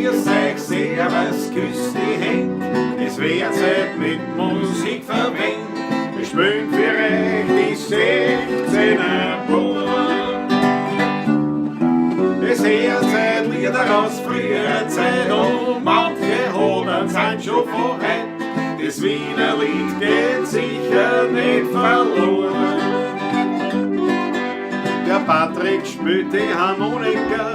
Grüß euch, servus, küss die Händ. Es wird Zeit mit Musik verwendet. Wir spielen für euch die 16er Buben. Es hört Zeit Lieder aus früherer Zeit und manche Hoden sind schon von heut. Das Wiener Lied geht sicher nicht verloren. Der Patrick spielt die Harmonika,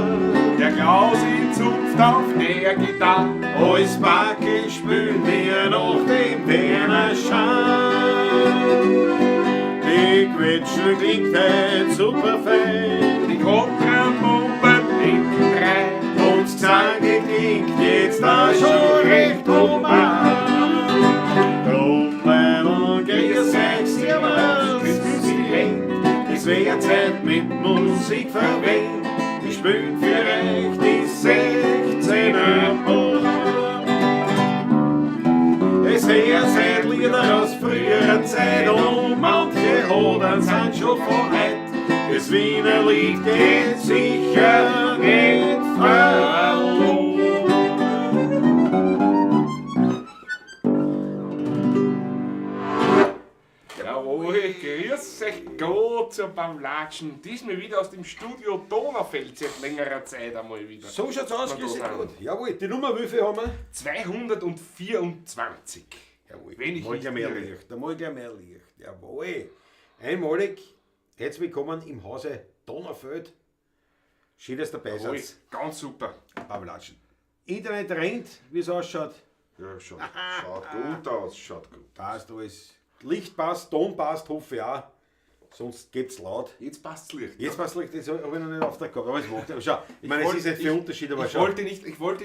Der Klausi zupft auf der Gitarre. Als Backe spielen wir noch den Werner Schein. Die Quetschen klingt heut super fein. Die Kontrabomben hinten rein. Und das Gezange klingt jetzt da schon recht human. Drum und grüß euch, servus, küss die Händ. Es wär Zeit mit Musik verwendet. Wir spielen für euch die 16er Buben. Es wär Zeit Lieder aus früherer Zeit und manche Hoden sind schon von heut. Das Wiener Lied geht sicher nicht verloren. Jawohl, grüß euch Gott zum Pavlatschen. Diesmal wieder aus dem Studio Donaufeld seit längerer Zeit einmal wieder. So schaut's aus, Na, grüß da dich Gott. Jawohl, die Nummer wie viel haben wir? 224. Jawohl, Wenn ich mal nicht gleich mehr irre. Licht, da mal gleich mehr Licht. Jawohl. Einmalig, herzlich willkommen im Hause Donaufeld. Schön, dass ihr dabei Jawohl, seid. ganz super. Pavlatschen. Internet rennt, wie es ausschaut. Ja, schaut gut aus, schaut gut. Passt alles. Licht passt, Ton passt, hoffe ich auch. Sonst geht's laut. Jetzt passt's Licht. Jetzt passt Licht, das habe ich noch nicht auf der gehabt, aber es macht. Aber schau, ich meine, es wollte- ist nicht viel Unterschied, aber ich schau. wollte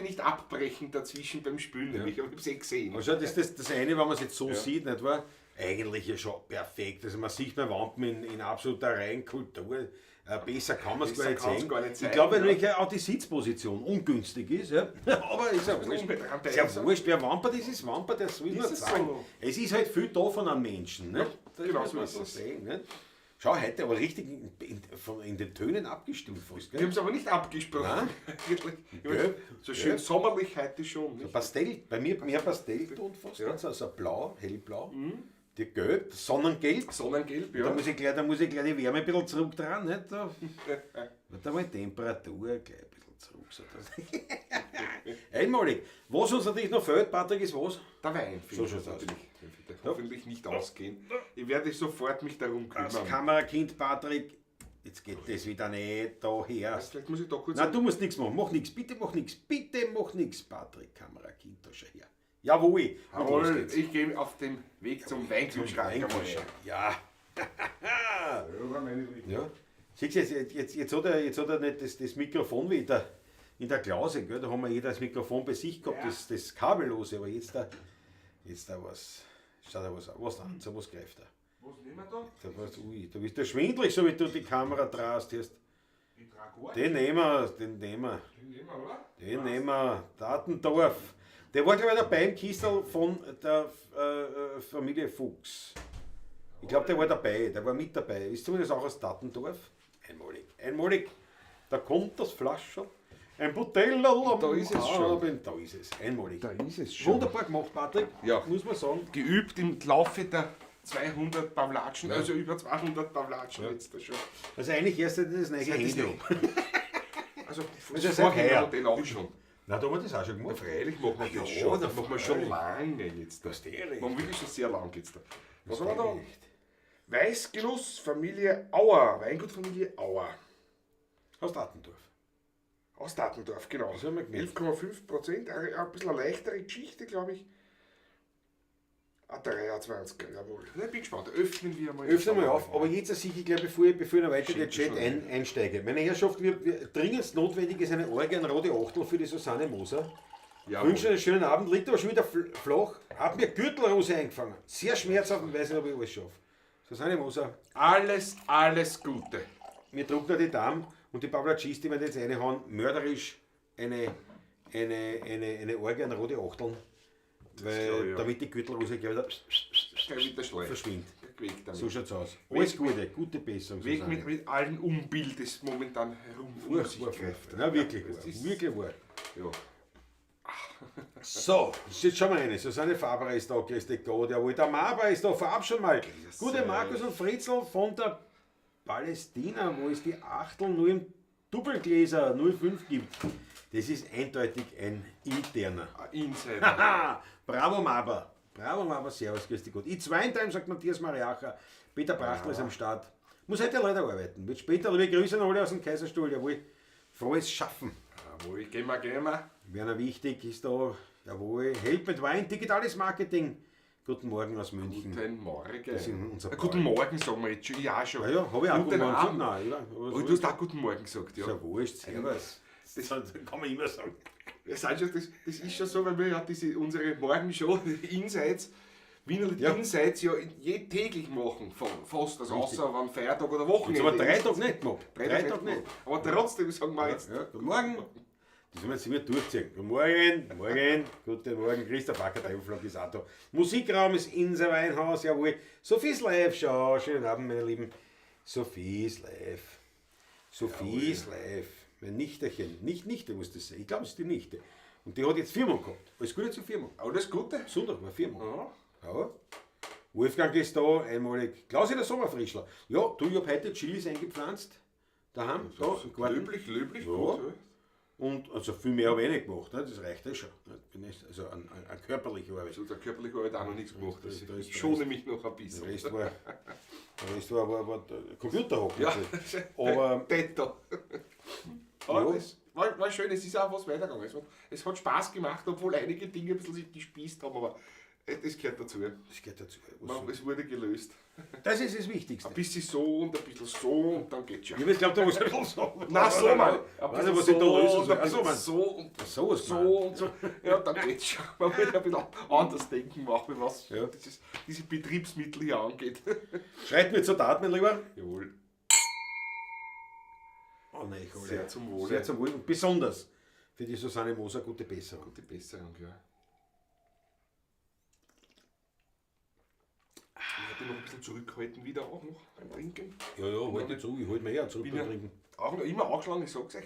nicht abbrechen dazwischen beim Spülen, nämlich, aber ich hab's eh gesehen. Aber schau, das ist das eine, wenn man es jetzt so sieht, nicht wahr? Eigentlich ja schon perfekt. Also man sieht meine Wampen in absoluter Reinkultur. Besser kann man es Besser gar nicht kann's sehen. gar nicht Ich sein, glaube ja. natürlich auch die Sitzposition ungünstig ist. Ja. Aber ist ja wurscht. Unbedingt Ist ja wurscht, wer Wamper das ist, Wamper, der soll nur es sagen. so? Es ist halt viel da von einem Menschen. Ne? Das genau muss so man ist so es. sehen. Ne? Schau, heute aber richtig in den Tönen abgestimmt fast. Wir Gell? haben es aber nicht abgesprochen. Wirklich. Gelb. So schön Gelb. sommerlich heute schon. Nicht? Pastell, bei mir mehr Pastellton fast, Ja. ja. Also blau, hellblau. Die gelb, Sonnengelb. Sonnengelb, ja. Da muss ich gleich, da muss ich gleich die Wärme ein bisschen zurück dran, nicht? Da, da mal die Temperatur gleich ein bisschen zurück. So das. Einmalig. Was uns natürlich noch fehlt, Patrick, ist was? Der Wein So fehlt schaut's aus. natürlich. Der wird hoffentlich nicht ausgehen. Ich werde sofort mich darum Das kümmern. Kamerakind, Patrick. Jetzt geht das wieder nicht da her. Vielleicht muss ich da kurz. Nein, du musst nichts machen. Mach nichts. Bitte mach nichts. Bitte mach nichts, Patrick. Kamerakind, da schau her. Jawohl. Und los Jawohl, geht's. ich gehe auf den Weg zum Weinkühlschrank. einmal. Weinkühlschrank. Ja. Ja, meine Lieben. Ja. Siehst du, jetzt hat er nicht das Mikrofon wie in der Klause, gell? Da haben wir jeder das Mikrofon bei sich gehabt, Ja. das kabellose, aber jetzt da was, schaut er was an, so was greift er. Was nehmen wir da? Da, was, ui, da bist du schwindelig, so wie du die Kamera drast. Hast. Ich trage gar Den nehmen wir, den nehmen wir, Den nehmen wir, oder? den nehmen wir, Datendorf. Der war, glaube ich, dabei im Kistel von der Familie Fuchs. Ich glaube, der war dabei, der war mit dabei. Ist zumindest auch aus Dattendorf. Einmalig, einmalig. Da kommt das Flascherl, ein Butellerl am Da ist es schon. Abend. Da ist es, einmalig. Da ist es schon. Wunderbar gemacht, Patrick, Ja. muss man sagen. Geübt im Laufe der 200 Pavlatschen, also über 200 Pavlatschen jetzt da schon. Also eigentlich erst seit ich das neue Seit das Handy neue- habe. Also, Also das seit vorher heuer. Modell auch schon. Na, da haben wir das auch schon gemacht. Freilich machen wir Ah, das ja, schon. na, Das machen wir schon freilich. lange jetzt. Das ist eh recht. Machen wir wirklich schon sehr lange jetzt da. Was Das haben wir da? recht. Weißgenuss, Familie Auer, Weingutfamilie Auer. Aus Dattendorf. Aus Dattendorf, genau. Das haben wir gemerkt. 11,5%, ein bisschen eine leichtere Geschichte, glaube ich. Ah, 23, jawohl. Na, Ich bin gespannt. Öffnen wir mal. Öffnen wir auf, aber jetzt sicher gleich, bevor ich noch weiter in den Schenke Chat schon. einsteige. Meine Herrschaft, dringendst notwendig ist eine Orgien rote Achtel für die Susanne Moser. Jawohl. Wünsche einen schönen Abend, liegt aber schon wieder flach. Hab mir Gürtelrose eingefangen. Sehr schmerzhaft und weiß nicht, ob ich alles schaffe. Susanne Moser, Alles, alles Gute. mir druckt noch die Daumen und die Pavlatschis, die wir jetzt reinhauen, mörderisch eine Orgien rote Achteln. Weil, glaub ich, ja. damit die Gürtelrose gleich wieder Gleich wieder schlecht. verschwindet. Weg damit. So schaut's aus. Alles Gute, gute Besserung. Weg Susanne. mit allen Unbild, das momentan herum um sich Furchtbar, greift. furchtbar. Ja, wirklich das wahr. ist- Wirklich wahr. Ja. So, jetzt schauen wir rein. Susanne Faber ist da, grüß dich Gott, jawohl. Der Maber ist da, vorab schon mal. Gute Markus und Fritzl von der Palästina, wo es die Achtel nur im Doppelgläser 05 gibt. Das ist eindeutig ein interner. Ein Insider. Haha, bravo Maber. Bravo Maber, servus, grüß dich Gott. It's Wine sagt Matthias Mariacher. Peter Brachtl ist am Start. Muss heute leider arbeiten. Wird später, liebe Grüße an alle aus dem Kaiserstuhl. Jawohl, frohes Schaffen. Jawohl, gehen wir, gehen wir. Werner Wichtig ist da. Jawohl, Help mit Wein, digitales Marketing. Guten Morgen aus München. Guten Morgen. Das ist unser Guten Morgen, sagen wir jetzt schon. Ja, schon. Ja, ja, habe ich auch Guten guten Morgen gesagt. Abend. Nein, ja, aber Oh, du hast auch guten Morgen gesagt, ja. Ist ja wurscht, servus. Das kann man immer sagen. Das, sind schon, das ist schon so, weil wir ja diese, unsere Morgenshow, die Insights, Wiener Ja. Insights ja täglich machen, fast, also außer wenn Feiertag oder Wochenende Jetzt aber 3 ist. Tage nicht gemacht. 3 Tage nicht. Aber trotzdem sagen wir jetzt, Ja, guten Morgen. Das werden wir jetzt immer durchziehen. Guten Morgen, Morgen, guten Morgen. Christoph Acker, der Umflug ist auch da. Musikraum ist Inser Weinhaus, jawohl. Sophies Live, schau, schönen Abend, meine Lieben. Sophies Live. Sophies Live. Mein Nichterchen. Nicht Nichte muss das sein. Ich glaube, es ist die Nichte. Und die hat jetzt Firmung gehabt. Alles Gute zur Firmung. alles Gute. Sonntag war Firmung. Ja. Ja. Wolfgang ist da, einmalig. Klausi der Sommerfrischler. Ja, du, ich hab heute Chilis eingepflanzt. Daheim, da, im Garten. Löblich, löblich, Ja. gut. Ja. Und also viel mehr habe ich nicht gemacht, ne? Das reicht eh schon. Ne? Bin ich, also an körperlicher Arbeit. Also der körperliche Arbeit auch noch nichts gemacht. Da ist- da ist- Ich schone mich noch ein bisschen. Der Rest war, der Rest war der Computerhocken. Ja, Aber Täter. Aber Ja. das war schön, es ist auch was weitergegangen. Es hat Spaß gemacht, obwohl einige Dinge ein bisschen sich gespießt haben, aber das gehört dazu. das gehört dazu. Was Es wurde gelöst. Das ist das Wichtigste. Ein bisschen so und ein bisschen so und dann geht's schon. Ich glaube, da muss ich ein bisschen so. Na so mal. Ein Weiß nicht, bisschen was ich da so lösen und soll. ein Ach so, bisschen Mann. so und So was so gemeint. und so. Ja, dann geht's schon. Man muss ein bisschen anders denken machen, was Ja. diese Betriebsmittel hier angeht. Schreit mir zur Tat, mein Lieber. Jawohl. Oh nein, ich hole. Sehr zum Wohle. Sehr zum Wohle. Und besonders für die Susanne Moser gute Besserung. Gute Besserung, ja. Ich hätte noch ein bisschen zurückhalten wieder auch noch beim Trinken. Ja, ja, halt nicht zu. Ich halte mir eher zurück Bin beim ja Trinken. auch noch immer angeschlagen, ich sag's euch.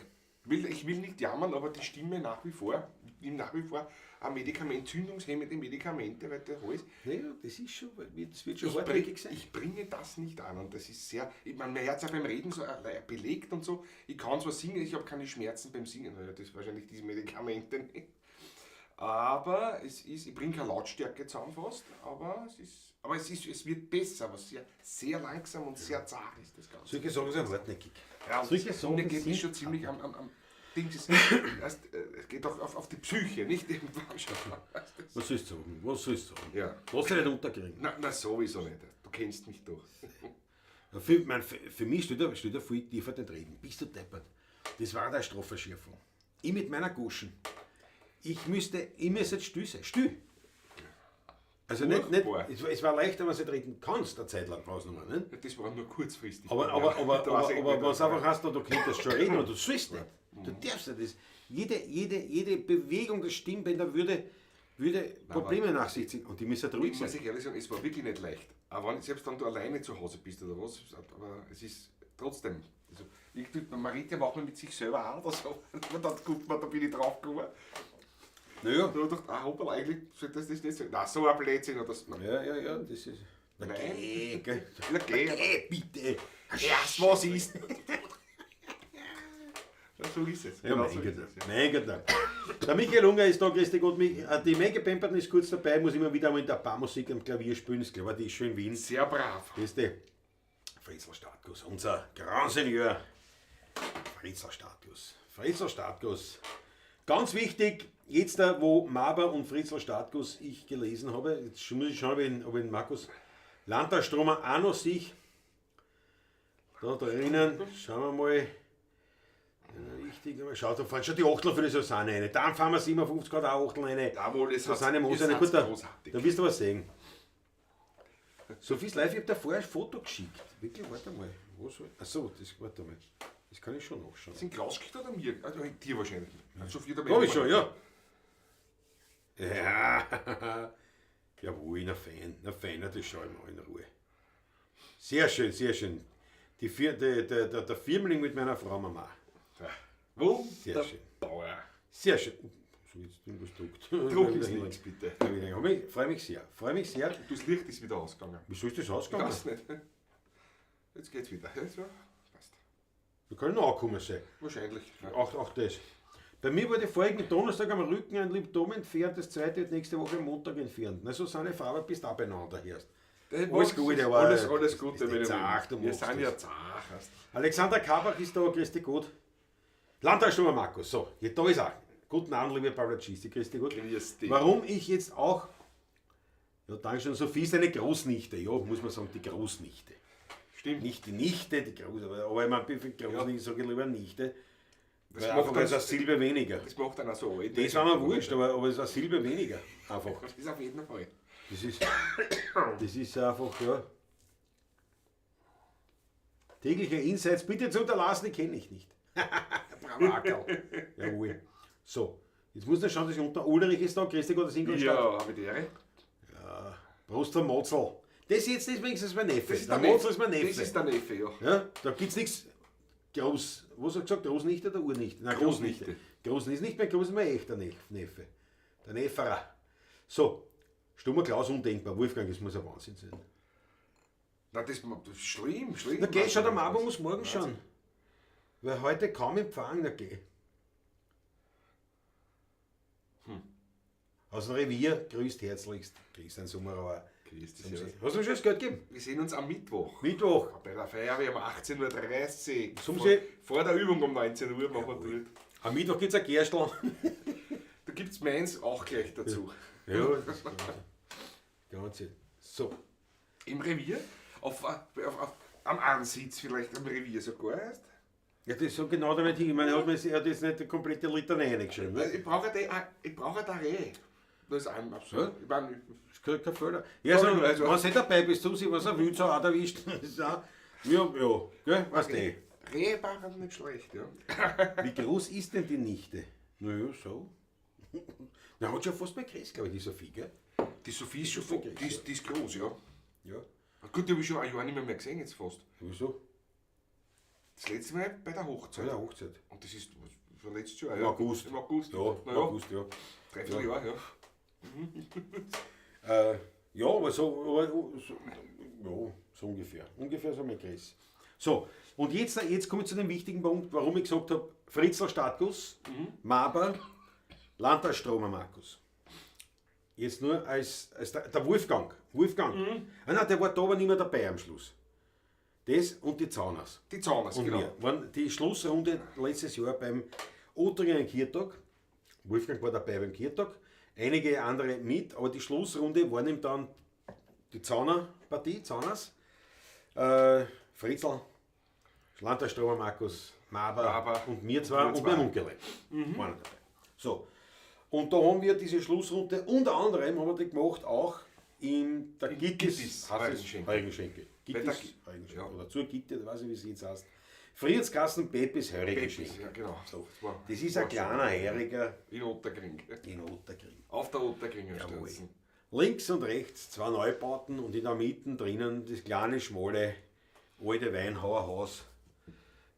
Ich will nicht jammern, aber die Stimme nach wie vor, ich nehme nach wie vor ein Medikament, entzündungshemmende Medikamente, weil der Hals. Naja, das ist schon, das wird schon Ich, bring, hartnäckig sein. ich bringe das nicht an und das ist sehr, ich meine, mein Herz auch beim Reden so belegt und so. Ich kann zwar singen, ich habe keine Schmerzen beim Singen, weil das wahrscheinlich diese Medikamente nicht. Aber es ist, ich bringe keine Lautstärke zusammen fast, aber es ist, es wird besser, aber sehr, sehr langsam und sehr zart ist das Ganze. Solche Sachen sind hartnäckig. Ja, und Solche das Sachen mir geht sind es schon ziemlich am Ding. Es, es geht auch auf die Psyche, nicht? Irgendwann schon. Was sollst du sagen? Was sollst du sagen? Ja. Lass dich nicht unterkriegen. Na, sowieso nicht. Du kennst mich doch. Ja, für mich steht da viel tiefer den Reden. Bist du deppert? Das war der Strafverschärfung. Ich mit meiner Guschen. Ich müsste jetzt still sein. Still. Also nicht, Furchtbar. es war leichter, wenn du nicht reden kannst, eine Zeit lang brauchst du noch mal, nicht? Ja, das war nur kurzfristig. Aber, Ja, aber, da weiß ich aber nicht, wenn es einfach heißt, du könntest schon reden, aber du sollst nicht. Du darfst nicht. Das, jede Bewegung der Stimmbänder würde Probleme nach sich ziehen. Und die müssen halt ruhig Ich muss sein. ich ehrlich sagen, es war wirklich nicht leicht. Aber wenn, selbst wenn du alleine zu Hause bist oder was, aber es ist trotzdem. Also, Marita macht man mit sich selber auch oder so. Und dann guckt man, da bin ich draufgekommen. Naja. Da hab ich gedacht, ah, hoppala, eigentlich sollte das nicht sein. Nein, so ein Blödsinn oder so. Ja, ja, ja, das ist. Na, Nein. geh, gell. Na, geh. Geh, bitte. Erst was ist. Ja, so ist es. Ja, Genau mein so Gott, ist es, ja. mein Gott. Der Michael Unger ist da, grüß dich Gott. Die Menge Pemperton ist kurz dabei, muss immer wieder mal in der Barmusik am Klavier spielen. Ist klar, die ist schon in Wien. Sehr brav. Grüß dich. Fritzl Startguss, unser Grand Seigneur. Fritzl Startguss. Fritzl Startguss. Ganz wichtig, jetzt da, wo Maber und Fritzl Startguss ich gelesen habe, jetzt muss ich schauen, ob ich ihn Markus Landerstromer auch noch sehe. Da drinnen, schauen wir mal. Ja, wichtig, aber schaut, da fahren schon die Achtel für die Susanne rein. Dann fahren wir 57 Grad auch Achtel rein. Jawohl, es Susanne hat- Moser, es gut, hat's da, großartig. da wirst du was sehen. Sophie's Live, ich hab da vorher ein Foto geschickt. Wirklich, warte mal. Wo soll Achso, das, warte mal. Das kann ich schon nachschauen. Sind Klaus geschickt oder mir? Also, dir wahrscheinlich. Sophie, da Glaub ich schon, ja. Ja. Jawohl, na fein, na fein, das schau ich mal in Ruhe. Sehr schön, sehr schön. Die, der Firmling mit meiner Frau Mama. Wunderbar. Sehr schön. Sehr schön. So, jetzt irgendwas druckt. Druck ist nichts, bitte. Freue mich sehr. Freue mich sehr. Das Licht ist wieder ausgegangen. Wieso ist das ausgegangen? Ich weiß nicht. Jetzt geht's wieder. Ja, passt. Wir können auch angekommen sein. Wahrscheinlich. Ja. Auch das. Bei mir wurde vorigen Donnerstag am Rücken ein Liptom entfernt, das zweite wird nächste Woche Montag entfernt. Na, so sind die Farbe bist auch beieinander erst. Alles Gute, aber alles Gute, ist zart, du Wir sind ja zart. Alexander Kabach ist da, grüß dich gut. Landtagsstürmer Markus, so, da ist er. Guten Abend, liebe Pavlacisti, grüß dich gut. Grüß dich. Warum ich jetzt auch, ja, danke schön, Sophie ist eine Großnichte, ja, muss man sagen, die Großnichte. Stimmt. Nicht die Nichte, die Groß, aber ich meine, Großnichte, ja. Sage ich lieber Nichte. Das macht einfach, es ist eine Silbe weniger. Das macht dann auch so alt. Das war mir wurscht, aber es ist eine Silbe weniger. Einfach. Das ist auf jeden Fall. Das ist einfach, ja. Tägliche Insights bitte zu unterlassen, die kenne ich nicht. Bravo, Ackerl. Jawohl. So, jetzt muss ich schauen, dass ich unter Ulrich ist da, Christi Gott, das Ingolstadt. Ja, habe ich die Ehre. Ja, Prost vom Motzel. Das jetzt ist wenigstens mein Neffe. Das ist der Motzel ist mein Neffe. Das ist der Neffe, ja. Ja, da gibt es nichts. Groß, was hat er gesagt? Großnichte oder Urnichte? Nein, Großnichte. Großnichte ist nicht mehr groß, ist mein echter Neffe. Der Nefferer. So, Stummer Klaus undenkbar. Wolfgang, das muss ein Wahnsinn sein. Na, das ist schlimm, schlimm. Na geh, schau, der Mabo muss morgen schauen. Weil heute kaum empfangen, na geh. Aus dem Revier, grüßt herzlichst Christian Sommerauer. Grüß dich. Hast du mir schon das Geld gegeben? Wir sehen uns am Mittwoch. Mittwoch. Bei der Feuerwehr um 18:30 Uhr. Vor der Übung um 19 Uhr machen wir dort. Am Mittwoch gibt es ein Gerstl. Da gibt es meins auch gleich dazu. Ja, das ist ganz. So. Im Revier? Am Ansitz vielleicht, am Revier sogar erst? Ja, das ist so genau damit hin. Ich meine, er hat jetzt nicht die komplette Litanei reingeschrieben. Ne? Ich brauche da Reh. Das ist ein absolut. Ja? Ich meine, das ist kein Fehler. Ja, also, wenn du nicht dabei bist, du siehst, was ein Wildsau auch erwischt. Ja, ja, gell? Weißt du eh. Rehe waren nicht schlecht, ja. Wie groß ist denn die Nichte? Naja, so. Na, hat schon fast mehr Chris, glaube ich, die Sophie, gell? Die Sophie ist schon groß, die ist groß, ja. Ja. Gut, die habe ich schon ein Jahr nicht mehr gesehen, jetzt fast. Wieso? Das letzte Mal bei der Hochzeit. Bei der Hochzeit. Und das ist schon letztes Jahr, ja. Im August. Im August. Ja, im August, ja. Dreiviertel Jahr, ja. Ja, aber so, ja, so ungefähr. Ungefähr so mein Chris. So, und jetzt komme ich zu dem wichtigen Punkt, warum ich gesagt habe, Fritzl Stadtguss, Maber, Landtagstromer Markus. Jetzt nur als der Wolfgang. Wolfgang. Ah, nein, der war da aber nicht mehr dabei am Schluss. Das und die Zauners. Die Zauners, und genau. Wir waren die Schlussrunde letztes Jahr beim Ottringer Kirtag. Wolfgang war dabei beim Kirtag. Einige andere mit, aber die Schlussrunde war ihm dann die Zauner-Partie, Zauners, Fritzl, Landtagstromer Markus, Maber und mir zwei und mein Onkel waren dabei. So, und da haben wir diese Schlussrunde, unter anderem haben wir die gemacht, auch in der Gittis Heurigenschenke. Gittis Heurigenschenke. Oder zur Gitte, weiß ich, wie sie jetzt heißt. Friedenskassen, Peppis Heurigenschenke. Ja, genau. So. Das ist ein kleiner Heuriger. In Ottakring. In Ottakring. Auf der Ottakringer Straße. Links und rechts zwei Neubauten und in der Mitte drinnen das kleine, schmale, alte Weinhauerhaus.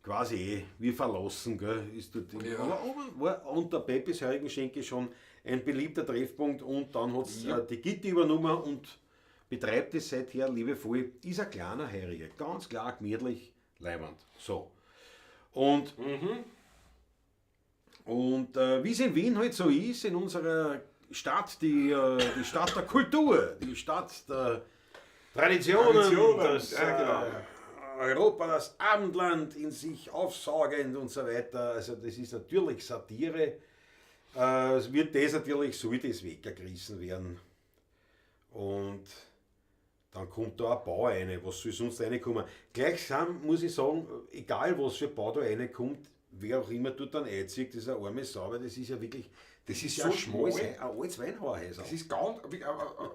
Quasi wie verlassen, gell? Ist dort ja. Aber oben war unter Peppis Heurigenschenke schon ein beliebter Treffpunkt und dann hat es die Gitti übernommen und betreibt es seither liebevoll. Ist ein kleiner Heuriger, ganz klar, gemütlich, leiwand. So. Und, und wie es in Wien halt so ist, in unserer Stadt, die Stadt der Kultur, die Stadt der Traditionen, das, ja, genau. Europa, das Abendland in sich aufsaugend und so weiter. Also das ist natürlich Satire. Es wird das natürlich, soll das weggerissen werden. Und dann kommt da ein Bau rein, was soll sonst reinkommen? Gleichsam muss ich sagen, egal was für Bau da reinkommt, wer auch immer dort dann einzieht, das ist eine arme Sau, weil das ist ja wirklich, das ist ja so ein schmales, schmal. ein altes Weinhauerhäusl. Das ist ganz,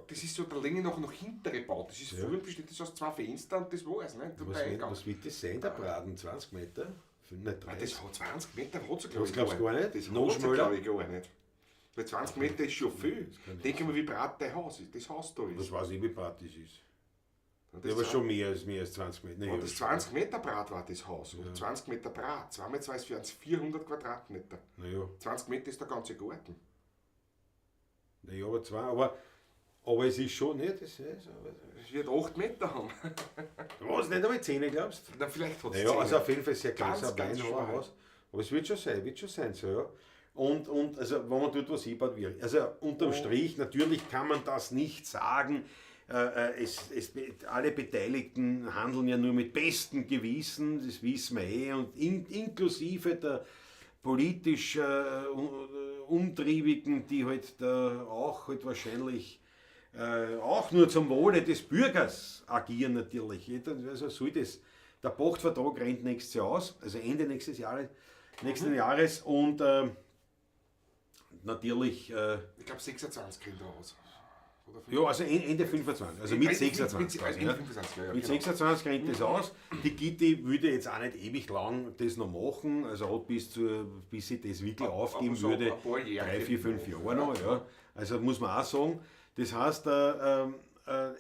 das ist so der Länge nach hintere Bau. Das ist früher besteht das aus zwei Fenstern und das war's, ne? Was wird das sein, der Braten? 20 Meter? Nicht 30? Das hat 20 Meter, hat sie, glaube ich, Das glaubst du gar nicht? Das Noch hat sie, schmaler? glaube ich, gar nicht. Weil 20 Meter ist schon viel. Denk mal, wie breit dein Haus ist, das Haus da ist. Das weiß ich, wie breit das ist. Das Ja, aber schon mehr als 20 Meter. Nee, Und das 20 Meter breit war das Haus. Oder 20 Meter breit. 2 mal 2 ist 400 Quadratmeter. Naja. 20 Meter ist der ganze Garten. Naja, aber zwei, aber es ist schon, nicht, das ist, aber, Es wird 8 Meter haben. was, nicht einmal 10, glaubst du? Na, vielleicht hat es Naja, also auf jeden Fall sehr Ganz, großer ganz Weinhauerhaus. Aber es wird schon sein, so, ja. Und also, wenn man dort was hinbaut, wird. Also unterm Strich, natürlich kann man das nicht sagen. Alle Beteiligten handeln ja nur mit bestem Gewissen, das wissen wir eh, und inklusive der politisch Umtriebigen, die halt da auch halt wahrscheinlich auch nur zum Wohle des Bürgers agieren natürlich. Also soll das. Der Pachtvertrag rennt nächstes Jahr aus, also Ende nächstes Jahres, nächsten Jahres und natürlich. Ich glaube 26 rennt er aus. Oder Ja, also Ende 25, also mit 26. Mit, quasi, ja. Ende 25, ja, Mit genau. 26 rennt das aus. Die Gitti würde jetzt auch nicht ewig lang das noch machen, also hat bis sie das wirklich aufgeben aber so würde, ein paar Jährchen 3, 4, 5 Jahre noch. Ja. Also muss man auch sagen. Das heißt,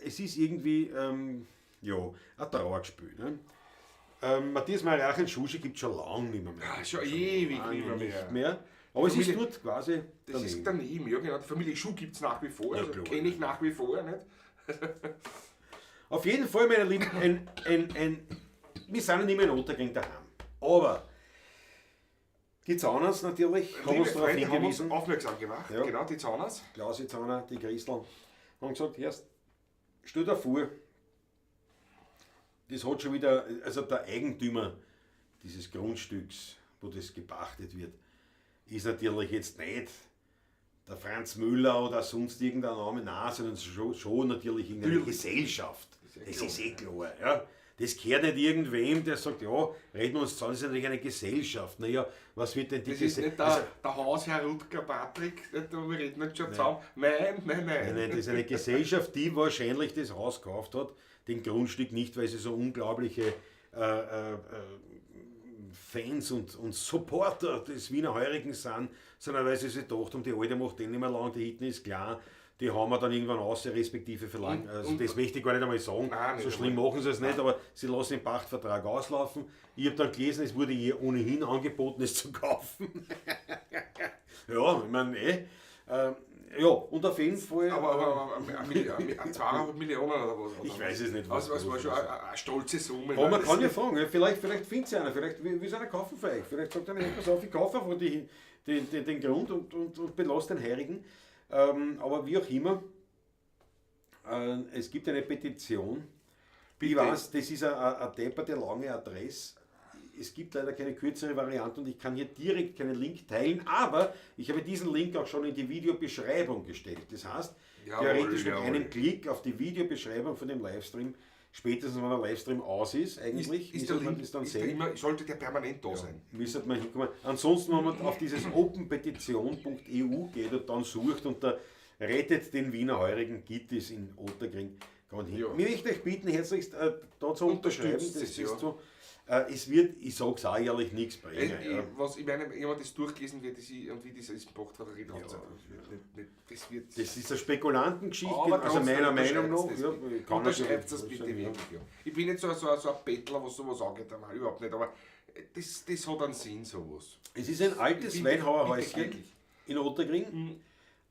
es ist irgendwie ja, ein Trauerspiel. Ne? Matthias Mariachen Schuschi gibt es schon lange nicht mehr. Ja, schon ewig lange nicht mehr. Nicht mehr. Aber es ist Familie- dort quasi Das ist daneben, ja genau. Die Familie Schuh gibt es nach wie vor, Ja, also klar. kenne ich nach wie vor. Nicht? Auf jeden Fall, meine Lieben, wir sind ja nicht mehr in Ottakring daheim. Aber die Zauners natürlich haben Liebe uns darauf Freunde haben uns hingewiesen. aufmerksam gemacht, Ja. genau, die Zauners. Klausi Zauner, die Christel, haben gesagt, erst stell dir vor, das hat schon wieder, also der Eigentümer dieses Grundstücks, wo das gepachtet wird, ist natürlich jetzt nicht der Franz Müller oder sonst irgendein Name, nein, sondern schon natürlich irgendeine Natürlich. Gesellschaft. Ist Das ja ist eh klar. Ja. Das gehört nicht irgendwem, der sagt, ja, reden wir uns zusammen, das ist natürlich eine Gesellschaft. Naja, was wird denn die Das ist Gesellschaft? nicht der, der Hausherr Rutger Patrick, nicht, wir reden nicht schon zusammen. Nein, nein, nein. Nein, nein, das ist eine Gesellschaft, die wahrscheinlich das Haus gekauft hat, den Grundstück nicht, weil sie so unglaubliche Fans und Supporter des Wiener Heurigen sind, sondern weil sie sich gedacht haben, die Alte macht den nicht mehr lang, die hinten ist klar, die haben wir dann irgendwann aus, respektive verlangen. Also das möchte ich gar nicht einmal sagen, Nein, nicht so schlimm machen sie es nicht, aber sie lassen den Pachtvertrag auslaufen. Ich habe dann gelesen, es wurde ihr ohnehin angeboten, es zu kaufen. Ja, ich meine, ja, und auf jeden Fall. Aber 2,5 Millionen oder was? Ich weiß es nicht, Was, was- was war schon eine stolze Summe. Aber man Das- kann ja fragen, ja, vielleicht findet sie einer, vielleicht will sie einer kaufen für euch. Vielleicht sagt einer, hey, pass auf, ich kaufe einfach den Grund und belasse den Heurigen. Aber wie auch immer, es gibt eine Petition. Bitte. Ich weiß, das ist eine depperte lange Adresse. Es gibt leider keine kürzere Variante und ich kann hier direkt keinen Link teilen, aber ich habe diesen Link auch schon in die Videobeschreibung gestellt. Das heißt, Jawohl, theoretisch mit jawohl. einem Klick auf die Videobeschreibung von dem Livestream, spätestens wenn der Livestream aus ist, eigentlich, ist der müsste man Link, das dann ist der sehen. immer, sollte der permanent da sein. Müsste man hinkommen. Ansonsten, wenn man auf dieses openpetition.eu geht und dann sucht und da rettet den Wiener Heurigen Gittis in Ottakring. Kann man hin. Ja. Ich möchte euch bitten, herzlichst da zu unterschreiben. Unterstützt Das es, ist ja. so, es wird, ich sag's auch ehrlich, nichts bringen. Ja. Was, ich meine, jemand das durchgelesen wird, das ist, und wie das ist, Pachtvertrag ja, das wird nicht, nicht, das wird. Das ist eine Spekulantengeschichte, Aber also trotzdem meiner Meinung nach. unterschreibt's Ja, das bitte. kann Unterschreibt das natürlich bitte sein, ja. wirklich. Ja. Ich bin nicht so ein Bettler, was sowas angeht, einmal, überhaupt nicht, aber das hat einen Sinn, sowas. Es ist ein altes Bitte, Weinhauerhäuschen bitte wirklich. in Ottakring.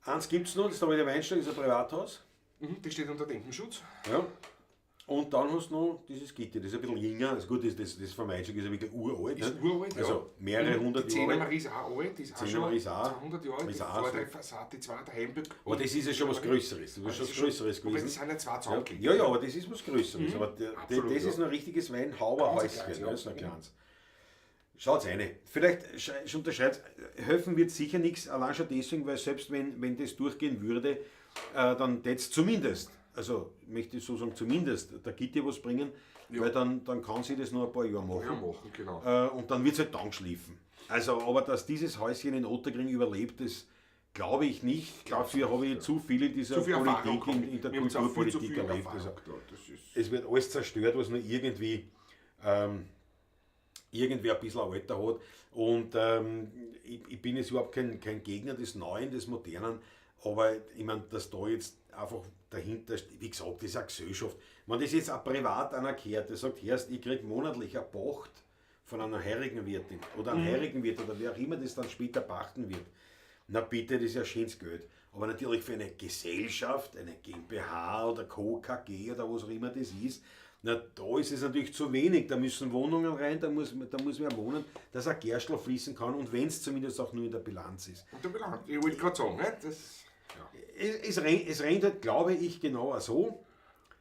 Eins gibt es noch, das ist aber der Weinsteig, ist ein Privathaus. Mhm, das steht unter Denkmalschutz. Ja. Und dann hast du noch dieses Gitter, das ist ein bisschen jünger. Also gut, das vom Weinsteig ist ja wirklich uralt. Ist ne? uralt, ja. Also mehrere hundert Die Jahre. Zehner Marie ist auch alt, die ist auch Zehner schon Marie ist auch- 200 Jahre alt, ist die auch so. vordere Fassade, die zweite Heimberg. Aber das ist ja schon was Größeres. Das ist schon was Größeres Aber gewesen. das sind ja zwei Ja, zusammengelegt. ja, ja, aber das ist was Größeres. Aber Absolut, das ja. ist noch ein richtiges Weinhauerhäuschen. Ganz kleines, Ja, ja. so ein kleines. Schaut's rein. Vielleicht unterschreibt, helfen wird sicher nichts, allein schon deswegen, weil selbst wenn das durchgehen würde, dann tät's zumindest, also möchte ich so sagen, zumindest der Gitti was bringen, Ja. weil dann kann sie das nur ein paar Jahre machen. Ja, machen, genau. Und dann wird's halt dann geschliffen. Also, aber dass dieses Häuschen in Ottakring überlebt, das glaube ich nicht. Dafür habe ich zu viel in dieser Zu viel Erfahrung Politik, in der Wir haben auch viel zu Kulturpolitik viel erlebt. Erfahrung Also, da. Das ist es wird alles zerstört, was nur irgendwie ein bisschen ein Alter hat. Und ich bin jetzt überhaupt kein Gegner des Neuen, des Modernen, aber ich meine, dass da jetzt einfach dahinter, wie gesagt, das ist eine Gesellschaft. Wenn das jetzt auch privat einer kehrt, der sagt, erst ich krieg monatlich eine Pacht von einer Heurigenwirtin oder einem Heurigenwirt oder wer auch immer das dann später pachten wird, Na bitte, das ist ja schönes Geld. Aber natürlich für eine Gesellschaft, eine GmbH oder Co. KG oder was auch immer das ist, na da ist es natürlich zu wenig. Da müssen Wohnungen rein, da muss wer wohnen, dass ein Gerstl fließen kann und wenn es zumindest auch nur in der Bilanz ist. Und der Bilanz, ich wollte gerade sagen, ne? Das, ja. Es rennt halt, glaube ich, genau so.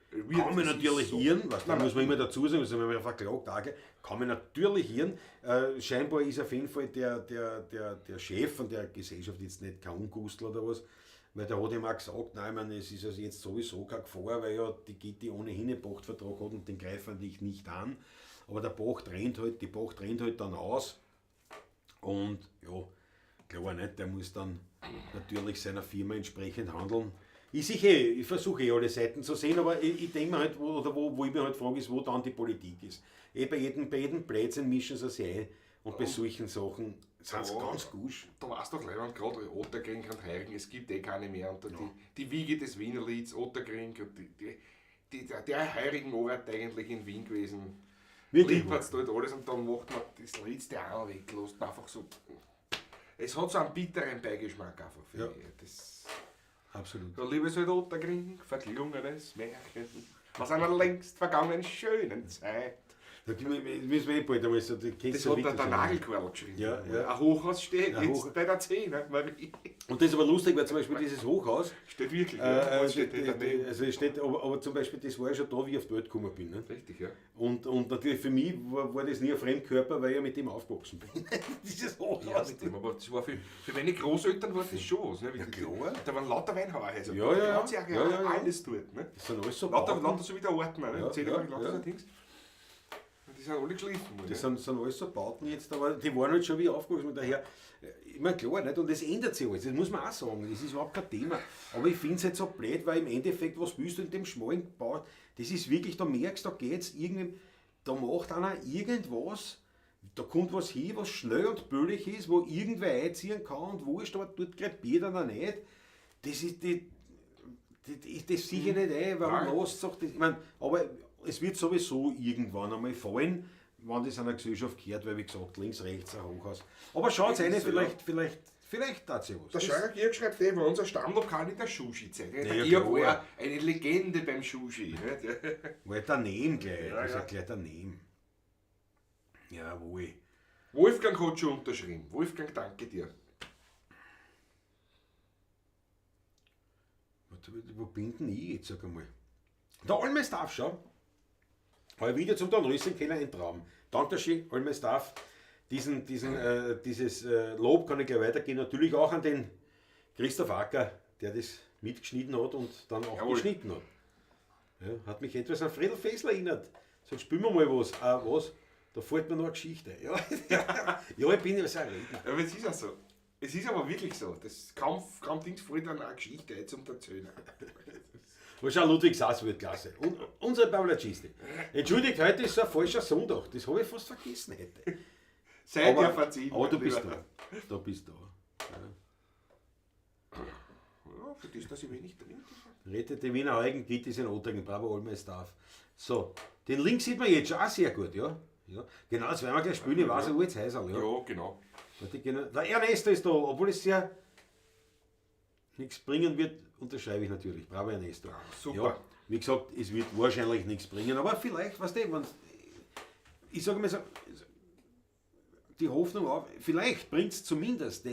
Kann man natürlich so irren, was, da muss man immer dazu sagen, das haben wir verklagt, kann man natürlich irren. Scheinbar ist auf jeden Fall der Chef von der Gesellschaft jetzt nicht kein Ungustel oder was, weil der hat ihm auch gesagt, nein, ich meine, es ist also jetzt sowieso keine Gefahr, weil ja die Gitti ohnehin einen Pachtvertrag hat und den greifen dich nicht an. Aber der Pacht rennt halt, die Pacht rennt halt dann aus und ja, klar nicht, der muss dann natürlich seiner Firma entsprechend handeln. Ich versuche alle Seiten zu sehen, aber ich denke mir halt, wo ich mir halt frage, ist, wo dann die Politik ist. Bei jedem Blödsinn mischen sie sich ein und bei solchen Sachen sind sie ganz gut. Da warst du doch leider gerade Ottakring und Heurigen, es gibt eh keine mehr. Und die Wiege des Wiener Lieds, Ottakring, der Heurigen Ort eigentlich in Wien gewesen. Wirklich? Lieb dort alles und dann macht man das letzte auch weg, lässt man einfach so. Es hat so einen bitteren Beigeschmack einfach für mich. Das absolut. Da liebe es halt Ottakring, verklungenes Märchen aus einer längst vergangenen schönen Zeit. Da müssen wir eh bald einmal so, das hat der Nagelquerl geschrieben. Ja, ja. Ein Hochhaus steht jetzt bei der 10, Marie. Und das ist aber lustig, weil zum Beispiel dieses Hochhaus... Steht wirklich, ja. Steht also steht, aber zum Beispiel, das war ja schon da, wie ich auf die Welt gekommen bin. Ne? Richtig, ja. Und natürlich für mich war das nie ein Fremdkörper, weil ich ja mit dem aufgewachsen bin. Dieses Hochhaus. Ja, mit dem, aber das war für meine Großeltern war das schon was. Ne? Ja, klar. Da waren lauter Weinhäuser. Ja, ja. Ja. Alles dort. Ne? Das sind alles so lauter so wie der Ordner. Ne? Ja, lauter so Dings. Die sind alle geschliffen. Das sind alles so Bauten jetzt, aber die waren halt schon wie aufgewachsen. Daher, ich meine, klar, nicht? Und das ändert sich alles, das muss man auch sagen, das ist überhaupt kein Thema. Aber ich finde es halt so blöd, weil im Endeffekt, was willst du in dem schmalen Bau? Das ist wirklich, da merkst du, da geht's irgendwie, da macht einer irgendwas, da kommt was hin, was schnell und billig ist, wo irgendwer einziehen kann und wurscht, aber dort krepiert einer nicht. Das ist das sehe ich nicht ein, warum lässt sich das? Ich meine, aber es wird sowieso irgendwann einmal fallen, wenn das einer Gesellschaft gehört, weil wie gesagt, links, rechts ein Hochhaus. Aber schaut rein, vielleicht tat sie was. Der Scheurer Georg schreibt, der war unser Stammlokal in der Sushi-Zeit. Der ja, Georg war ja eine Legende beim Sushi. Ne? War daneben gleich, ja, das ist ja gleich daneben. Jawohl. Wolfgang hat schon unterschrieben. Wolfgang, danke dir. Wo bin denn ich jetzt, sag einmal? Der Almestarf, schau. Heuer wieder zum Dornröschenkeller ein Traum. Danke schön, Almestarf. Dieses Lob kann ich gleich weitergehen. Natürlich auch an den Christoph Acker, der das mitgeschnitten hat und dann auch Jawohl. Geschnitten hat. Ja, hat mich etwas an Friedl Fessler erinnert. So, spielen wir mal was. Was? Da fällt mir noch eine Geschichte. Ja, ja, ich bin ja so ein Redner. Ja, aber es ist auch so. Es ist aber wirklich so. Das kaum Dings fällt dann eine Geschichte zum Erzählen. Aber schau, Ludwig Sass wird klasse. Und unsere Pavlacistik. Entschuldigt, heute ist so ein falscher Sonntag. Das habe ich fast vergessen heute. Seid ihr verziehen. Aber du bist da. Du bist da. Ja. Ja, für das, dass ich wenig trinke. Rettet die Wiener Eugen, geht es in Ottakring. Bravo, Almestarf. So, den Link sieht man jetzt schon auch sehr gut, ja. Ja. Genau, das werden wir gleich spielen. Ich weiß ja, wo jetzt Häuserl, ja. Ja, genau. Der Ernesto ist da, obwohl es sehr nichts bringen wird, unterschreibe ich natürlich. Bravo, Ernesto. Super. Ja, wie gesagt, es wird wahrscheinlich nichts bringen, aber vielleicht, weißt du, ich sage mal so, die Hoffnung auf, vielleicht bringt es zumindest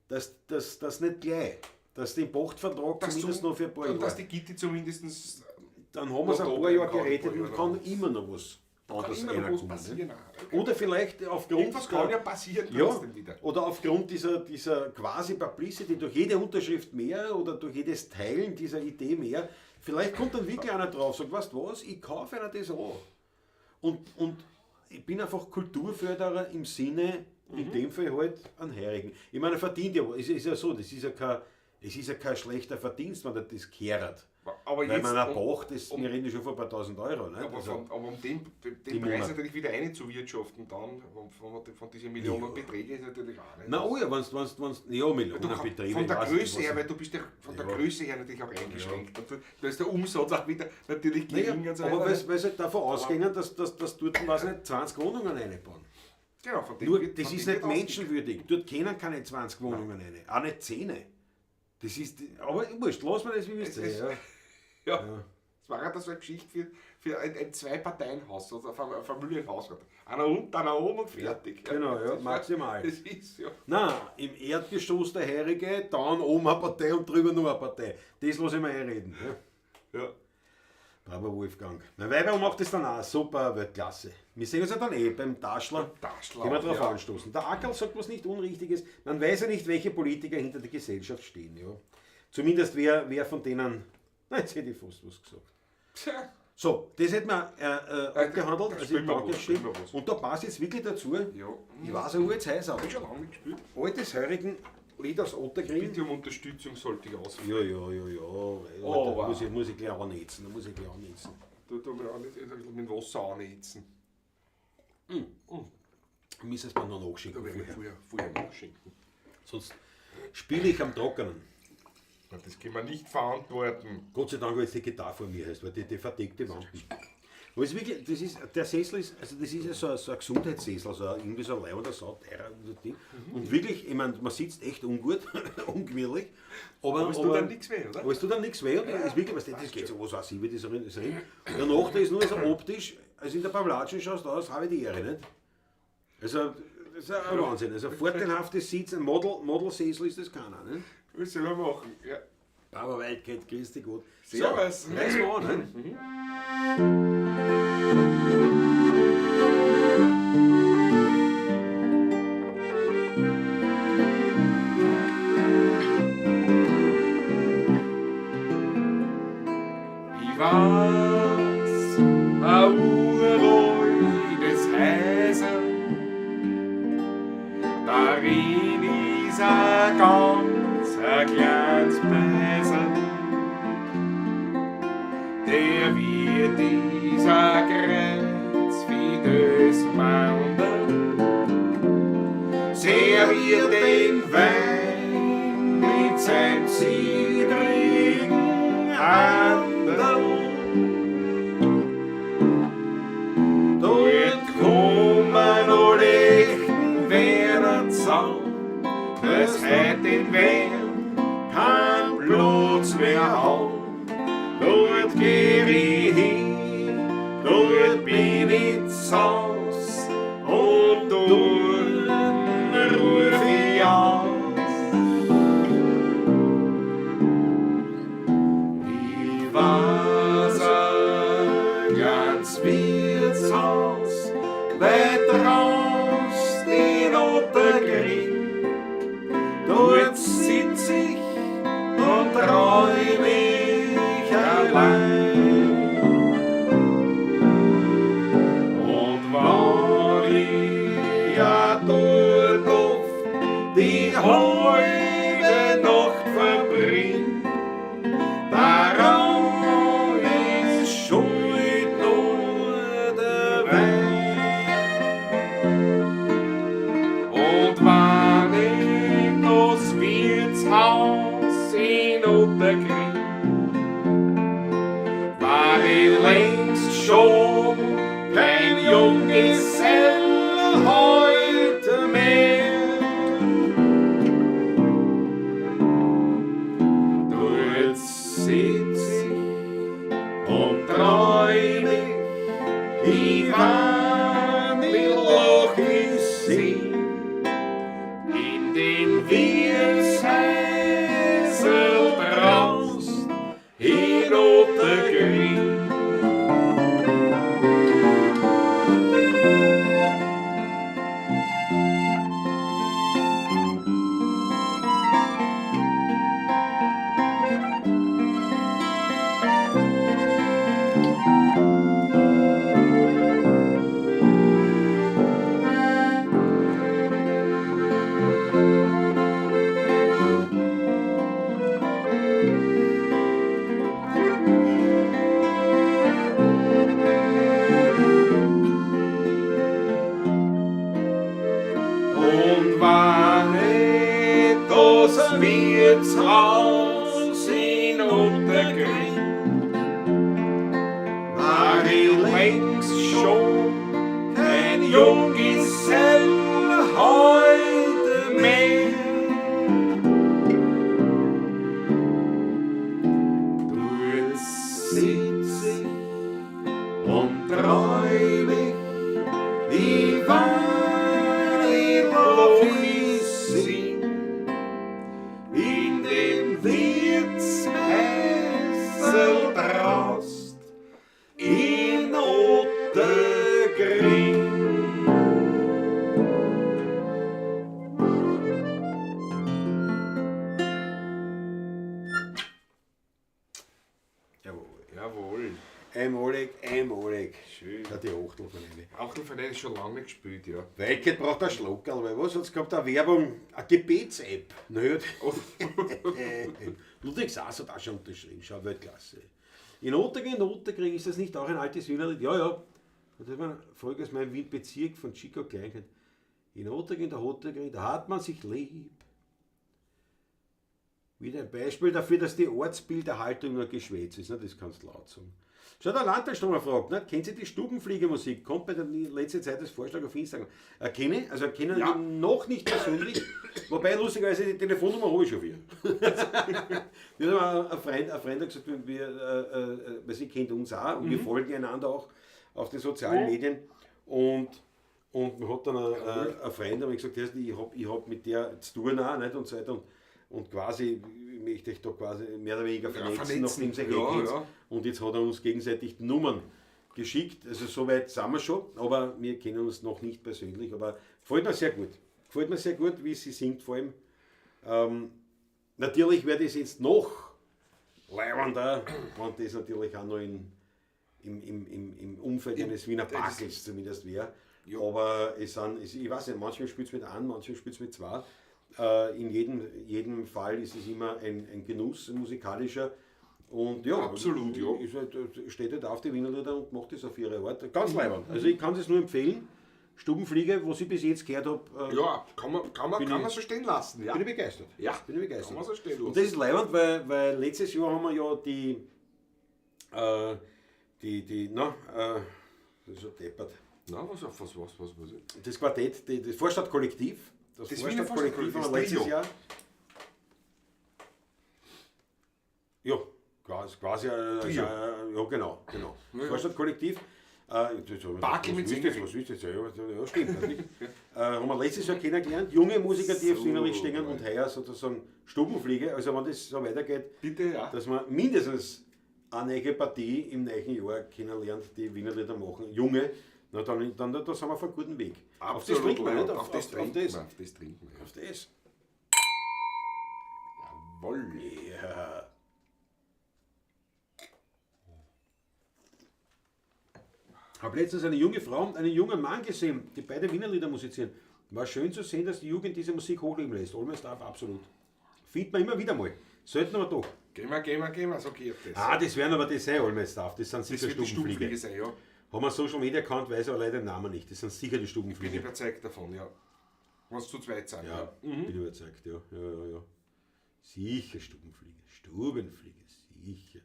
das, dass das nicht gleich, dass den Pachtvertrag zumindest noch für ein paar Jahre. Und dass die Gitti zumindest. Dann haben wir es ein paar Jahre gerettet und kann immer noch was. Kann immer noch was passieren. Ne? Oder vielleicht aufgrund. Irgendwas kann ja passieren trotzdem wieder. Oder aufgrund dieser quasi Publicity, durch jede Unterschrift mehr oder durch jedes Teilen dieser Idee mehr, vielleicht kommt dann wirklich einer drauf und sagt, weißt du was, ich kaufe einer das an. Und ich bin einfach Kulturförderer im Sinne, in dem Fall halt an Heurigen. Ich meine, er verdient ja, es ist ja so, das ist ja kein, es ist ja kein schlechter Verdienst, wenn er das kehrt. Aber weil jetzt, man auch braucht, das, wir reden ja schon von ein paar tausend Euro. Ne? Aber, also, aber um den Preis natürlich wieder einzuwirtschaften, dann von diesen Millionenbeträgen ist natürlich auch nicht. Na oh ja, wenn du, ja, Millionenbeträge. Von der Größe her, weil du bist ja von der Größe her natürlich auch eingeschränkt. Ja. Da ist der Umsatz auch wieder natürlich gering. Naja, und so aber weil sie halt davon ausgehen, dass dort, weiß nicht, 20 Wohnungen reinbauen. Genau, von dem Nur, wird, das von ist dem nicht wird ausgegangen. menschenwürdig. Dort können keine 20 Wohnungen rein, auch nicht 10. Das ist, aber wurscht, lass mal das, wie wir es Es ist- sehen. Ja. Ja. Es war halt so eine Geschichte für ein Zwei-Parteien-Haus, also ein Familienhaus. Einer unten, einer oben und fertig. Genau, ja, Das ist- maximal. Das ist ja. Nein, im Erdgeschoss der Herige, dann oben eine Partei und drüber noch eine Partei. Das lasse ich mir einreden. Ja. Ja. Bravo Wolfgang. Mein Weiberl macht das dann auch. Super, Weltklasse. Wir sehen uns ja dann eh beim Taschler. Taschler Können wir auch, drauf ja. anstoßen. Der Ackerl sagt was nicht Unrichtiges. Man weiß ja nicht, welche Politiker hinter der Gesellschaft stehen. Ja. Zumindest wer von denen. Nein, jetzt hätte ich fast was gesagt. Tja. So, das hätten wir abgehandelt. da Also spielen ich wir danke was, schön. spielen wir was. Und da passt jetzt wirklich dazu. Ja. Ich weiß, ein altes Haus Hab ich schon lange nicht gespielt. Altes Heurigen, Lied aus Ottergring. Bitte um Unterstützung sollte ich ausführen. Ja, ja, ja, ja. Oh, Alter, wow. muss ich gleich annetzen. Da muss ich gleich annetzen. Da tun wir auch nicht ein bisschen mit Wasser anätzen. Müssen es mir noch nachschicken. Da werde ich Vorher. vorher nachschenken. Sonst spiele ich am Trockenen. Na, das können wir nicht verantworten. Gott sei Dank, weil jetzt die Gitarre vor mir ist, weil die verdeckt die Wand. Aber es ist wirklich, das ist, der Sessel ist, also das ist ja so ein Gesundheitssessel, so ein, irgendwie so ein leibender Sau, teurer und Ding. Und wirklich, ich meine, man sitzt echt ungut, ungemütlich. Aber Aber es tut dann nichts weh, oder? Aber es tut dann nichts weh und es ist wirklich, weißt du, das geht so, was weiß ich, wie das drin ist. Danach, da ist nur so optisch, also in der Pavlatschen schaust du aus, habe ich die Ehre, nicht? Also, das ist ein Wahnsinn. Also, vorteilhaftes Sitz, ein Model-Sessel ist das keiner, nicht? Was soll man machen? Ja. Aber Waldkeit, grüß dich gut. Servus. So, reißen wir an, ne? Ich weiß, ein uraltes Häusl, darin ist ein ganz ein kleines Beisel. Der wird dieser Kreuz wie das Mandel, serviert den Wein mit seinem zittrigen Handel. Dort kommen alle echten Werner zusammen, dass heut in Wien kein Platz mehr hat. Dort geh ich hin, dort bin ich zu Haus und dort ruf ich aus. Ich weiß ein ganz Wirtshaus, weit raus den Ottergring. Dort sitz ich und träum ich allein. Und wann ich ja dort oft die halbe Nacht verbring, daran ist schuld nur der Wein. Und wann ich das Wirtshaus in Ottergring, war ich längst schon kein Junggesell heute mehr. Dort sitz ich und träum ich, ich wann ich lach ich sing, in den Wirtshäusl draußen in Ottergring. Und wann ich das Wirtshaus in Ottergring, war ich längst schon kein Junggesell Du jetzt sitz ich und träum ich, wie wann ich Loch sing, in dem Wirtshäusl draußt, in Ottergring. Jawohl. Jawohl. Einmalig, einmalig. Schön. Ja, die Achtel von einer. Achtel von einer ist schon lange nicht gespielt, ja. Weiket braucht ein Schluckerl, weil was? Sonst kommt eine Werbung, eine Gebets-App. Nicht? Ludwig Sass hat auch schon unterschrieben, schau, Weltklasse. In Otterkring, ist das nicht auch ein altes Wiener Lied? Ja, ja. Und das war Folge aus meinem Bezirk von Chico Kleinkind. In Otterkring, der Otterkring, da hat man sich lieb. Wieder ein Beispiel dafür, dass die Ortsbilderhaltung nur Geschwätz ist. Ne? Das kannst du laut sagen. Schau, der Landtagstromer fragt, ne? Kennt Sie die Stubenfliegermusik? Kommt bei der letzten Zeit als Vorschlag auf Instagram. Kenne, also kennen Ja. wir noch nicht persönlich. Wobei, lustigerweise, die Telefonnummer habe ich schon wieder. Wir haben ein Freund hat gesagt, weil sie kennt uns auch und wir folgen einander auch auf den sozialen Medien. Und mir hat dann ein Freund hat gesagt, ich hab mit der zu tun auch, nicht? Und so weiter. Und quasi möchte ich da quasi mehr oder weniger vernetzen, vernetzen. nachdem sie Ja, kennt. ja. Und jetzt hat er uns gegenseitig die Nummern geschickt. Also soweit sind wir schon, aber wir kennen uns noch nicht persönlich. Aber gefällt mir sehr gut. Gefällt mir sehr gut, wie sie singt vor allem. Natürlich werde ich es jetzt noch leibender, wenn das natürlich auch noch im Umfeld eines Wiener Parkels zumindest wäre. Ja. Aber es sind, ich weiß nicht, manchmal spielt es mit einem, manchmal spielt es mit zwei. In jedem Fall ist es immer ein Genuss, ein musikalischer. Und ja, Absolut, ja. Ist halt, steht halt auf die Wiener Lieder und macht das auf ihre Art. Ganz leibend. Also ich kann es nur empfehlen. Stubenfliege, was ich bis jetzt gehört habe, Ja, kann man so stehen lassen. Ja. bin ich begeistert. Ja, bin ich begeistert. kann man so stehen lassen. Und das ist leibend, weil letztes Jahr haben wir ja das ist ja deppert. Na, was? Das Quartett, das Vorstadtkollektiv. Das Das Wiener Vorstadtkollektiv haben wir Vorstadtkollektiv, letztes das Jahr. Ja, quasi Trio. ja, genau. Ja. Vorstadtkollektiv. Barkel mit Sängerin. Was ist das? Ja, stimmt. Natürlich. Haben wir letztes Jahr kennengelernt. Junge Musiker, die auf So, Wienerlied stehen und ja. heuer sozusagen Stubenfliege. Also wenn das so weitergeht, Bitte, ja. dass man mindestens eine neue Partie im neuen Jahr kennenlernt, die Wiener Lieder machen. Junge, na dann da sind wir auf einem guten Weg. Auf das trinken wir, nicht? Auf das trinken wir. Auf das trinken wir. Auf das. Jawohl. Ja. Habe letztens eine junge Frau und einen jungen Mann gesehen, die beide Wiener Lieder musizieren. War schön zu sehen, dass die Jugend diese Musik hochleben lässt. All my Stuff, absolut. Findet man immer wieder mal. Selten aber doch. Gehen wir, so geht das. Ah, das werden aber das sein, All my Stuff. Das sind das sicher wird die Stubenfliege. Stubenfliege sein, ja. Haben wir Social Media Account, weiß aber leider den Namen nicht. Das sind sicher die Bin ich Stubenfliege. überzeugt davon, ja. Wenn es zu zweit sind. Ja, bin ich überzeugt, ja. Ja. Sicher Stubenfliege. Stubenfliege, sicher.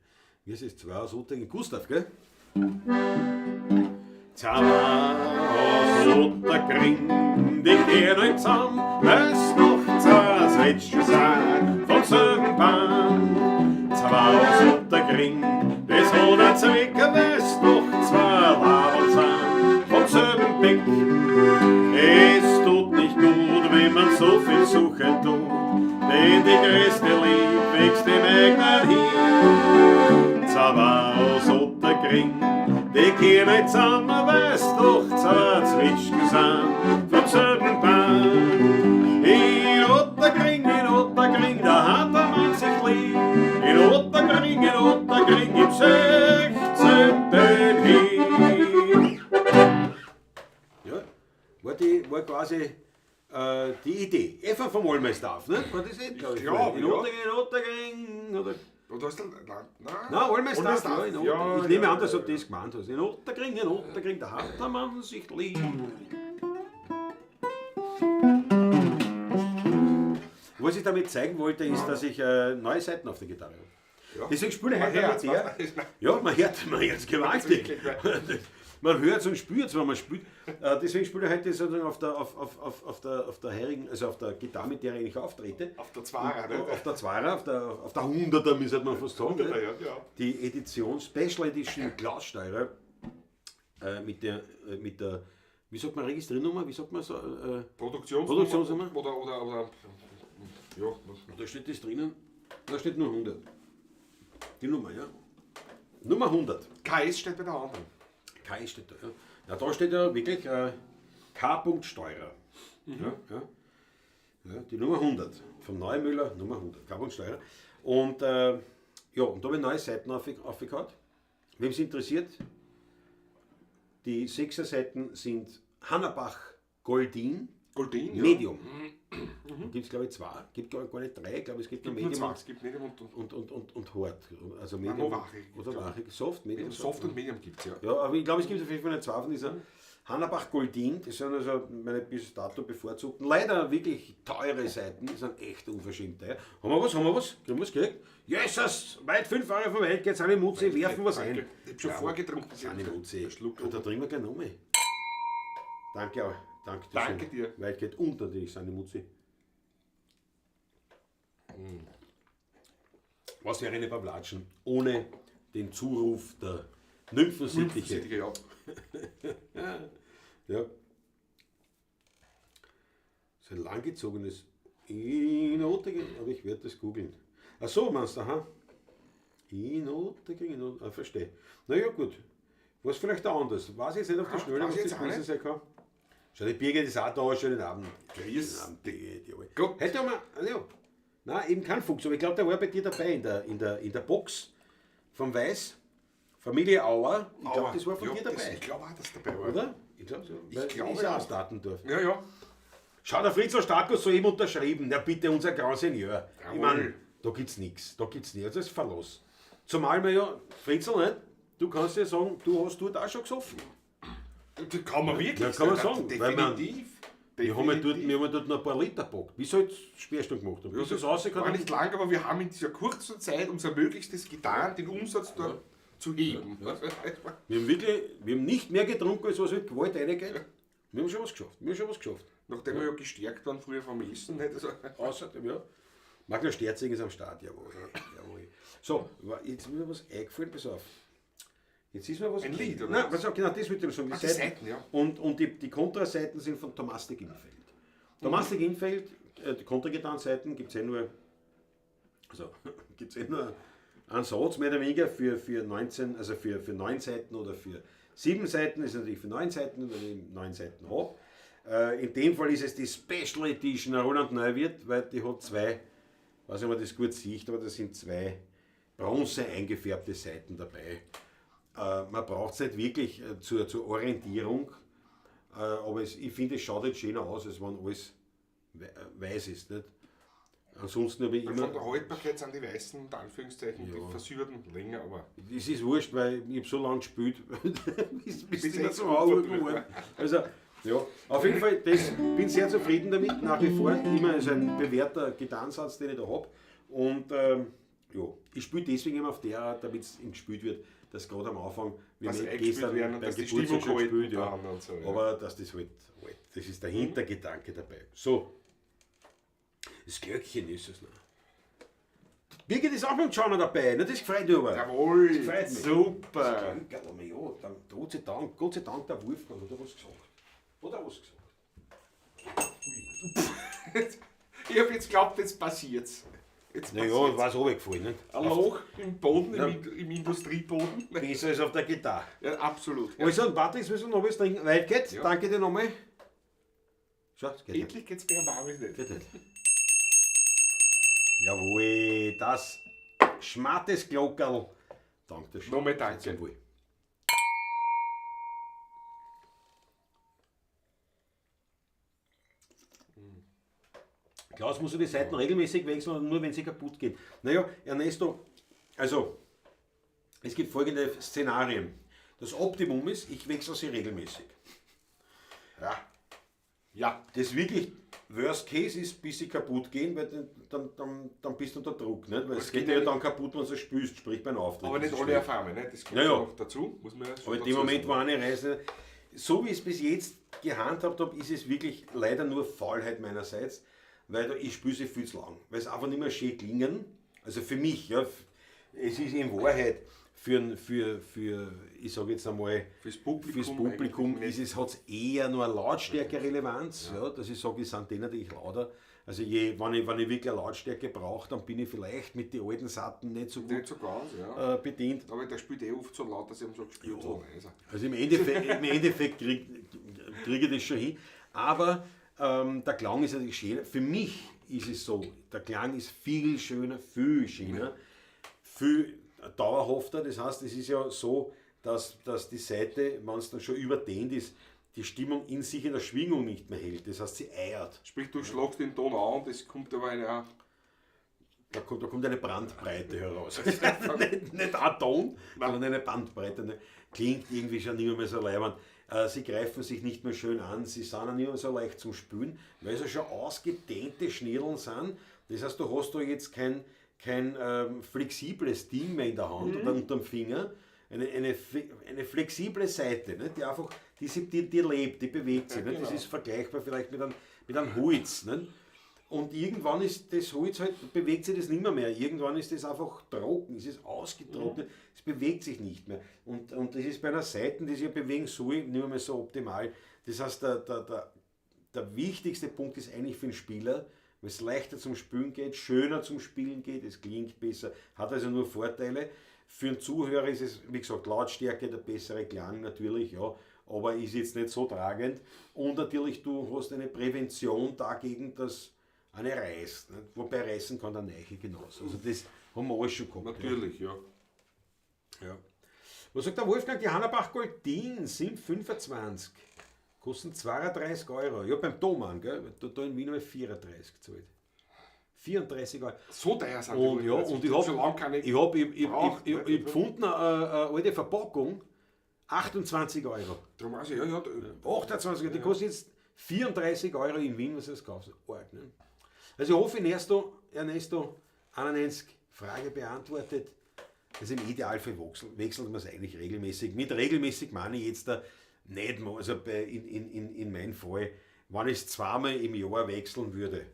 Wie ist es? Zwei aus Otterkring. Gustav, gell? Zwei aus Otterkring, die gehen halt zusammen, weil's noch zwei Zwetschgen sind vom selben Baum. Zwei aus Otterkring, das hat ein Zweck, weil's noch zwei Laberl sind vom selben Beck. Es tut nicht gut, wenn man so viel suchen tut, denn die größte Liebe wächst im eigenen Hirn. Zwei aus Otterkring, die gehen nicht zusammen, weil's doch zwei Zwetschgen sind vom selben Baum. In Otterkring, da hat der Mann sich lieb. In Otterkring, im 16. Hin. Ja, war quasi die Idee. Eva vom Allmeistaff, ne? War das nicht, glaub ich. Ich glaub, in ja. Otterkring, oder? Oder hast du. Nein, Nein, Allmeistaff, ja, in Otterkring. Ich nehme an, dass du ja. das gemeint hast. In Otterkring, da hat der Mann sich lieb. Was ich damit zeigen wollte, ist, dass ich neue Saiten auf der Gitarre habe. Ja. Deswegen spiele ich Man heute hört's, mit der. was? Ja, man hört es gewaltig. Wirklich, Man hört es und spürt es, wenn man spielt. Deswegen spiele ich heute sozusagen auf der, auf der heurigen, also auf der Gitarre, mit der ich eigentlich auftrete. Auf der Zwarer, ne? Auf der Zwarer, auf der 100er, müsste man fast sagen. 100er, ne? ja, ja. Die Edition, Special Edition Klaus Steurer mit der, wie sagt man, Registriernummer, wie sagt man so? Produktionsnummer. Produktionsnummer? Oder, ja. Da steht das drinnen, da steht nur 100. Die Nummer, ja. Nummer 100. KS steht bei der anderen. KS steht da, ja. Ja, da steht ja wirklich K. Steurer. Mhm. Ja, ja. Ja, die Nummer 100. Vom Neumüller, Nummer 100. K. Steurer. Und, ja, und da habe ich neue Seiten aufgehauen. Wem es interessiert, die 6er Seiten sind Hannabach Goldin. Goldin, ja. Medium. Mhm. Gibt es, glaube ich, zwei. Gibt gar nicht drei. Ich glaube, es gibt nur Medium. Medium Es gibt Medium und Hart. Also Medium Nein, oder Wachig. Soft, Medium, Soft und Medium gibt es, ja. Ja, aber ich glaube, es gibt auf jeden Fall zwei von dieser Hannabach Goldin. Das sind also meine bis dato bevorzugten, leider wirklich teure Seiten. Die sind echt unverschämt teuer. Haben wir was? Haben wir was? Kriegen wir was gekriegt? Jesus! Weit 5 Euro vom Welt geht's, eine Mutzi, werfen was ein. Ich hab schon vorgetrunken. Eine Mutzi. Schluck. Und da trinken wir gleich noch mehr. Danke auch. Danke, Danke dir. Weit geht und natürlich seine Mutzi. Was wäre eine Pavlatschen ohne den Zuruf der Nymphensittiche? Nymphensittiche, ja. Ja. So ein langgezogenes Inote, aber ich werde das googeln. Ach so, meinst du, aha. Inote gegen Inote, ah, verstehe. Naja, gut. Was vielleicht auch anders. Weiß ich jetzt nicht auf die Schnelle, weiß was ich das jetzt auch gewesen nicht. sein kann. Schau, die Birgit ist auch da, schönen Abend. Grüß Schönen Abend, Birgit, jawohl. Gott. Heute haben wir, ja. Nein, eben kein Fuchs, aber ich glaube, der war bei dir dabei in der Box vom Weiß, Familie Auer. Ich glaube, das war von ja, dir dabei. Das, ich glaube auch, dass dabei war. Oder? Ich glaube so. Ich glaube ist ja auch. aus Datendorf. Ja, ja. Schau, der Fritzl Starkus soeben unterschrieben. Na bitte, unser Grand Seigneur. Ich Jawohl. meine, da gibt's nichts. Da gibt's nichts. Das ist Verlass. Zumal wir ja, Fritzl, nicht? Du kannst ja sagen, du hast dort auch schon gesoffen. Das kann man wirklich Ja, kann man sagen, weil man- Definitiv. Wir haben ja dort noch ein paar Liter gepackt. Wie soll ich Sperrstunde gemacht haben? Ja, Bis das rausgekommen war nicht lang, aber wir haben in dieser kurzen Zeit unser Möglichstes getan, den Umsatz dort zu heben. Wir haben wirklich, wir haben nicht mehr getrunken, als was mit Gewalt reingeht. Wir haben schon was geschafft. Wir haben schon was geschafft. Nachdem wir ja gestärkt waren früher vom Essen. Nicht? Also, Außerdem, ja. Magnus Sterzing ist am Start, jawohl. Jawohl. So, jetzt ist mir was eingefallen, pass auf. Jetzt ist mir was. Ein Lied, oder Nein, was? pass auf, genau, das mit dem Song. Ach, die Seiten, ja. Und die Kontraseiten sind von Thomastik Infeld. Thomastik Infeld, die Kontragitarrenseiten gibt es eh nur, also gibt es eh nur einen Satz, mehr oder weniger, für 19, also für 9 Seiten oder für 7 Seiten, ist natürlich für 9 Seiten, wenn ich 9 Seiten habe. In dem Fall ist es die Special Edition Roland Neuwirth, weil die hat zwei, weiß nicht, ob man das gut sieht, aber da sind zwei Bronze eingefärbte Seiten dabei. Man braucht es nicht wirklich zur Orientierung, aber ich finde, es schaut jetzt schöner aus, als wenn alles weiß ist. Nicht? Ansonsten habe ich Von immer. der Haltbarkeit sind die weißen, unter Anführungszeichen, Ja. die versilberten länger, aber Es ist wurscht, weil ich habe so lange gespielt, bis Bis immer echt zum Auge gut geworden. Also, ja, auf jeden Fall, das, bin sehr zufrieden damit, nach wie vor. Immer ist ein bewährter Gitarrensatz, den ich da habe. Und ja, ich spiele deswegen immer auf der Art, damit es gespielt wird, dass gerade am Anfang, wir Dass haben eingespielt gestern werden und beim dass die Geburtstag Stimmung schon gehalten gespielt, ja. dann und so, ja. Aber dass das halt, das ist der Hintergedanke dabei. So, das Glöckchen ist es noch. Birgit ist auch mit dem Johnner dabei, ne? Das freut mich aber. Jawohl, Das freut mich. super. Das Glöckerl, ja, dann, Gott sei Dank, der Wolfgang hat er was gesagt. Hat er was gesagt? Ich habe jetzt geglaubt, jetzt passiert's. Jetzt Naja, passiert's. war es runtergefallen, nicht? Ein Loch im Boden, Ja. im Industrieboden. Besser als auf der Gitarre. Ja, absolut. Ja. Also, und Patrick, müssen wir noch was trinken. Weit geht's. Ja. Danke dir nochmal. Schau, es geht nicht. Endlich geht's bei einem nicht. Geht nicht. Jawohl, das schmattes Glockerl. Danke schön. Nochmal danke. Zum Wohl. Klaus muss ja die Seiten regelmäßig wechseln und nur wenn sie kaputt geht. Naja, Ernesto, also es gibt folgende Szenarien. Das Optimum ist, ich wechsle sie regelmäßig. Ja. Ja. Das wirklich Worst Case ist, bis sie kaputt gehen, weil dann bist du unter Druck. Nicht? Weil es Es geht geht ja ja dann kaputt, wenn du spülst, sprich beim Auftritt. Aber Das nicht ist alle schlecht. auf einmal, ne? Das kommt Ja, ja. noch dazu, muss man ja schon Aber in dem dazu Moment, wo sagen. eine Reise, so wie ich es bis jetzt gehandhabt habe, ist es wirklich leider nur Faulheit meinerseits, weil da, ich spüle sie viel zu lang, weil es einfach nicht mehr schön klingen. Also für mich, ja, es ist in Wahrheit für ich sage jetzt einmal, Fürs Publikum, fürs Publikum eigentlich ist es, hat es eher nur eine Lautstärke-Relevanz, ja. Dass ich sage, ich sind die natürlich lauter. Also wenn ich wirklich eine Lautstärke brauche, dann bin ich vielleicht mit den alten Satten nicht so gut Nicht so ganz, ja. bedient. Aber der spielt eh oft so laut, dass ich ihm so gespielt Ja. habe. Also. Also im Endeffekt krieg ich das schon hin. Aber der Klang ist natürlich schöner. Für mich ist es so, der Klang ist viel schöner, viel dauerhafter. Das heißt, es ist ja so, dass die Saite, wenn es dann schon überdehnt ist, die Stimmung in sich in der Schwingung nicht mehr hält. Das heißt, sie eiert. Sprich, du schlagst den Ton an und es kommt aber eine. Da kommt eine Brandbreite heraus. Nicht ein Ton, sondern eine Bandbreite. Klingt irgendwie schon nicht mehr so leiwand. Sie greifen sich nicht mehr schön an, sie sind auch nicht mehr so leicht zum Spülen, weil es ja schon ausgedehnte Schnirlen sind. Das heißt, du hast da jetzt kein flexibles Ding mehr in der Hand oder unterm Finger. Eine flexible Saite, ne, die einfach, die lebt, die bewegt sich. Ja, Ne? Das genau. ist vergleichbar vielleicht mit einem Holz. Ne? Und irgendwann ist das Holz halt, bewegt sich das nicht mehr. Irgendwann ist das einfach trocken, es ist ausgetrocknet, es bewegt sich nicht mehr. Und das ist bei einer Saite, die sich ja bewegen soll, nicht mehr so optimal. Das heißt, der wichtigste Punkt ist eigentlich für den Spieler, weil es leichter zum Spielen geht, schöner zum Spielen geht, es klingt besser, hat also nur Vorteile. Für den Zuhörer ist es, wie gesagt, Lautstärke, der bessere Klang natürlich, ja, aber ist jetzt nicht so tragend. Und natürlich, du hast eine Prävention dagegen, dass eine reißt. Ne? Wobei reißen kann der Neiche genauso. Also das haben wir alles schon gehabt. Natürlich, ja. Ja. Was sagt der Wolfgang? Die Hannabach Goldin sind 25. Kosten 32 Euro. Ja, beim Thomann, gell? Da in Wien habe ich 34 gezahlt. 34 Euro. So teuer sind Und die ja, Goldin. und ich Schon habe lange keine ich hab, ich, ich, braucht, ich, ne? ich, ich gefunden eine alte Verpackung, 28 Euro. Darum weiß ich, ja, ja. 28 Euro, die kostet jetzt 34 Euro in Wien, was du das kaufst. Arg, ne? Also ich hoffe, Ernesto 91, Frage beantwortet. Also im Idealfall wechselt man es eigentlich regelmäßig. Mit regelmäßig meine ich jetzt da nicht mal, also in meinem Fall, wenn ich es zweimal im Jahr wechseln würde,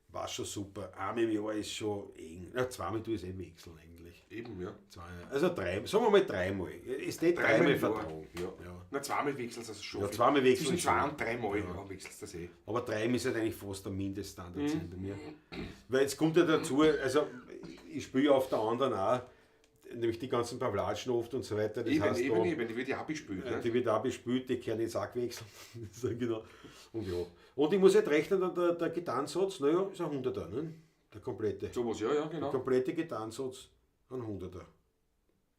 war schon super. Einmal im Jahr ist schon eng. Ja, zweimal tue ich es eh wechseln eigentlich. Eben, ja. Zwei, also drei, sagen wir mal dreimal. Ist nicht dreimal im Jahr. vertragen. Ja. Ja. Na, zweimal wechselst du das schon. Ja, zweimal wechseln Zwischen zwei schon. und dreimal ja. Wechselst du das eh. Aber dreimal ist halt eigentlich fast der Mindeststandard sein bei mir. Weil jetzt kommt ja dazu, also ich spiele ja auf der anderen auch, nämlich die ganzen Pawlatschen oft und so weiter. Das Eben, heißt, eben, da, eben, die wird ja auch bespielt. Ne? Die wird auch bespielt, die können jetzt auch gewechselt. So, genau. Und ja. Und ich muss halt rechnen, der Gitarrensatz, naja, ist ein Hunderter, ne? Der komplette. Sowas, ja, ja, genau. Der komplette Gitarrensatz, ein Hunderter.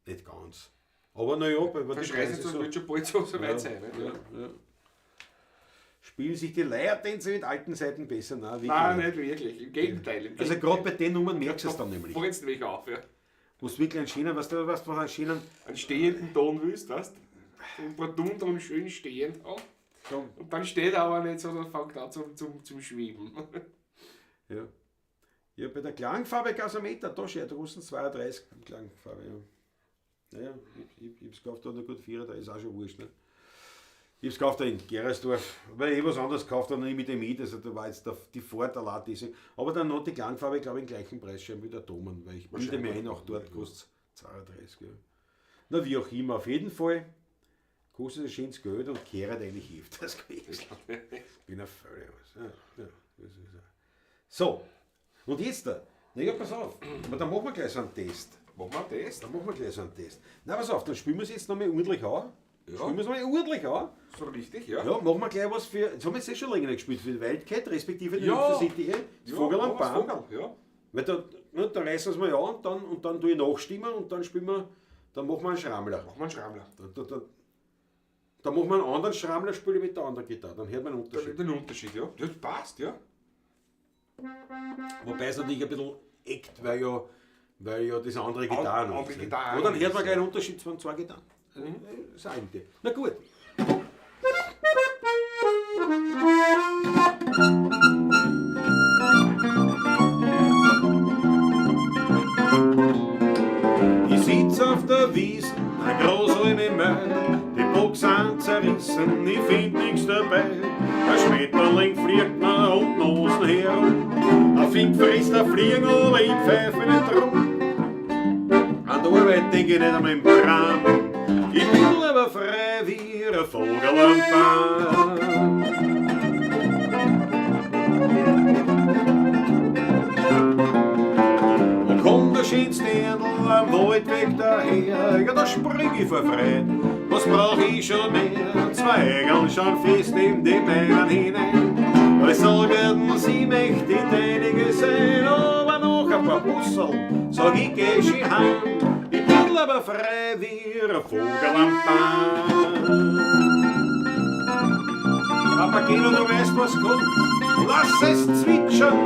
Nicht ganz. Aber naja, bei bei die Verschreißen Preise so, so. wird schon bald so weit sein. Ne? Ja, ja. Spielen sich die Leiertänzer mit alten Saiten besser? Nein, wirklich Nein, nicht. nicht wirklich. Im Gegenteil. Im Also Gegenteil. gerade bei den Nummern merkst du es dann nämlich. Fällt's nämlich auf, ja. Wo du wirklich einen schönen, weißt du, was, einen schönen, Einen stehenden Ton willst, weißt du? Und Partout drum schön stehend haben. Und dann steht er aber nicht, sondern fängt an zum Schweben. Ja. Ja, bei der Klangfarbe Gasometer, da steht, da kosten 32 Klangfarbe, ja. Naja, ich hab's gekauft, da noch gut 34, ist auch schon wurscht, ne? Ich hab's gekauft da in Gerasdorf, weil ich eh was anderes gekauft habe, nicht mit dem mit, also da war jetzt die Fahrt allein diese. Aber dann hat die Klangfarbe, glaube ich, den gleichen Preis schon wie der Thomann, weil ich bilde mir ein, auch dort kostet 32, ja. Na, wie auch immer, auf jeden Fall kostet es schönes Geld und kehrt eigentlich öfters gewesen. Bin ein völlig was. Ja, ja, das ist ja. So, und jetzt da. Na ja, pass auf. Aber dann machen wir gleich so einen Test. Machen wir einen Test? Dann machen wir gleich so einen Test. Na, pass auf, dann spielen wir es jetzt nochmal ordentlich an. Ja. Spielen wir es nochmal ordentlich an. So richtig, ja. Ja, machen wir gleich was für. Jetzt haben wir jetzt eh schon länger nicht gespielt, für die Wildcat, respektive die Ja. Nymphensittich, das Ja, Vogel am machen wir's Baum. Vogel, ja. Weil da, ne, da reißen wir es mal an und dann tue ich nachstimmen und dann spielen wir, dann machen wir einen Schrammler. Machen wir einen Schrammler. Da machen wir einen anderen Schrammler, spiele ich mit der anderen Gitarre. Dann hört man einen Da Unterschied. wird den Unterschied, ja. Das passt, ja. Wobei es natürlich ein bisschen eckt, weil ja das andere Gitarren andere ist, ne? Gitarren Aber dann hört man ist, gleich einen Unterschied von zwei Gitarren. Das ist eine Idee. Na gut. eine Wiesen, ein Großalm im Meer, die Bock sind zerrissen, ich find nix dabei. Ein Schmetterling fliegt mir um die Nosen herum, ein Fink frisst ein Fliegen, aber ich pfeife nicht rum. An der Arbeit denk ich nicht an meinen Bram, ich bin aber frei wie ein Vogel am Baum. Und kommt der schönste Dirndl am Waldweg daher, ja, da spring ich vor Freude, was brauch ich schon mehr? Zwei Engeln schauen fest in die Meeren hinein. Alle sagen, sie möchte die deinige sein, aber noch ein paar Bussel, sag ich, geh schon heim. Ich bin aber frei wie ein Vogel am Baum. Papageno, du weißt, was kommt, lass es zwitschern.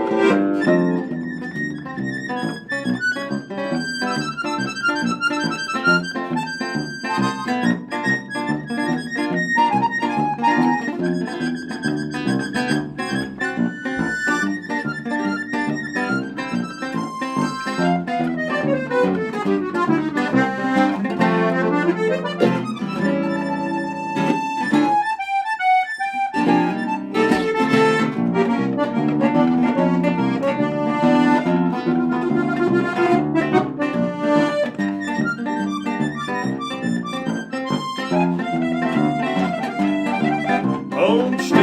Und steht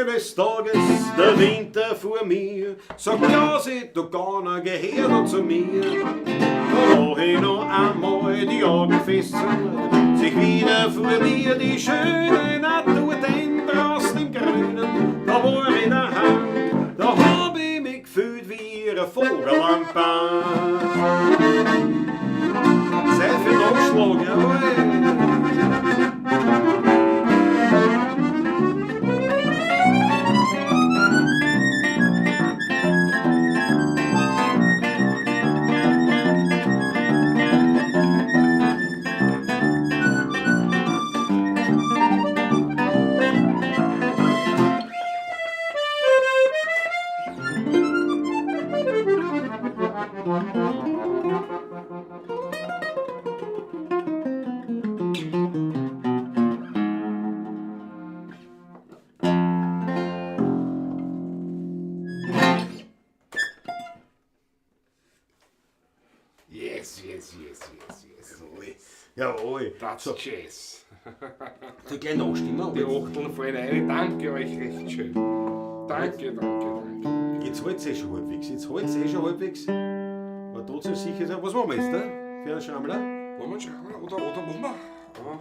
eines Tages der Winter vor mir, sagt Jasi, du Gauner, geh her da zu mir. Da mach ich noch einmal die Augen fest zu, sich wieder vor mir die schöne Natur, denn draußen im Grünen, da war ich daheim, da hab ich mich gefühlt wie ein Vogel am Baum. Zeit für den Anschlag, jawohl. Yes, yes, yes, yes, yes. Jawohl. That's So, Jazz. die gleich nachstimmen. Die Achteln fallen rein. Danke euch recht schön. Danke, danke, danke. Jetzt halt's eh schon halbwegs. Jetzt halt's eh schon halbwegs. Aber trotzdem sicher sein. Was machen wir jetzt da? Für einen Schrammler? Wollen wir einen Schrammler oder machen wir? Ja.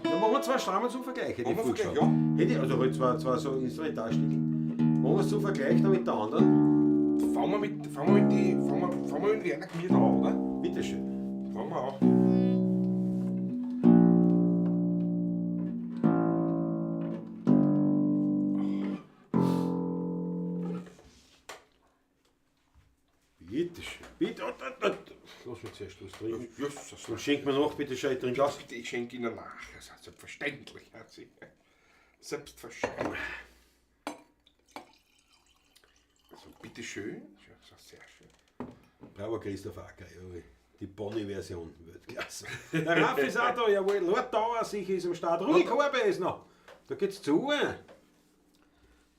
Dann machen wir zwei Schrammen zum Vergleich. Hätte ich Machen wir Vergleich, vorgeschlagen. Hätte ich, also halt zwei so Instrumentalstücke. Machen wir es zum Vergleich dann mit der anderen. Fangen wir mit, fangen wir mit, die, fangen wir mit Werner Gmür an, oder? Bitteschön. Fangen wir an. Bitteschön. Bitte. Oh, oh, oh. Lass mich zuerst was trinken. Jesus, Und schenk mir noch, bitte schön, ich trinke aus. Bitte, ich schenke Ihnen nach. Das ist selbstverständlich. Selbstverständlich. Also, bitteschön. Das ist sehr schön. Bravo, Christoph Acker, jawohl. Die Bonnie-Version, Weltklasse. Der Raffi ist auch da, jawohl. Lord Dauer sicher ist am Start. Rudi Korbe ist noch. Da geht's zu.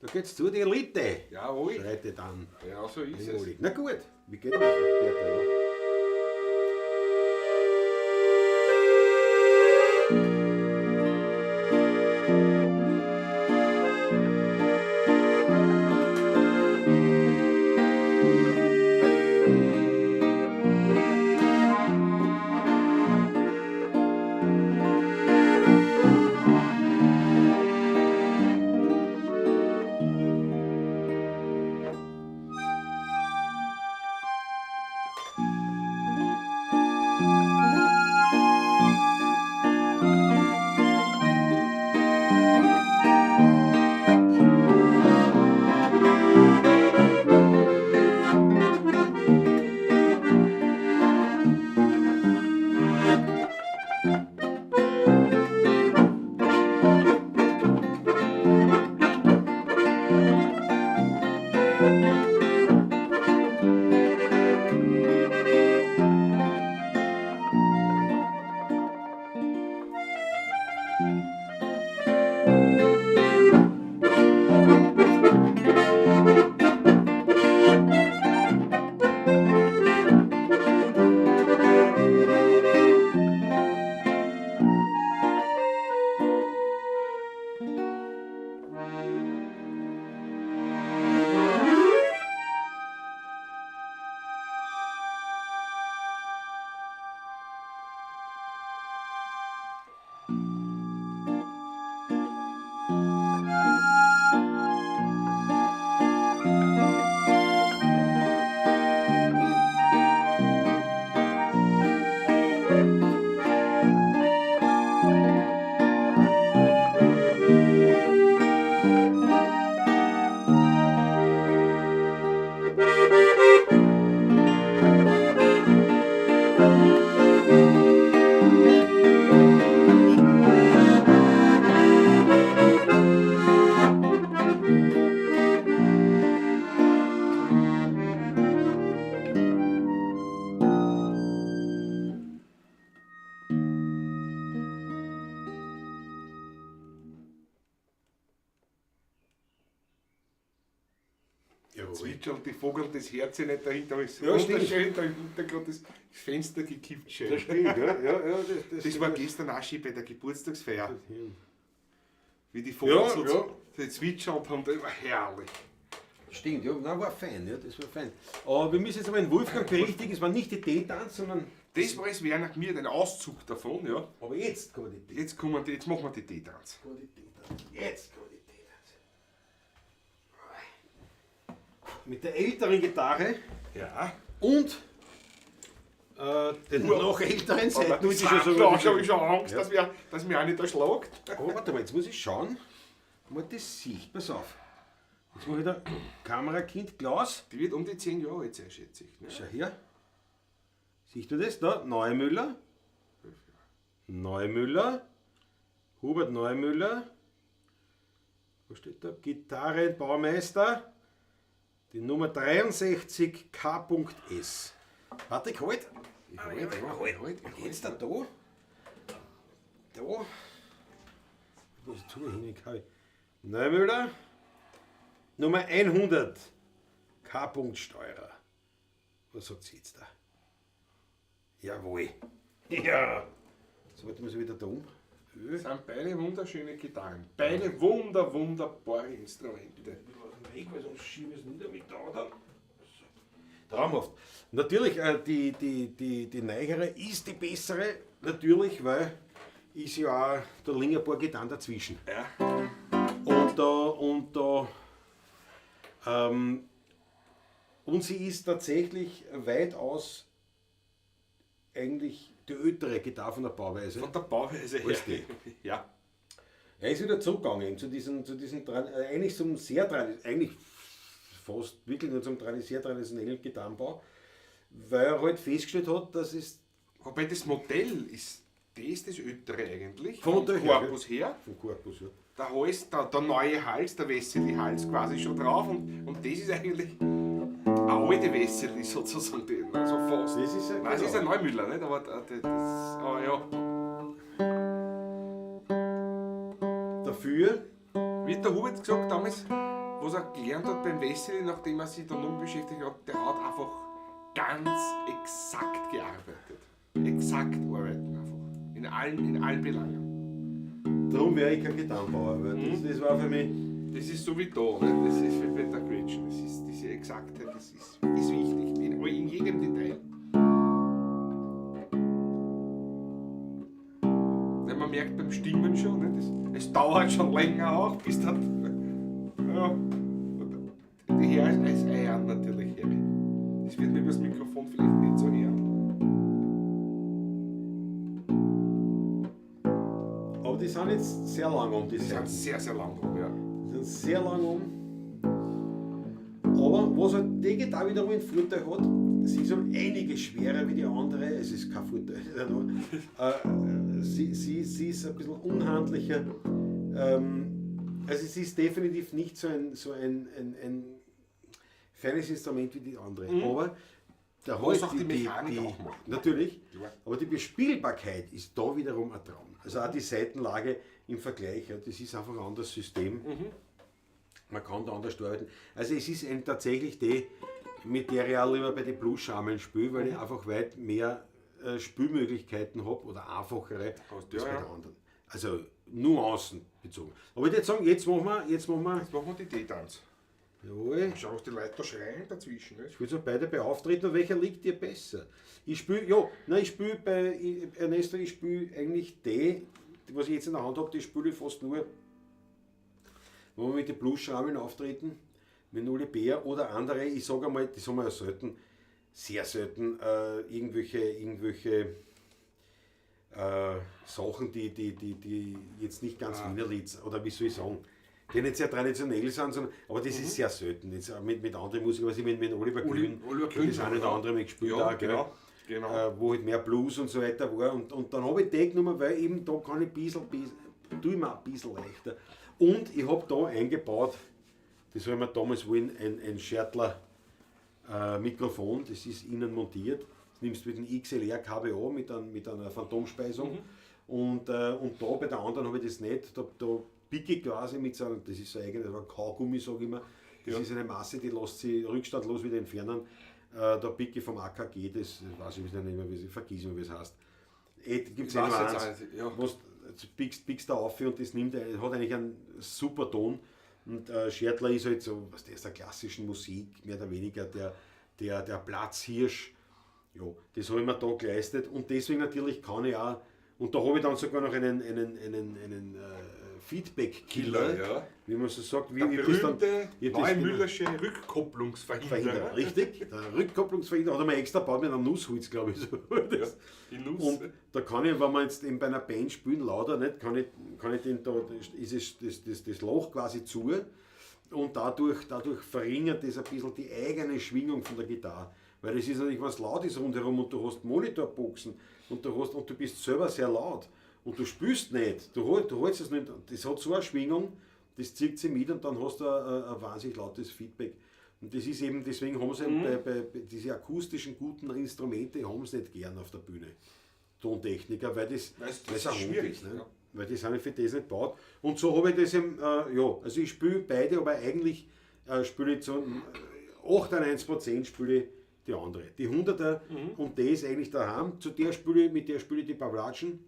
Da geht's zu, die Elite. Jawohl. Schreitet an. Ja, so ist es. Na gut, wie geht das? Bertha, ja? Zwitschern die Vogel, das Herz nicht dahinter, aber es ist Ja, stimmt. wunderschön, da im Hintergrund das Fenster gekippt schön. Das stimmt, ja. Ja, Das war gestern auch schön bei der Geburtstagsfeier. Wie die Vogel Ja, so ja. so zwitschern haben, das war herrlich. Stimmt, ja, nein, war fein, ja, das war fein. Aber wir müssen jetzt aber den Wolfgang berichtigen, es war nicht die T-Tanz, sondern. Das war es Werner Gmiert, ein Auszug davon, ja. Aber jetzt kommen die T-Tanz. Jetzt machen wir die T-Tanz. Jetzt kommen die T-Tanz. Mit der älteren Gitarre Ja. und den noch älteren Seiten. Das ist schon so da habe ich schon Angst, Ja. dass mir auch nicht erschlagt. Aber warte mal, jetzt muss ich schauen, ob man das sieht. Pass auf. Jetzt mache ich da Kamerakind Klaus. Die wird um die 10 Jahre alt sein, schätze ich. Ne? Schau her. Siehst du das da? Neumüller. Neumüller. Hubert Neumüller. Wo steht da? Gitarrenbaumeister. Die Nummer 63 K.S. Patrick, halt. Ich halt, ja, ich halt, ich halt. Jetzt da da. Da. Was tue ich hin? Neumüller. Nummer 100. K. Steurer. Was sagt sie jetzt da? Jawohl. Ja. So, warte, muss ich wieder da um. Das sind beide wunderschöne Gitarren. Beide wunderbare Instrumente. Weg, weil sonst schiebe ich es nieder mit da dann. So. Traumhaft. Natürlich, die Neigere ist die bessere, natürlich, weil ist ja auch, da liegen ein paar Gitarren dazwischen. Ja. Und sie ist tatsächlich weitaus eigentlich die ältere Gitarre von der Bauweise. Von der Bauweise her. Als die. Ja. Er ist wieder zurückgegangen zu diesen, eigentlich zum sehr eigentlich fast wirklich nur zum sehr traditionellen Gitarrenbau, weil er halt festgestellt hat, dass es Wobei das Modell ist das ältere eigentlich. Vom Modell her, Korpus her. vom Korpus, ja. Der Hals, der neue Hals, der Wessely-Hals quasi schon drauf. Und das ist eigentlich eine alte Wessely sozusagen. Also fast. Das ist ja, Nein, es genau. ist ein Neumüller, nicht? Aber das, aber ja. Dafür, Wie hat der Hubert gesagt damals, was er gelernt hat beim Wessely, nachdem er sich da nun beschäftigt hat, der hat einfach ganz exakt gearbeitet. Exakt arbeiten einfach. In allen Belangen. darum wäre ich kein Gitarrenbauer, weil das war für mich. Das ist so wie da, ne? Das ist wie bei der Gretchen. Das ist diese Exaktheit, das ist wichtig. In jedem Detail. Ja, man merkt beim Stimmen schon, ne? Es dauert schon länger auch, bis dann. Ja, die Herr ist Eiern natürlich, Harry. Das wird mir übers Mikrofon vielleicht nicht so hören. Aber die sind jetzt sehr lang um, die Die sind Seiten. sehr, sehr lang rum, ja. Die sind sehr lang um. Aber was halt die Gitarre wiederum einen Vorteil hat, sie ist um einiges schwerer wie die andere. Es ist kein Vorteil. Sie ist ein bisschen unhandlicher. Also sie ist definitiv nicht so ein feines Instrument wie die andere. Aber der Was Halt, auch die Mechanik auch macht. Natürlich. Ja. Aber die Bespielbarkeit ist da wiederum ein Traum. Also auch die Seitenlage im Vergleich, ja, das ist einfach ein anderes System. Man kann da anders arbeiten. Also es ist tatsächlich die, mit der ich auch lieber bei den Blues-Schameln spiele, weil ich einfach weit mehr Spielmöglichkeiten habe oder einfachere Hast, als ja, bei ja. der anderen. Also Nuancen bezogen. Aber ich würde sagen, jetzt machen wir, Jetzt machen wir die T-Tanz. Jawohl. Schau, was die Leute da schreien dazwischen. Ne? Ich will so beide bei auftreten, und welcher liegt dir besser? Ich spiele, ja, nein, ich spiele bei Ernesto, ich spiele eigentlich die, was ich jetzt in der Hand habe, die spiele ich fast nur, wenn wir mit den Blues-Schrammeln auftreten, mit Uli Bär oder andere, ich sage einmal, das haben wir ja selten, sehr selten, irgendwelche Sachen, die jetzt nicht ganz Wienerlied, oder wie soll ich sagen, die nicht sehr traditionell sind, sondern, aber das ist sehr selten. Jetzt auch mit anderen Musikern, was ich mit Oliver Grün, Oliver Grün, das eine oder andere mitgespielt Ja, auch, gell? genau. Wo halt mehr Blues und so weiter war. Und dann habe ich die genommen, weil eben da kann ich ein bisschen, tue ich mir ein bisschen leichter. Und ich habe da eingebaut, das habe ich mir damals wollen, ein Schertler Mikrofon, das ist innen montiert. Das nimmst du mit dem XLR KBO, mit einer Phantomspeisung. Und da bei der anderen habe ich das nicht. Da picke ich quasi mit so einem, das ist so eigen, das war Kaugummi, sage ich immer, Das Ja. ist eine Masse, die lässt sich rückstandlos wieder entfernen. Da pick ich vom AKG, das weiß ich nicht mehr, wie es, vergiss immer, wie es heißt. Gibt es Ich eh nur weiß jetzt eins, auch nicht, ja. was du pickst da auf und das nimmt, hat eigentlich einen super Ton. Und Schertler ist halt so, was der ist der klassischen Musik, mehr oder weniger der Platzhirsch. Ja, das habe ich mir da geleistet und deswegen natürlich kann ich auch, und da habe ich dann sogar noch einen Feedback-Killer, Killer, ja. wie man so sagt. Wie, Der ich hab das dann- berühmte ich hab das genau- Neumüllersche Rückkopplungsverhinderer. Verhinderer, richtig. Der Rückkopplungsverhinderer hat er mir extra gebaut mit einem Nussholz, glaube ich. So. Das, Die Nuss. Und da kann ich, wenn wir jetzt eben bei einer Band spielen, lauter, nicht, kann ich den da, ist es, das Loch quasi zu und dadurch verringert das ein bisschen die eigene Schwingung von der Gitarre. Weil es ist natürlich, wenn es laut ist rundherum und du hast Monitorboxen und du bist selber sehr laut und du spürst nicht, du holst es nicht, das hat so eine Schwingung, das zieht sie mit und dann hast du ein wahnsinnig lautes Feedback. Und das ist eben, deswegen haben sie eben bei diese akustischen guten Instrumente haben sie nicht gern auf der Bühne. Tontechniker, weil das, Weil's das weil's ist ein Hund schwierig, ist, ne? ja. Weil das haben für das nicht gebaut. Und so habe ich das eben, ja, also ich spiele beide, aber eigentlich spiele ich zu 98% spiele ich die andere. Die 100er und die ist eigentlich daheim, zu der spiele ich, mit der spiele ich die Pavlatschen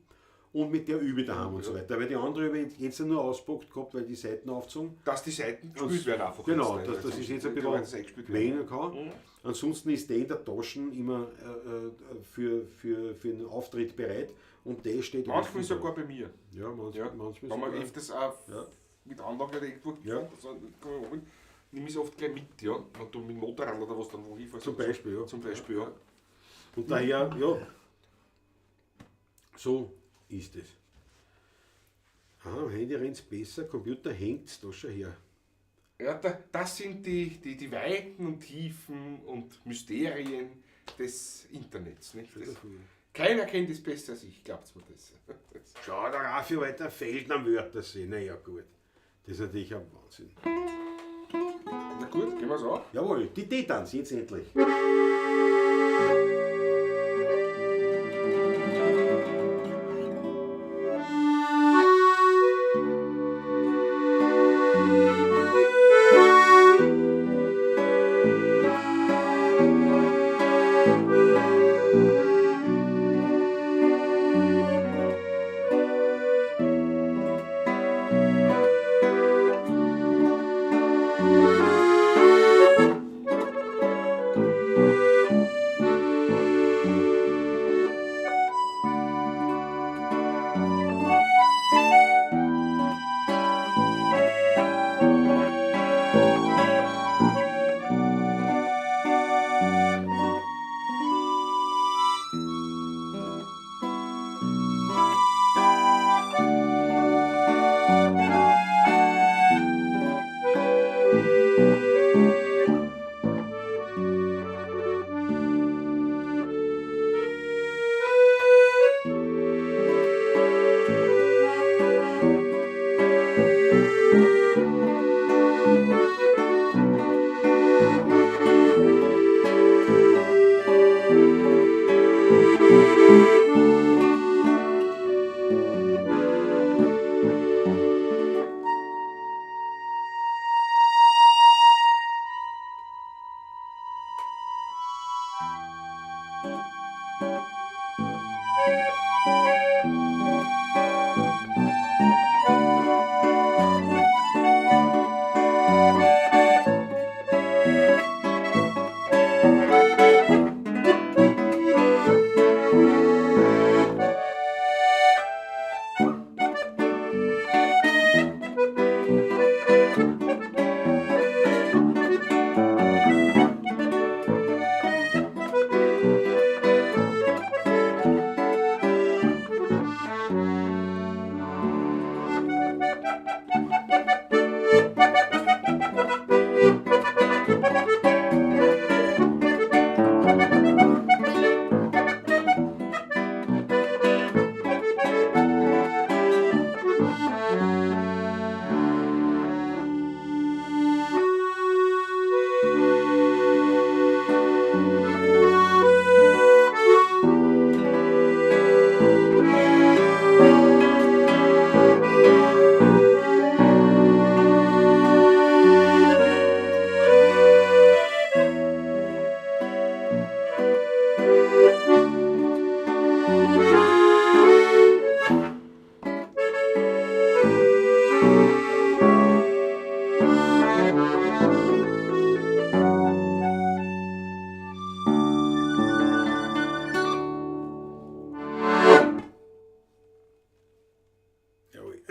und mit der übe ich daheim und so weiter. Weil die andere habe ich jetzt nur auspackt gehabt, weil die Seiten aufgezogen. Dass die Seiten gespielt werden einfach. Genau, jetzt, das, ne? das ist jetzt ein Kann man bisschen das eingespielt werden. weniger kann. Ansonsten ist der in der Tasche immer für einen Auftritt bereit und der steht Manchmal offen sogar da. bei mir. Ja, manchmal, Ja. manchmal Wenn man sogar. öfters auch Ja. mit Anlage oder irgendwo Ja. gefahren, so, kann man holen, nehme ich es oft gleich mit, ja. Wenn du mit dem Motorrad oder was dann wo hinfährst. Zum oder so. Beispiel, ja. Zum Beispiel, ja. Und daher, ja, so ist es. Aha, am Handy rennt es besser, Computer hängt da schon her. Ja, das sind die Weiten und Tiefen und Mysterien des Internets. Nicht? Das, keiner kennt es besser als ich, glaubt's mir das. Schau, der Raffi weiter fehlt am Wörthersee. Naja, gut. Das ist natürlich ein Wahnsinn. Na gut, gehen wir's an. Jawohl, die Tetans, jetzt endlich.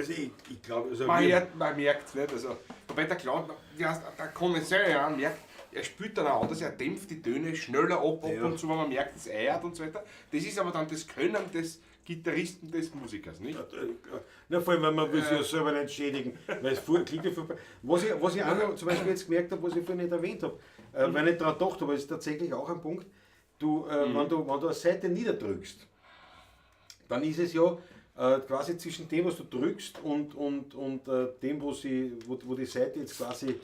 Also ich glaube, also Man merkt es nicht. Also, wobei der Clown, der Connoisseur ja, merkt, er spielt dann auch anders, er dämpft die Töne schneller ab und zu, wenn man merkt, es eiert und so weiter. Das ist aber dann das Können des Gitarristen, des Musikers, nicht? Na, vor allem, weil man will sich ja selber nicht schädigen, weil es klingt ja furchtbar. Was ich auch noch zum Beispiel jetzt gemerkt habe, was ich vorhin nicht erwähnt habe, weil ich nicht daran gedacht habe, aber es ist tatsächlich auch ein Punkt, du, wenn du eine Seite niederdrückst, dann ist es ja quasi zwischen dem, was du drückst und dem, wo die Seite jetzt quasi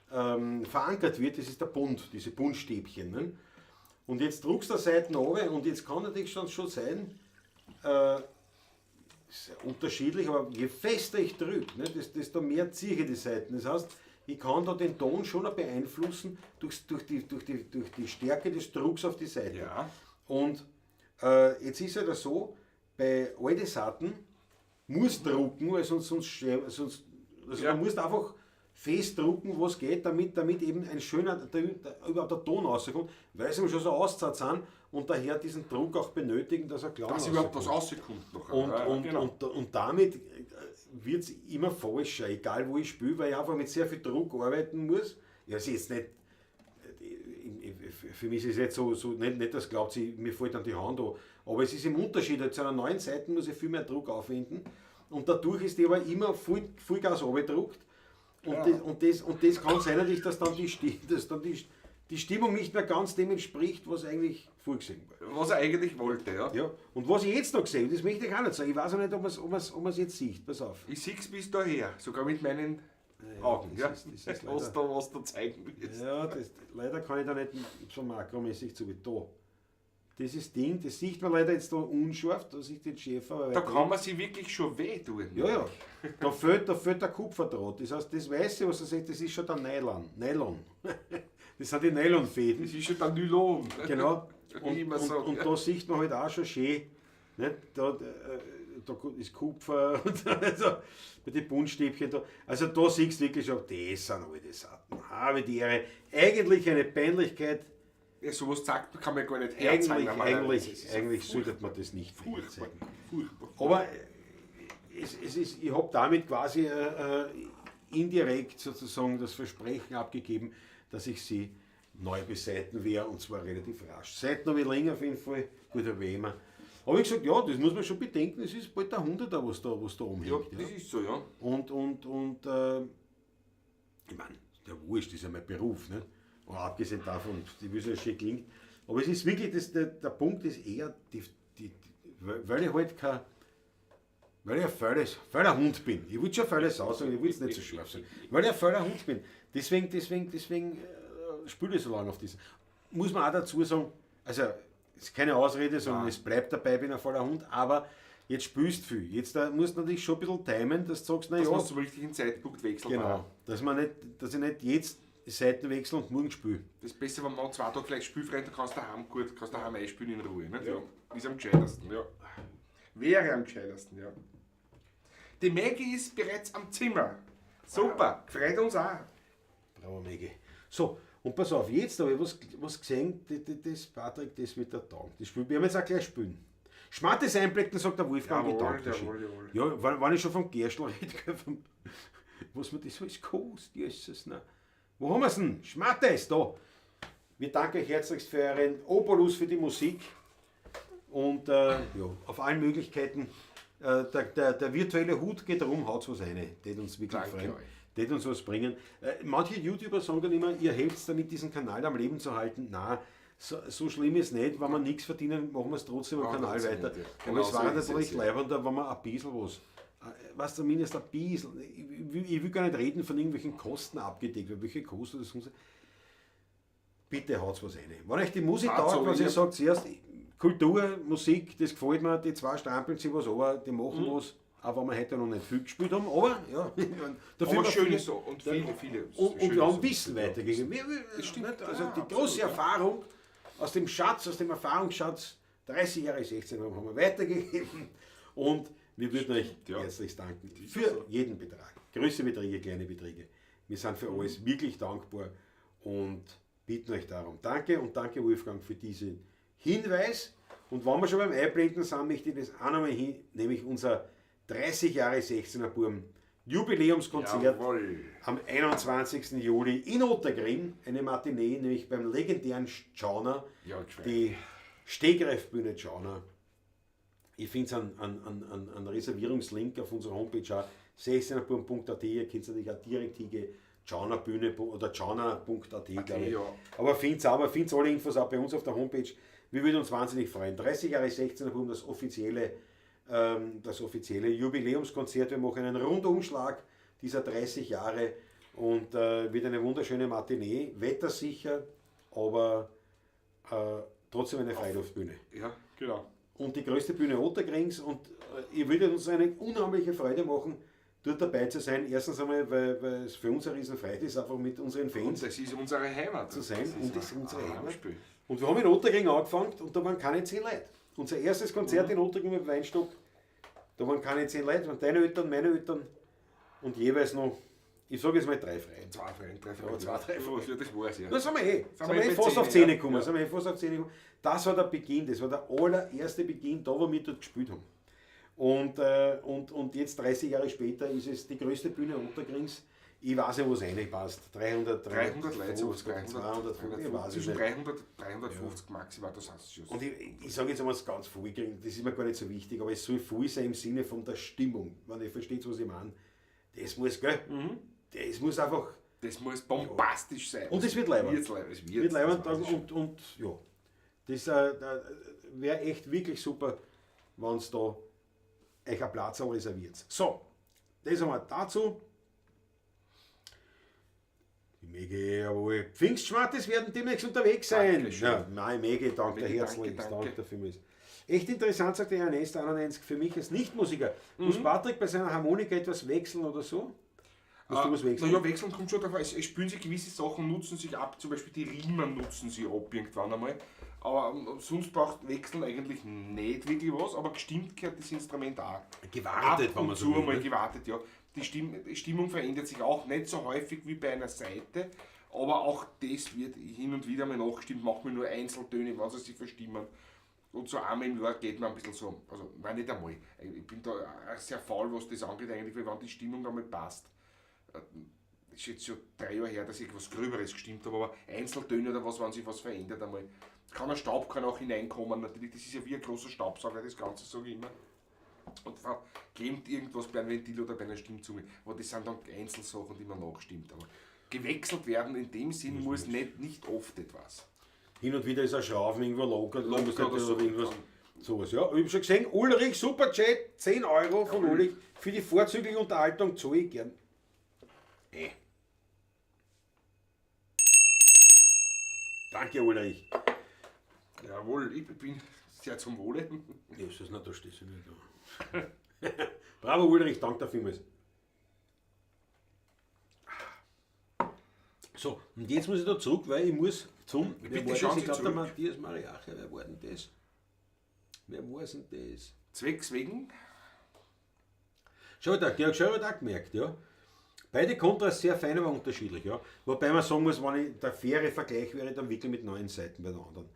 verankert wird, das ist der Bund, diese Bundstäbchen. Ne? Und jetzt druckst du die Seiten runter und jetzt kann natürlich schon sein, ist unterschiedlich, aber je fester ich drücke, ne, desto mehr ziehe ich die Seiten. Das heißt, ich kann da den Ton schon beeinflussen durch die Stärke des Drucks auf die Seite. Ja. Und jetzt ist es ja so, bei alten Saiten muss drucken, weil sonst also ja. Man muss einfach fest drucken, was geht, damit eben ein schöner, überhaupt der Ton rauskommt, weil sie schon so auszahlt sind und daher diesen Druck auch benötigen, dass er klar dass überhaupt was rauskommt. Noch. Und damit wird es immer falscher, egal wo ich spiele, weil ich einfach mit sehr viel Druck arbeiten muss. Ja, es ist jetzt nicht, für mich ist es jetzt so nicht, dass glaubt, mir fällt dann die Hand an, aber es ist im Unterschied, zu einer neuen Seite muss ich viel mehr Druck aufwenden und dadurch ist die aber immer Vollgas runtergedruckt. Und, ja. das kann sein, natürlich, dass dann die Stimmung nicht mehr ganz dem entspricht, was eigentlich vorgesehen war. Was er eigentlich wollte, ja. Ja. Und was ich jetzt noch gesehen habe, das möchte ich auch nicht sagen. Ich weiß auch nicht, ob man's jetzt sieht. Pass auf. Ich sehe es bis daher, sogar mit meinen Augen. Ja, das ist leider, was da zeigen willst. Ja, leider kann ich da nicht so makromäßig zu. Da. Dieses Ding, das sieht man leider jetzt da unscharf, da sieht den Schäfer. Da kann man sich wirklich schon weh tun. Ja, ja. Da fehlt der Kupferdraht. Das heißt, das Weiße, was er sagt, das ist schon der Nylon. Nylon. Das sind die Nylonfäden. Das ist schon der Nylon. Genau. Und da sieht man halt auch schon schön, nicht? Da ist Kupfer, und also, bei den Buntstäbchen da. Also da siehst du wirklich schon, das sind alte Saiten. Habe die Ehre. Eigentlich eine Peinlichkeit. Ja, sowas sagt, kann man gar nicht herzeigen. Eigentlich sollte man das nicht furchtbar, furchtbar. Aber es ist, ich habe damit quasi indirekt sozusagen das Versprechen abgegeben, dass ich sie neu beseiten werde, und zwar relativ rasch. Seiten habe ich länger auf jeden Fall, gut, habe ich immer. Aber ich gesagt, ja, das muss man schon bedenken, es ist bald der 100er, was da umhängt. Ja, das ist so, ja. Und ich meine, der Wurscht ist ja mein Beruf, ne? Und abgesehen davon, die wissen, dass es schön klingt. Aber es ist wirklich, der Punkt ist eher, weil ich halt kein, weil ich ein fauler Hund bin. Ich will schon faule Sau sagen, ich will es nicht so scharf sagen. Weil ich ein fauler Hund bin. Deswegen spüle ich so lange auf diesen. Muss man auch dazu sagen, also ist keine Ausrede, sondern es bleibt dabei, ich bin ein fauler Hund, aber jetzt spülst du viel. Jetzt da musst du natürlich schon ein bisschen timen, dass du sagst, naja. Dass man zum richtigen Zeitpunkt wechselt. Genau, dass ich nicht jetzt Seitenwechsel und morgen spiele. Das ist besser, wenn man 2 Tage gleich spielfrei, dann kannst du daheim gut, kannst daheim einspielen in Ruhe. Nicht? Ja. Ist am gescheitesten, ja. Wäre am gescheitesten, ja. Die Maggie ist bereits am Zimmer. Super, wow. Freut uns auch. Bravo, Maggie. So, und pass auf, jetzt habe ich was gesehen, das, Patrick, das mit der Taugt. Das Spiel, wir werden jetzt auch gleich spielen. Schmattes einblicken, sagt der Wolfgang, jawohl, jawohl, jawohl. Ja, wenn ich schon vom Gerstl rede, was mir das alles kostet, Jesus, nein. Wo haben wir's denn? Schmattes, da! Wir danken euch herzlichst für euren Obolus, für die Musik und ja, auf allen Möglichkeiten. Der virtuelle Hut geht rum, haut was rein. Der hat uns wirklich freuen. Der hat uns was bringen. Manche YouTuber sagen dann immer, ihr helft damit, diesen Kanal am Leben zu halten. Nein, so schlimm ist nicht. Wenn wir nichts verdienen, machen wir es trotzdem am Kanal weiter. Nicht, ja. Genau, aber es war so natürlich leibender, wenn man ein bisschen was. Was zumindest ein bisschen, ich will gar nicht reden von irgendwelchen Kosten abgedeckt, weil welche Kosten das sind. Bitte haut's was rein. Wenn euch die Musik taugt, was ihr sagt, zuerst Kultur, Musik, das gefällt mir, die zwei strampeln sich was aber, die machen was, auch wenn wir heute noch nicht viel gespielt haben, aber ja, dafür aber schöne so und viele. Und wir haben Wissen weitergegeben. Das stimmt. Also die große Erfahrung aus dem Schatz, aus dem Erfahrungsschatz, 30 Jahre 16 haben wir weitergegeben und wir würden euch herzlich danken für jeden Betrag. Größere Beträge, kleine Beträge. Wir sind für alles wirklich dankbar und bitten euch darum. Danke und danke Wolfgang für diesen Hinweis. Und wenn wir schon beim Einblenden sind, möchte ich das auch nochmal hin, nämlich unser 30 Jahre 16er Burm. Jubiläumskonzert. Jawohl. Am 21. Juli in Ottakring, eine Matinee, nämlich beim legendären Tschauner, Ja, gescheit. die Stegreifbühne Tschauner. Ich finde es einen Reservierungslink auf unserer Homepage auch, 16erburm.at, ihr könnt natürlich auch direkt hingehen, Tschaunerbühne oder tschauner.at, glaube ich. ja. Aber findet aber find's alle Infos auch bei uns auf der Homepage. Wir würden uns wahnsinnig freuen. 30 Jahre 16er Burm, das offizielle Jubiläumskonzert. Wir machen einen Rundumschlag dieser 30 Jahre und wird eine wunderschöne Matinee, wettersicher, aber trotzdem eine Freiluftbühne. Ja, genau. Und die größte Bühne Ottakrings und ihr würdet uns eine unheimliche Freude machen, dort dabei zu sein. Erstens einmal, weil es für uns eine Riesenfreude ist, einfach mit unseren Und Fans das ist unsere Heimat. zu sein. Und das ist unsere ein Heimat. Heimspiel. Und wir haben in Ottakring angefangen und da waren keine 10 Leute. Unser erstes Konzert in Ottakring mit Weinstock, da waren keine 10 Leute, waren deine Eltern, meine Eltern und jeweils noch, ich sage jetzt mal 3 Freunde. 2 Freunde, 3 Freunde. Ja, 2, 3 Freunde. Ja, das war's, ja. Da sind wir Sind sind wir wir eh eh bei fast auf 10, 10 ja. gekommen. Ja. Sind wir eh fast auf 10 gekommen. Das war der Beginn, das war der allererste Beginn, da wo wir dort gespielt haben. Und jetzt 30 Jahre später ist es die größte Bühne Ottakrings. Ich weiß nicht, wo es reinpasst. 300, 300 Leute, sowas, 300, 300, 200, ich weiß es zwischen nicht. 300, 350 maximal, das heißt schon. Und ich sage jetzt einmal ganz voll, das ist mir gar nicht so wichtig, aber es soll voll sein im Sinne von der Stimmung. Wenn ihr versteht, was ich meine. Das muss, gell? Das muss einfach. Das muss bombastisch sein. Und es wird leibend. Wird's leibend. Es Wird leibend das weiß ich schon. und ja. Das wäre echt wirklich super, wenn es da euch einen Platz auch reserviert. So, das einmal dazu. Die Mege, jawohl. Pfingstschmattes werden demnächst unterwegs sein. Dankeschön. Ja, nein, Mege, danke Mege, herzlich. danke, Danke, danke. vielmals. Echt interessant, sagt der Ernest 91, für mich als Nichtmusiker. Muss Patrick bei seiner Harmonika etwas wechseln oder so? Musst du was wechseln? Naja, wechseln kommt schon darauf. Es spielen sich gewisse Sachen, nutzen sich ab, zum Beispiel die Riemen nutzen sich ab irgendwann einmal. Aber sonst braucht Wechseln eigentlich nicht wirklich was, aber gestimmt gehört das Instrument auch. Gewartet, ab wenn und man so zu will, einmal ne? gewartet, ja. Die Stimmung verändert sich auch nicht so häufig wie bei einer Saite, aber auch das wird hin und wieder mal nachgestimmt, macht man nur Einzeltöne, wenn sie sich verstimmen. Und so einmal im Jahr geht man ein bisschen so, also nein, nicht einmal. Ich bin da auch sehr faul, was das angeht eigentlich, weil wenn die Stimmung einmal passt, ist jetzt schon 3 Jahre her, dass ich was Gröberes gestimmt habe, aber Einzeltöne oder was, wenn sich was verändert einmal. Kann ein Staub kann auch hineinkommen, natürlich, das ist ja wie ein großer Staubsauger, das Ganze, sage ich immer. Und verklemmt irgendwas bei einem Ventil oder bei einer Stimmzunge. Aber das sind dann Einzelsachen, die man nachstimmt. Aber gewechselt werden in dem Sinn muss nicht oft etwas. Hin und wieder ist ein Schrauben irgendwo locker, Locker muss nicht oder so. irgendwas, sowas. Ja, ich hab schon gesehen, Ulrich, Superchat, 10 Euro von Ulrich für die vorzügliche Unterhaltung, zahle ich gern. Danke, Ulrich. Jawohl, ich bin sehr zum Wohle. Ja, ist das nicht, da stehst du nicht da. Bravo, Ulrich, danke dir vielmals. So, und jetzt muss ich da zurück, weil ich muss zum. Wer Bitte war das? schauen Ich Sie glaube, der zurück. Matthias Mariacher, wer war denn das? Wer war denn das? Zwecks wegen? Schau da, Georg Scheuer hat auch gemerkt, ja. Beide Kontras sehr fein, aber unterschiedlich, ja. Wobei man sagen muss, wenn ich, der faire Vergleich wäre dann wirklich mit 9 Seiten bei den anderen.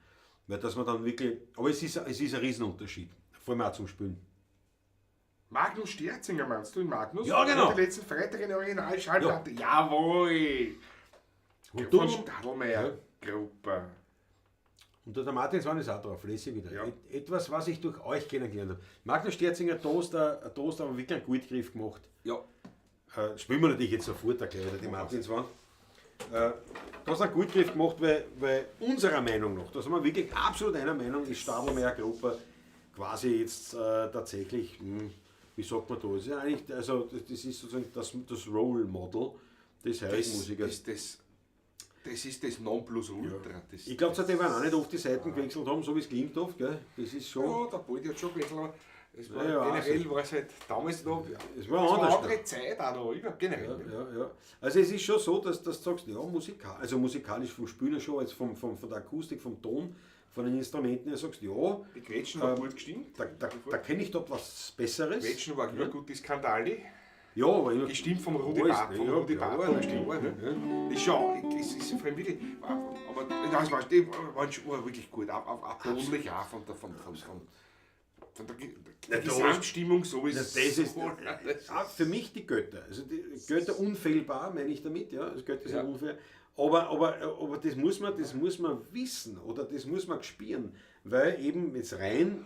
Weil dass man dann wirklich, aber es ist ein Riesenunterschied, vor allem auch zum Spielen. Magnus Sterzinger meinst du, in Magnus? Ja, genau. Die letzten Freitag in der Originalschallplatte. Ja. Jawohl! Und Von du, Stadlmayr Gruppe. und der Martin Swan ist auch drauf, lese ich wieder. Ja. Etwas, was ich durch euch kennengelernt habe. Magnus Sterzinger, Toaster, Toaster haben wirklich einen guten Griff gemacht. Ja. Spielen wir natürlich jetzt sofort da gleich wieder die Martinswand. Da hast du einen guten Griff gemacht, weil unserer Meinung nach, da sind wir wirklich absolut einer Meinung, ist Stadlmayr Gruppe quasi jetzt tatsächlich, wie sagt man da, das ist ja eigentlich, also das ist sozusagen das Role Model des Heurigenmusikers. Das ist das Nonplusultra. Ja. Das, Ich glaube, die werden auch nicht oft die Seiten gewechselt haben, so wie es klingt oft, gell? Das ist schon. Ja, der Poldi hat schon gewechselt, aber es war Ja, ja, generell also, war es halt damals noch. Es war es war anders, eine ne? andere Zeit auch noch, überhaupt generell. Ja, ja, ja. Also es ist schon so, dass du sagst, ja, also musikalisch vom Spülen schon, also von der Akustik, vom Ton, von den Instrumenten her sagst, ja. Die Gretchen war gut gestimmt. Da kenne ich dort was Besseres. Gretchen war immer gut, die Skandali. Ja, aber immer Gestimmt vom Rudi Alles, Barth, vom ja, Rudi klar, Barth, ja, bestimmt, ja, ne? ja. Das ist schon, das ist vor allem wirklich, aber das war, die waren schon wirklich gut, auch tonlich auch von der, von, von, von, Von der, Na, der da Gesamtstimmung so ist Das, das ist so, das ah, für mich die Götter. Also die Götter unfehlbar, meine ich damit, ja. Also Götter sind Ja. unfehlbar. Aber das muss man wissen oder das muss man spüren, weil eben jetzt rein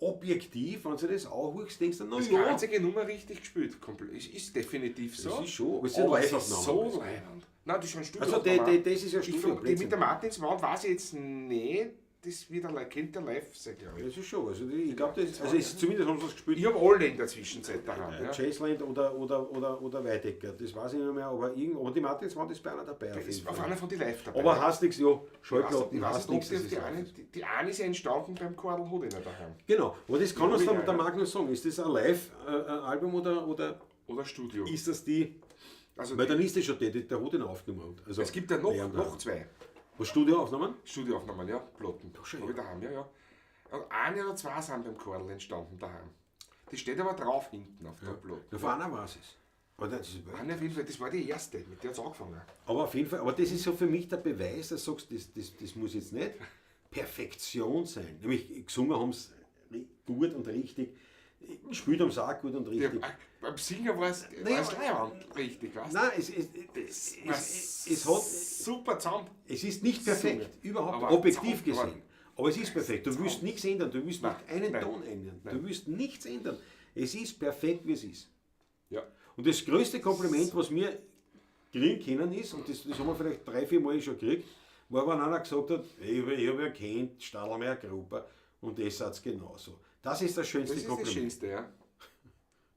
objektiv, wenn du das anhörst, denkst du, na Das ja, einzige Nummer richtig gespielt. Komplett. Ist definitiv so. Das ist schon, aber es sind Aber es ist Live-Aufnahmen. so leibend. Nein, das ist schon Studio. Also das ist ja Ich Studio. frag, die Blödsinn. mit der Martinswand weiß ich jetzt nicht. Das wird ein, kennt der live sein, glaube ich. Das ist schon, also die, ich glaube, das, also es, zumindest haben sie es gespielt. Ich habe alle in der Zwischenzeit daheim. Ja. Chaseland oder Weidecker, das weiß ich nicht mehr, aber, aber die Martinswand ist bei einer dabei. Auf Ist jeden auf Fall. einer von die live dabei. Aber hast nichts, ja, ich weiß, Schallplatten, ich weiß hast nicht, ob nichts. die, das auf ist die, live eine, ist. die eine ist ja entstanden beim Karl Hodiner daheim. Genau, aber das kann uns Ja, der ja. Magnus sagen. Ist das ein Live-Album oder Oder Studio. ist das die. Also Weil dann ist das schon die, die der Hodin aufgenommen hat. Also, es gibt ja während noch zwei Was, Studioaufnahmen? Studioaufnahmen, ja, Platten. schon, Habe ich daheim, ja, ja. Und eine oder zwei sind beim Karl entstanden daheim. Die steht aber drauf hinten auf der Platte. Na, von einer weiß es. Aber das ist Eine auf jeden Fall, das war die erste, mit der hat es angefangen. Aber auf jeden Fall, aber das ist so für mich der Beweis, dass du sagst, das muss jetzt nicht Perfektion sein. Nämlich gesungen haben sie gut und richtig, gespielt haben sie auch gut und Ja, richtig. beim Singen war es Naja, leibend, richtig, weißt du? Nein, es, War es hat, super zusammen. es ist nicht perfekt, überhaupt, Aber objektiv zusammen- gesehen. Aber es ist perfekt. Du willst nichts ändern, du willst Nein, nicht einen nein, Ton ändern, nein. du willst nichts ändern. Es ist perfekt, wie es ist. Ja. Und das größte Kompliment, was wir kriegen können, ist, und das haben wir vielleicht 3-4 Mal schon gekriegt, war, wenn einer gesagt hat, ich habe ja kennt, Stadelmeier Gruppe und das satz genauso. Das ist das schönste Das ist das Kompliment. Schönste, ja.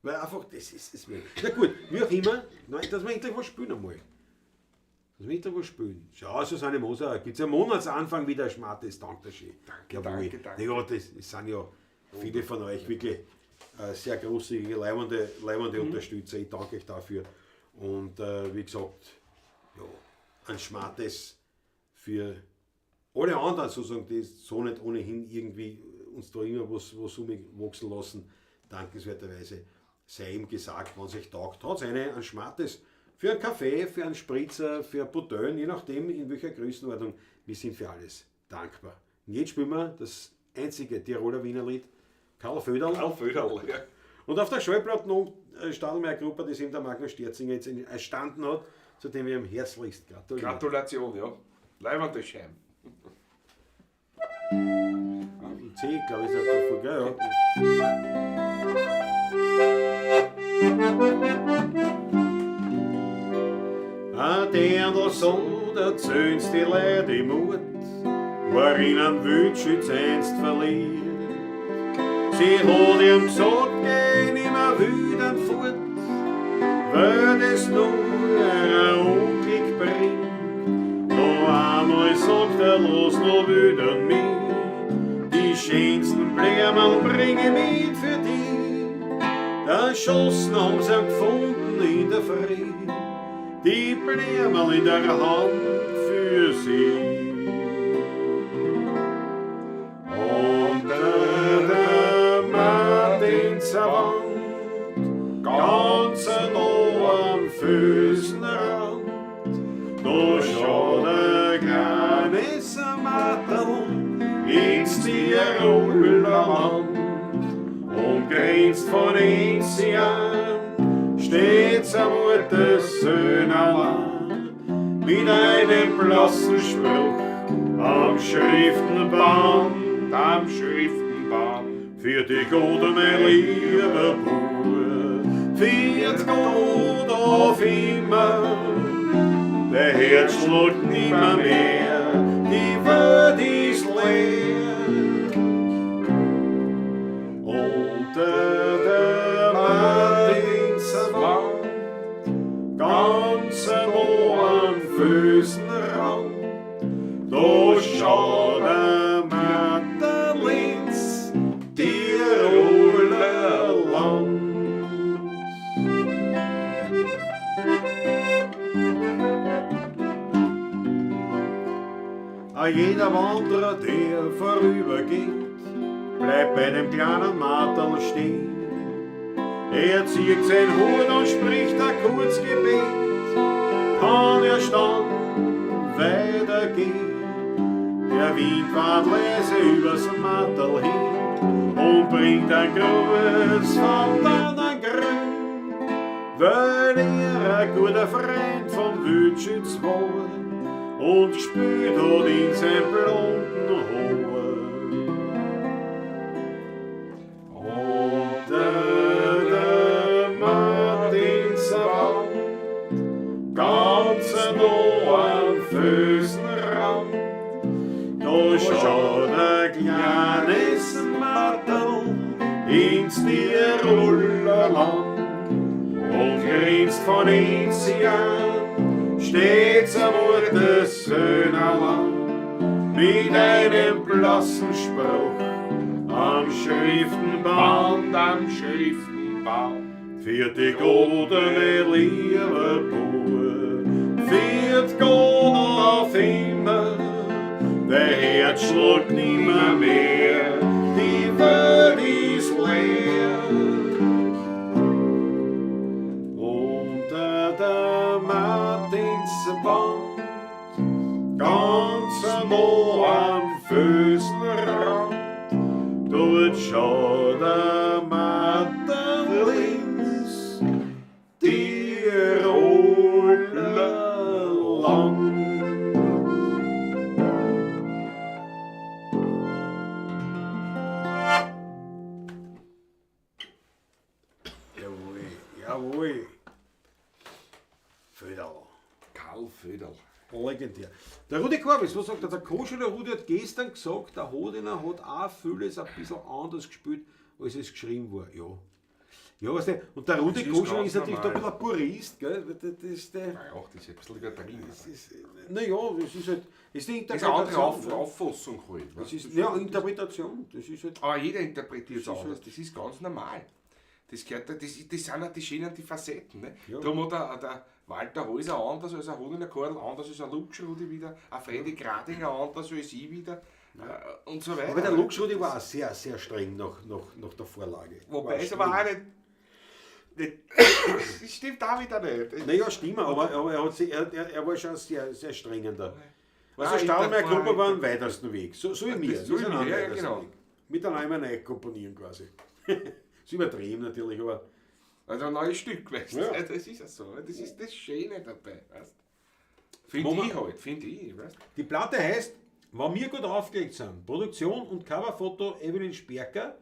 Weil einfach, das ist es wirklich. Na gut, wie auch immer, nein, dass wir endlich was spielen einmal. Dass wir endlich was spielen. Schau, Susanne Moser, gibt es am Monatsanfang wieder ein schmartes Dankeschön. Danke, Jawohl. danke, danke. Ja, das sind ja viele von euch wirklich sehr großzügige, leibende Unterstützer. Ich danke euch dafür. Und wie gesagt, ja, ein Schmartes für alle anderen sozusagen, die so nicht ohnehin irgendwie uns da immer was umwachsen lassen, dankenswerterweise sei ihm gesagt, wenn es euch taugt, hat es ein Schmartes für einen Kaffee, für einen Spritzer, für ein Boutin, je nachdem in welcher Größenordnung, wir sind für alles dankbar. Und jetzt spielen wir das einzige Tiroler Wienerlied, Karl Föderl. Karl Föderl, ja. Und auf der Schallplatte noch Stadelmeier Gruppe, die eben der Magnus Sterzinger jetzt erstanden hat, zu dem wir ihm herzlichst gratulieren. Gratulation, ja. Leibende Schein. C, glaube ich, ist der davor, gell? Ja. Ein Dirndl so, da zöhnst die Leute die Mut, war in einem Wildschütz einst verliebt. Sie hat ihm gesagt, geh nimmer wütend fort, weil das nur ein Unglück bringt. Noch einmal sagt er, los noch wieder mich, die schönsten Blumen bring ich mit für dich. Da schossen haben sie ihn gefunden in der Früh, die Blumen in der Hand für sie. Unter der Martinswand, ganz nah am Füßenrand, da schaut ein kleines Matterl ins Tiroler Land und grinst von Enzian, steht's am Ort Söhnerland mit einem blassen Spruch am Schriftenband, Am Schriftenband. Für dich Gott, mein lieber Bub, für Gott auf immer. Der Herz schlägt nimmer mehr, die Welt ist leer. Unter der Martinswand, ganz nah am Füßenrand, da schaut der Matterl ins Tiroler Land. A jeder Wanderer, der vorübergeht, bleibt bei dem kleinen Marterl stehen. Er zieht sein Hut und spricht ein kurzes Gebet, kann er dann weitergehen. Der Wind wahrt leise übers Matterl hin und bringt ein Gruß vom Tannengrün, weil er ein guter Freund vom Wildschütz war und gespielt hat in sein blonden Haar. Unter der Martinswand, ganz nah am Felsenrand, da schaut ein kleines Matterl ins Tiroler Land und grinst von Enzian stets am Ort des Söhnerland mit einem blassen Spruch am Schriftenband. Band am Schriftenband. Für die Gott, mein lieber Bub, für die Gott auf immer, der Herz schlägt nimmer mehr, die Welt ist leer. Unter der Martinswand, ganz nah am Felsenrand, dort schaut der Matterl ins Tiroler Land. Jawohl, jawohl. Föderl. Karl Föderl. Legendär. Der Rudi Korbis, was sagt er? Der Koscher, der Rudi hat gestern gesagt, der Hodiner hat auch vieles ein bisschen anders gespielt, als es geschrieben war. Ja. Ja, weißt du, und der Rudi Das ist Koscher ganz ist natürlich da ein normal. bisschen ein Purist, gell? Das, der, Nein, auch das ist ein bisschen übertrieben. das ist, naja, das ist halt, das ist die Das ist eine andere Interpretation. Auf ja. Auffassung halt. Das weißt ist, du? ja, Interpretation, das ist halt, Aber jeder interpretiert es Das ist anders, halt- das ist ganz normal. Das, gehört, das sind auch die schönen die Facetten. Ne? Ja. Darum hat der Walter Häuser anders als ein Hodiner Karl, anders als ein Luksch-Rudi wieder, ein Freddy Gradinger anders als ich wieder und so weiter. aber der Lux Rudi war auch sehr, sehr streng nach der Vorlage. Wobei War es aber streng. auch nicht das stimmt auch wieder nicht. Naja, stimmt, aber er, hat sich, er war schon sehr, sehr streng in der. Also Nein, Stahlmeyer der- Gruppe war am weitesten Weg. So, so wie mir. so Wir wie sind mir, am ja, weitesten genau. Weg. Mit einem neu komponieren quasi. ist übertrieben natürlich, aber Also ein neues Stück, weißt du. Ja. Das ist ja so. Das ist das Schöne dabei, weißt du. Finde Wo ich halt, finde ich, weißt du. die Platte heißt, wenn wir gut aufgelegt sind, Produktion und Coverfoto Evelyn Sperker,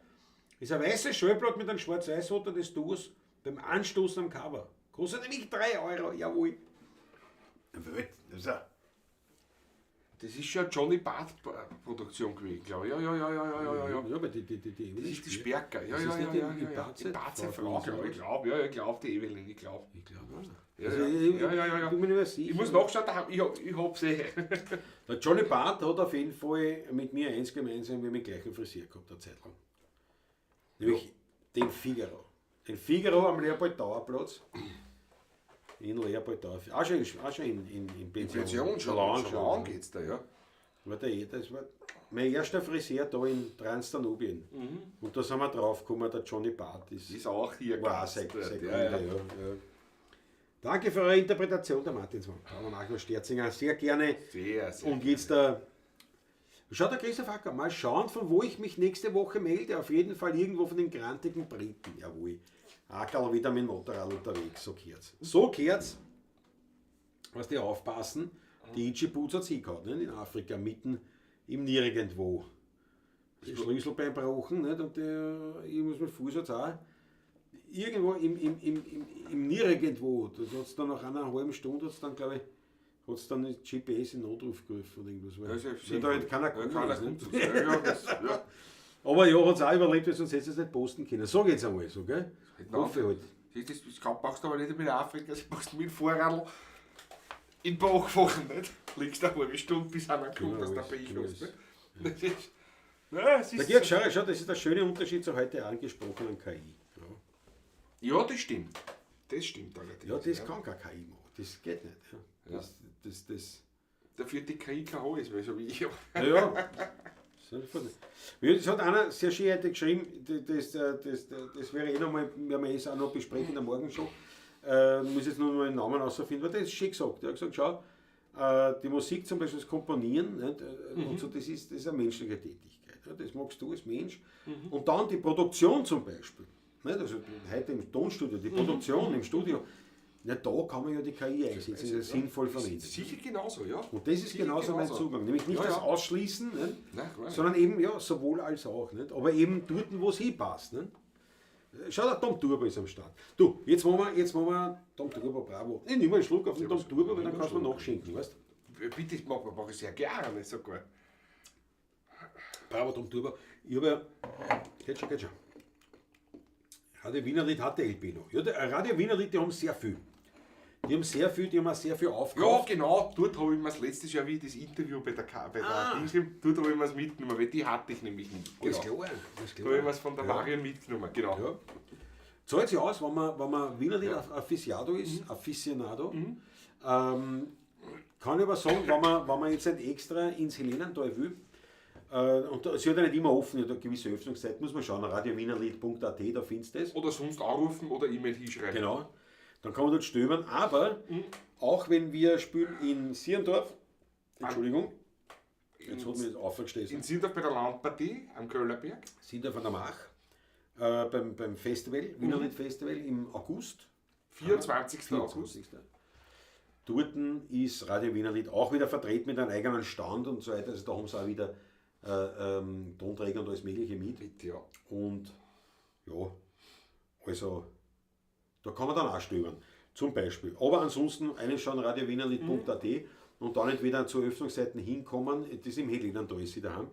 ist ein weißes Schallblatt mit einem schwarz-weiß-Foto des Duos beim Anstoßen am Cover. Kostet nämlich 3 Euro, jawohl. Welt, das ist ja. Das ist schon eine Johnny Barth-Produktion gewesen, glaube ich. Ja, ja, ja, ja, ja, ja, ja. Ja, aber die Evelyn Das ist die Sperker. Ja, Das ja, ist ja, nicht ja, die ja, ja. Barth- Die Barth Frau Frau, glaube ich. Glaub, ja, ich glaube die Evelyn, ich glaube. Ich glaube auch. Ja, Also, ja. ich, Ja, ja, ja, ja. bin mir nicht mehr sicher. Ich muss nachschauen, da hab- ich hab's eh. Der Johnny Barth hat auf jeden Fall mit mir eins gemeinsam, wir haben den gleichen Frisier gehabt, eine Zeit lang. Nämlich den Figaro. Den Figaro am Leopold-Tauer-Platz. In Leopold-Tauer. Auch schon, in Pension. Pension schon, lang schon lang geht's da, ja. War der, das war mein erster Friseur da in Transdanubien. Und da sind wir draufgekommen, der Johnny Barth ist, Ist auch hier war auch Gast sein, dort, sein ja, Kunde, ja. ja, ja. Danke für eure Interpretation der Martinsmann. Aber Markus Sterzinger, sehr gerne. Sehr, sehr. Und jetzt der. Schaut der Christoph Acker, mal schauen, von wo ich mich nächste Woche melde. Auf jeden Fall irgendwo von den grantigen Briten. Jawohl. Ackerl wieder mit dem Motorrad unterwegs, so kehrt's. So kehrt's. Was die aufpassen, die Itchy Boots hat sie gehabt, nicht? In Afrika, mitten im Nirgendwo. Die Schlüsselbein gebrochen, nicht? Und der, ich muss mit Fuß hat's auch. Irgendwo im Nirgendwo, das hat's dann nach einer halben Stunde, hat's dann, glaube ich, hat's dann das GPS in Notruf gerufen oder irgendwas. Weil Ja, ist ja weil sinnvoll. da halt keiner Ja, gekommen keiner ist, kommt. nicht? Ja, ja, das, ja. Aber ja, hat's auch überlebt, weil sonst hättest du es nicht posten können. So geht's einmal so, gell? Hätten Hoffe ich halt. Das, das brauchst du aber nicht mit Afrika, das brauchst du mit dem Fahrradl in den Bach fahren, nicht? Liegst eine halbe Stunde, bis einer kommt, Genau, dass du ist- Pech genau hast. ist. Ne? Das ist, ja, es Der ist Georg Schauer, schau, das ist der schöne Unterschied zur heute angesprochenen KI. Ja, ja, das stimmt. Das stimmt allerdings. ja das kann keine KI machen. Das geht nicht. Ja. Das. Dafür die KI kein Haar ist, weil so wie ich. Naja. Es hat einer sehr schön heute geschrieben, das wäre eh nochmal, werden wir eh auch noch besprechen in der Morgenshow. Muss jetzt nur noch mal den Namen rausfinden, aber das ist schön gesagt. Er hat gesagt, schau, Die Musik zum Beispiel, das Komponieren, nicht, und so, das ist eine menschliche Tätigkeit. Ja, das magst du als Mensch. Und dann die Produktion zum Beispiel. Nicht? Also heute im Tonstudio, die Produktion im Studio, ja, da kann man ja die KI einsetzen, das ist ja sinnvoll verwendet. Sicher genauso, ja. Und das ist Sicher genauso mein genauso. Zugang. Nämlich nicht das Ausschließen, nicht? Nein, klar. Sondern eben ja, sowohl als auch. Nicht? Aber eben dort, wo es hinpasst. Nicht? Schau, der Tom Turbo ist am Start. Du, jetzt machen wir Tom Turbo, bravo. Ich nehme einen Schluck auf den Tom Turbo, weil dann kannst du mir nachschenken, weißt Bitte, das mach ich sehr gerne sogar. Bravo, Tom Turbo. Ich habe ja. Geht schon, geht schon. Radio Wienerlied hat die LP noch. Ja, der Radio Wienerlied, die haben sehr viel. Die haben sehr viel, die haben auch sehr viel Ja, aufgekauft. genau, dort habe ich mir letztes Jahr, wie ich das Interview bei der Dings, dort habe ich mir's mitgenommen, weil die hatte ich nämlich nicht. Alles Genau. klar, alles Da habe ich klar. mir's von der Marion mitgenommen, genau. Ja. Zahlt sich aus, wenn man Wienerlied Aficionado ist, Aficionado. Kann ich aber sagen, wenn man jetzt nicht extra ins Helenental will, und da, sie hat ja nicht immer offen, hat eine gewisse Öffnungszeit, muss man schauen, radiowienerlied.at, da findest du das. Oder sonst anrufen oder E-Mail hinschreiben. Genau. Dann kann man dort stöbern, aber auch wenn wir spielen in Sierndorf, Entschuldigung, jetzt hat mich das aufgestoßen. In Sindorf bei der Landpartie am Köllerberg. Sierndorf an der Mach, beim Festival, Wienerlied Festival im August. 24. August. 24. Dort ist Radio Wienerlied auch wieder vertreten mit einem eigenen Stand und so weiter. Also da haben sie auch wieder Tonträger und alles Mögliche mit. Bitte, ja. Und ja, also da kann man dann auch stöbern. Zum Beispiel. Aber ansonsten reinschauen radiowienerlied.at und dann entweder zu Öffnungszeiten hinkommen, das ist im Helenental ist sie daheim,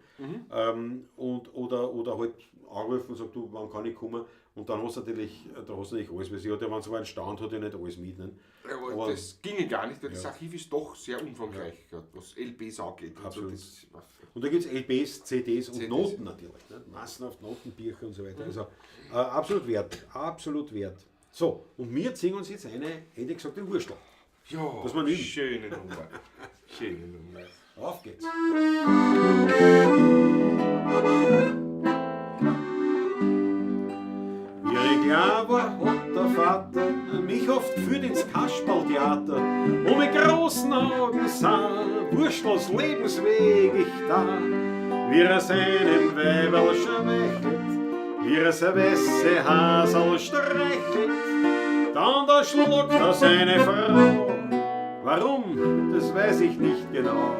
und, oder halt anrufen und sagen, du, wann kann ich kommen? Und dann hast du natürlich, da hast du natürlich alles, weil sie hat ja, wenn sie einen Stand hat, ja nicht alles mit. Ne? Ja, aber Aber- das ginge gar nicht, weil das Archiv ist doch sehr umfangreich, grad, was LPs angeht. Und so, Absolut. das, Und da gibt es LPs, CDs und CDs. Noten natürlich. Ne? Massenhaft Notenbücher und so weiter. Also absolut wert. Absolut wert. So, und wir ziehen uns jetzt eine, hätte ich gesagt, den Wurstel. ja, Dass wir üben. schöne Nummer. Schöne Nummer. Auf geht's. Wie ich klein war, hat der Vater mich oft geführt ins Kasperltheater und mit großen Augen sah Wurstels Lebensweg ich da, wie er seinem Weiberl schmeichelt, wie er sein weiße Hasel streichelt, dann da schlug er seine Frau. Warum, das weiß ich nicht genau.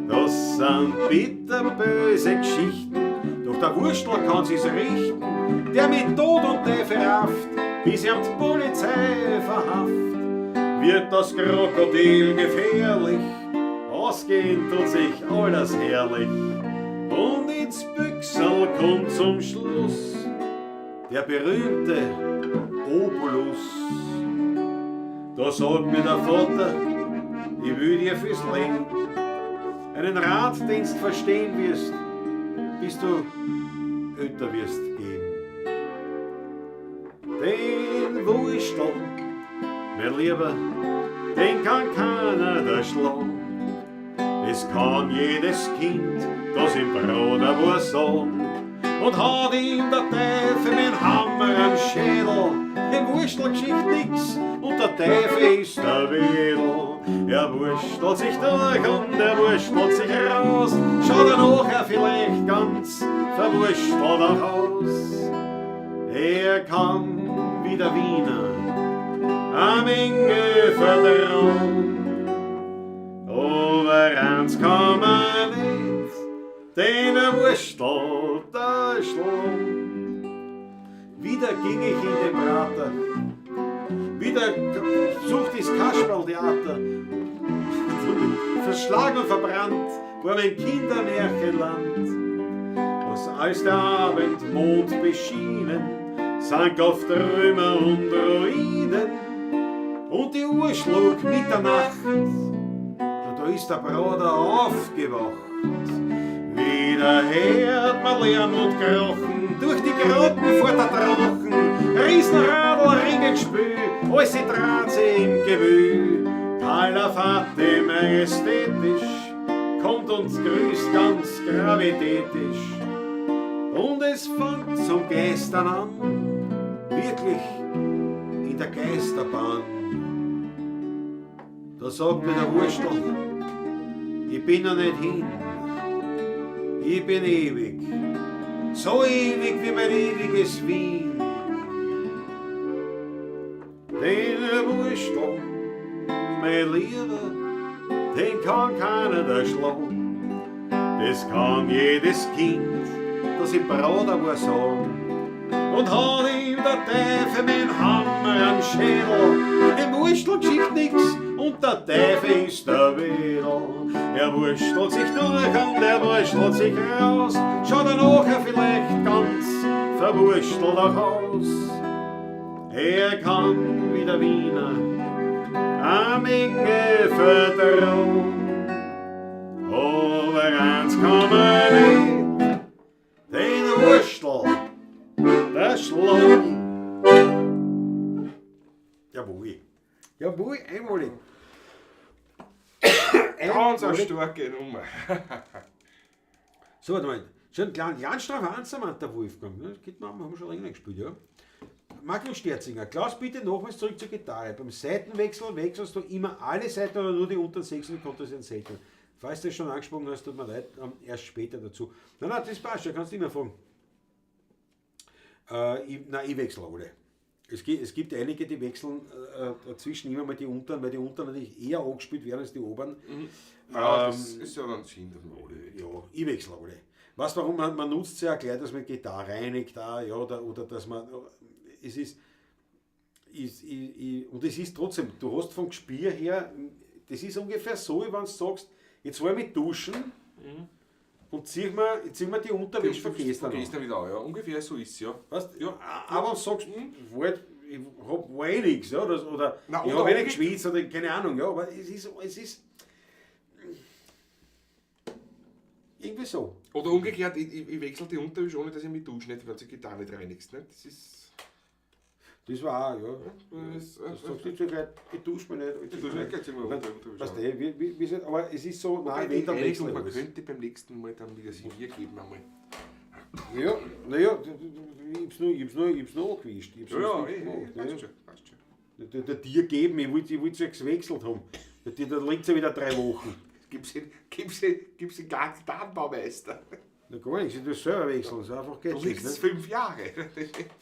Das sind bitterböse Geschichten, doch der Wurstel kann sich's richten, der mit Tod und Teufel rafft, bis ihm die Polizei verhaft. Wird das Krokodil gefährlich, ausgehen tut sich alles herrlich. Und ins Büchsel kommt zum Schluss der berühmte Obolus. Da sagt mir der Vater, ich will dir fürs Leben einen Rat, den's verstehen wirst, bis du älter wirst gehen. Den Wurstel, mein Lieber, den kann keiner da schlagen. Es kann jedes Kind, das im Bruder wo sagen. Und hat ihm der Teufel mit Hammer am Schädel, dem Wurstel geschicht nix und der Teufel ist der Wedel. Er wurstelt sich durch und er wurstelt sich raus, schaut er nachher vielleicht ganz verwurstelt auch aus. Er kann wie der Wiener eine Menge vertrauen, aber eins kann man nicht, den er wurstelt da schlagen. Wieder ging ich in den Prater, wieder suchte ich das Kasperltheater. Verschlagen und verbrannt war mein Kindermärchenland. Was als der Abendmond beschienen, sank auf Trümmer und Ruinen und die Uhr schlug Mitternacht. Und da ist der Bruder aufgewacht. Wieder hört man Lärm und Krochen, durch die Grotten fährt der Drachen, Riesenradl, Ringelspül, alles dreht sich im Gewühl. Kalafate majestätisch, kommt und grüßt ganz gravitätisch. Und es fängt zum Geistern an, wirklich in der Geisterbahn. Da sagt mir der Wurstel, ich bin noch nicht hin, ich bin ewig, so ewig wie mein ewiges Wien. Den Wurstel, mein Lieber, den kann keiner da schlagen. Das kann jedes Kind, das im Bruder war, sagen. Und hat ihm der Teufel mit dem Hammer am Schädel. Dem Wurstel geschieht nix und der Teufel ist der Wedel. Er wurstelt sich durch und er wurstelt sich raus, schaut er nachher vielleicht ganz verwurstelt auch aus. Er kann wie der Wiener eine Menge vertrauen, aber eins kann man nicht, den Wurstel, der schlagen. Jawohl. Jawohl, einmalig. Ganz eine starke Nummer. So, warte mal. Schon einen kleinen Stravanzer meint der Wolfgang. Ne? Das geht man, haben wir schon länger nicht gespielt, ja. Magnus Sterzinger, Klaus, bitte nochmals zurück zur Gitarre. Beim Saitenwechsel wechselst du immer alle Saiten oder nur die unteren sechs und die sind selten. Falls du das schon angesprochen hast, tut mir leid, erst später dazu. Nein, nein, das passt schon, kannst du immer fragen. Ich wechsle alle. Es gibt einige, die wechseln dazwischen immer mal die unteren, weil die unteren natürlich eher angespielt werden als die oberen. Mhm. Ja, das ist ja dann Sinn, dass man alle wechselt. Ja, ich wechsle alle. Weißt du warum? Man nutzt es ja gleich, dass man Gitarre reinigt, auch, ja, oder dass man. Es ist. Und es ist trotzdem, du hast vom Gespür her, das ist ungefähr so, wie wenn du sagst, jetzt wollen wir duschen. Mhm. Und zieh mir die Unterwäsche von gestern an. Gestern wieder an, ja. Ungefähr so ist es, ja. Weißt, ja. Aber wenn du sagst, ich hab eh nichts, ja, oder nein, ich hab eh nicht geschwitzt, oder keine Ahnung, ja, aber es ist irgendwie so. Oder umgekehrt, ich wechsle die Unterwäsche, ohne dass ich mich dusche, nicht, wenn du die Gitarre nicht reinigst, nicht? Das ist... Das war auch, ja. Das sagst du nicht so gleich, ich dusche mich nicht. Ich dusche mich nicht, weißt du, aber es ist so, nein, wenn dann wechseln. Man könnte beim nächsten Mal dann wieder Servier geben einmal. Ja, naja, ich hab's nur angewischt. Ja, passt schon. Der Tier geben, ich wollte es ja gewechselt haben. Da liegt es ja wieder 3 Wochen. Gib's den Gartenbaumeister. Na gar nichts, ich tue selber wechseln, so einfach geht's nicht. Du liegst 5 Jahre.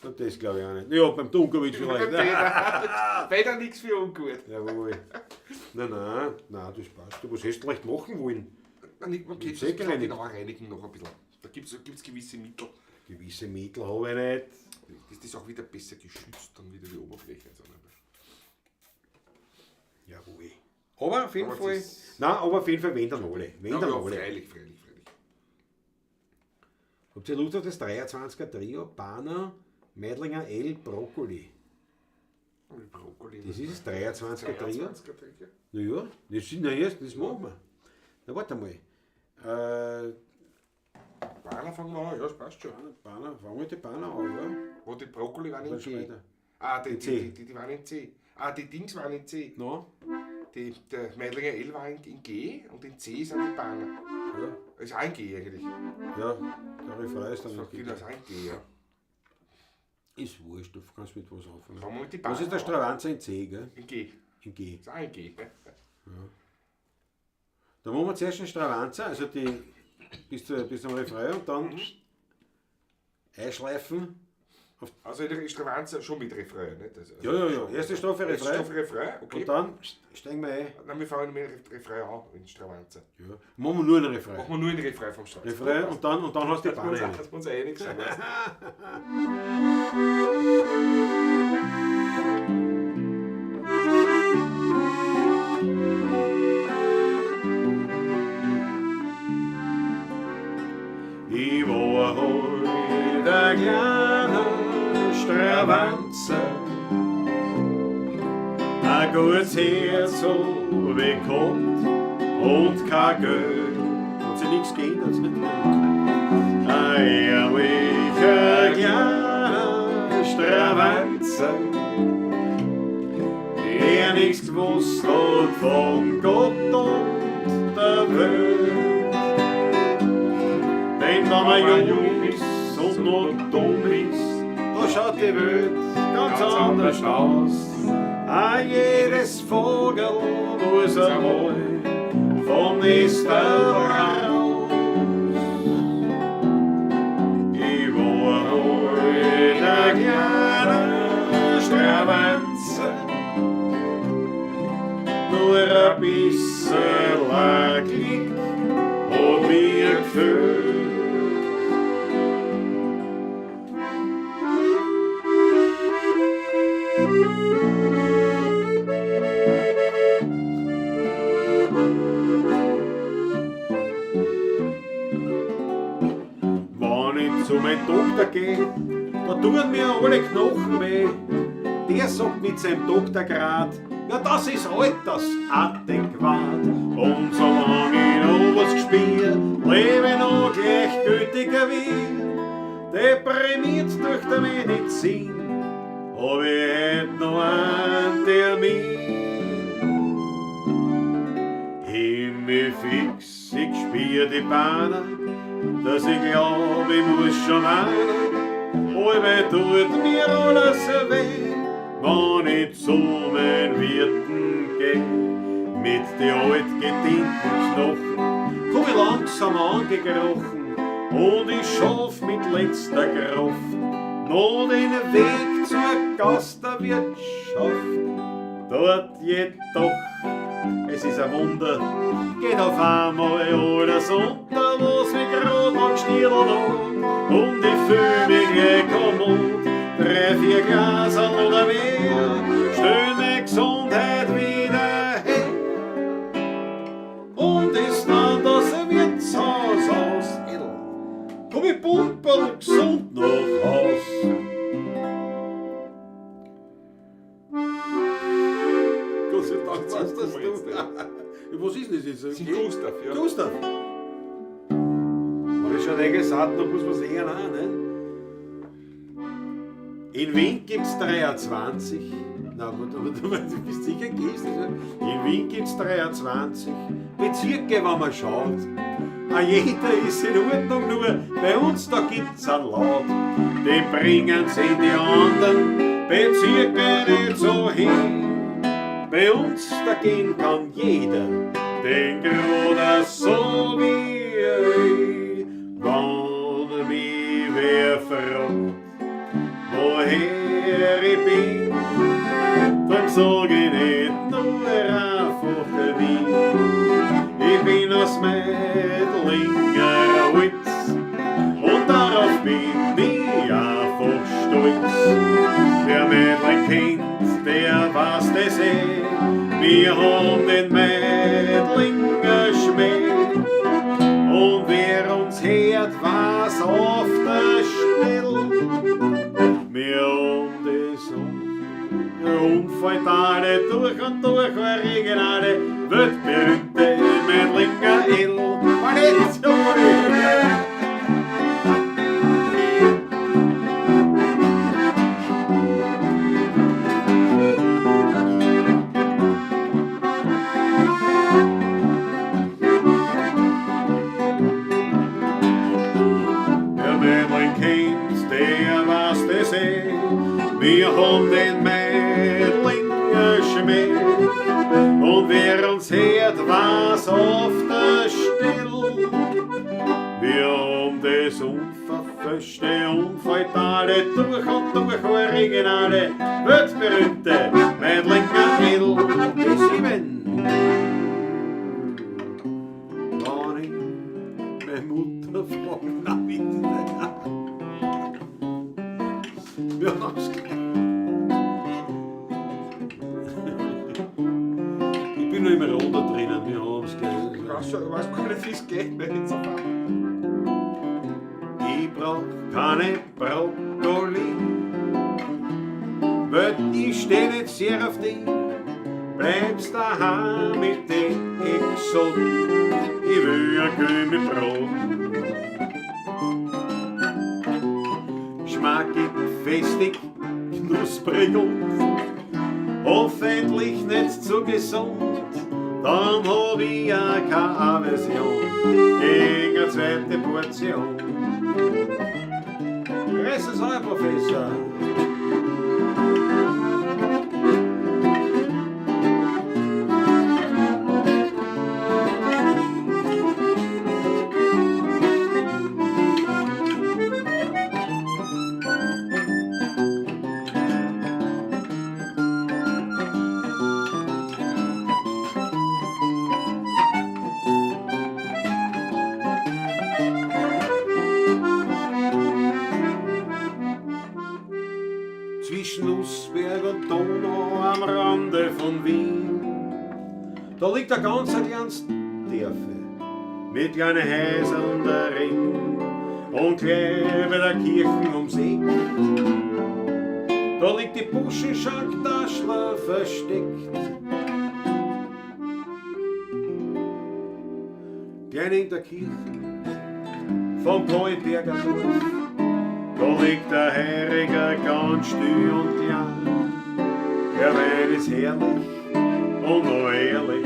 Na, das glaube ich auch nicht. Ja, beim Dunkovic vielleicht. Weiter nichts für ungut. Jawohl. Nein, das passt. Was hättest du vielleicht machen wollen? Nein, man kann es genau reinigen noch ein bisschen. Da gibt es gewisse Mittel. Gewisse Mittel habe ich nicht. Das ist auch wieder besser geschützt, dann wieder die Oberfläche. Jawohl. Aber auf jeden Fall. Nein, aber auf jeden Fall wenn dann alle. Wenn dann alle. Freilich. Habt ihr Lust auf das 23er Trio? Bahner, Meidlinger, L, Brokkoli. Brokkoli. Das ist das 23er Trio. Naja, das machen wir. Na warte mal. Bahner fangen wir an, ja, das passt schon. Bahner, fangen wir die Bahner an, ja. Wo die Brokkoli waren in G. Ah, die waren in C. Ah, die Dings waren in C. No. Der Meidlinger L war in G und in C sind die Bahner. Ja. Ist auch in G eigentlich. Ja, der Refrain ist dann in G. Das ist auch in G, ja. Ist wurscht, du kannst mit was anfangen. Fangen wir mit die Bahner Was ist der Stravanzer in C, gell? In G. In G. Ist auch in G. Ja. Da machen wir zuerst den Stravanzer, also die bis zum Refrain und dann einschleifen. Also die Stravanzer schon mit Refrain, nicht? Also, ja. Erste Strophe Refrain. Erste Strophe Refrain, okay. Und dann steigen wir ein. Nein, wir fangen mit Refrain an, in Stravanzer. Ja. Machen wir nur einen Refrain. Machen wir nur einen Refrain vom Stravanzer. Refrain und dann hast du die Bahn rein. Dass wir uns einig sind. Ich war heute ein kleiner Stravanzer, ein gutes Herz hab ich gehabt und kein Geld, hat sich nichts geändert. Ein ehrlicher kleiner Stravanzer, der nichts gewusst hat von Gott und der Welt. Denn wenn man jung ist und noch dumm ist, da schaut die Welt ganz anders aus. A jedes Vogel muss einmal vom Nest raus. Ich war halt ein kleiner Stravanzer, nur ein bisschen Glück hat mir gefehlt. Wenn ich zu meinem Doktor geh, da tun mir alle Knochen weh. Der sagt mit seinem Doktorgrad, ja das ist altersadäquat. Und solange ich noch was gespürt, lebe ich noch gleichgültiger wie. Deprimiert durch die Medizin, hab ich heut noch einen Termin. Himmel fix, ich spür die Bahnen, dass ich glaub, ich muss schon weinen. Allweil tut mir alles weh, wenn ich zu meinen Wirten geh. Mit die altgedienten Knochen komm ich langsam angekrochen und ich schaff mit letzter Kraft noch den Weg zur Gastwirtschaft. Dort jedoch, es ist ein Wunder, geht auf einmal alles unter, was mich grad noch gestiert hat. Und ich fühl mich gleich kommod, 3, 4 Glaserl oder mehr, stell meine Gesundheit wieder her. Und ist dann das Wirtshaus aus Edel, komm ich pumperl gesund nach Haus. Gott sei Dank weißt das du. Jetzt, Ja, was ist denn das jetzt? Das ist Gustav, ja. Gustav. Hab ich schon eh gesagt, da muss man es eher an, ne? In Wien gibt's 23. Na, aber du bist sicher gehst, ne? In Wien gibt's 23 Bezirke, wenn man schaut. Ah, jeder ist in Ordnung, nur bei uns da gibt's einen Laut. Den bringen sie die anderen Bezirke nicht so hin. Bei uns dagegen kann jeder den Bruder so wie ich. Wenn mich wer fragt, woher ich bin, dann sag ich nicht nur einfach Wien. Ich bin aus Meidlinger Holz und darauf bin ich einfach stolz. Wer Meidling kennt, der weiß das eh. Wir haben den Meidlinger Schmäh. Und wer uns hört, weiß auf der Stelle, wir haben das Unfalltale durch und durch, originale, weltberühmte Meidlinger Edel. Der Meidling kennt, der weiß das eh. Wir haben den Meidlinger Schmäh. Und wer uns hört, weiß auf der Stelle, wir haben das unverfälschte, unfalltale, durch und durch originale, weltberühmte Meidlinger Edel, die 7. Wenn ich meine Mutter fragt, na bitte. Wir haben's gleich. Ich bin noch immer runter drinnen, wir haben's gleich. Ich weiß schon, ich weiß gar nicht, wie es geht, wenn ich so fahre. Ich brauch keine Brokkoli, weil ich steh nicht sehr auf dich. Bleibst daheim mit den Exoten, ich will ein Kümmel Brot. Schmackig, festig, knusprig und hoffentlich nicht zu gesund. Dann hab ich ja keine Aversion gegen eine zweite Portion. Grüß euch, Herr Professor. Rande von Wien, da liegt ein ganz ein kleines Dörfe mit kleinen Häusern darin und gleich bei der Kirche ums Eck. Da liegt die Buschenschank Daschler versteckt. Klein in der Kirche vom Neuberger Dorf, da liegt der Heiriger ganz still und klein. Der Wein ist herrlich und noch ehrlich,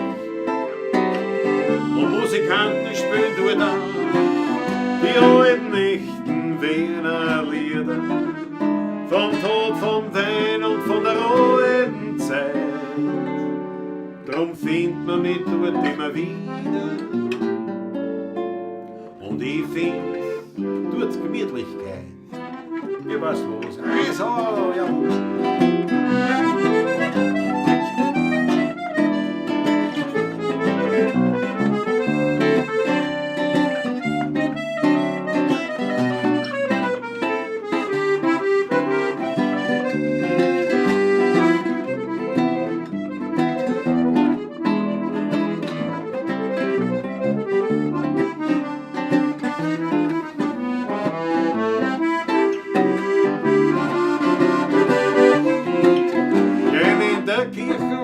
und Musikanten spielen dort auch die alten, echten Wiener Lieder vom Tod, vom Wein und von der alten Zeit. Drum findet man mich dort immer wieder, und ich find dort Gemütlichkeit. Wie war's los? Also, jawohl.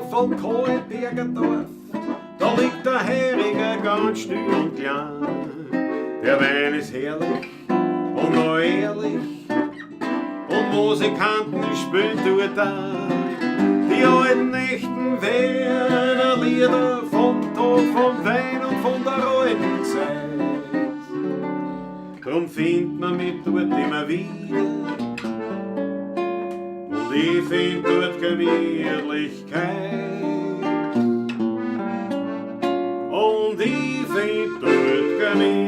Vom Kohlberger Dorf, da liegt der Heiriger ganz still und klein. Der Wein ist herrlich und noch ehrlich, und Musikanten spielen dort auch die alten, echten Wiener Lieder vom Tod, vom Wein und von der alten Zeit. Drum findet man mich dort immer wieder, und ich find dort Gemütlichkeit. Und ich find dort Gemütlichkeit.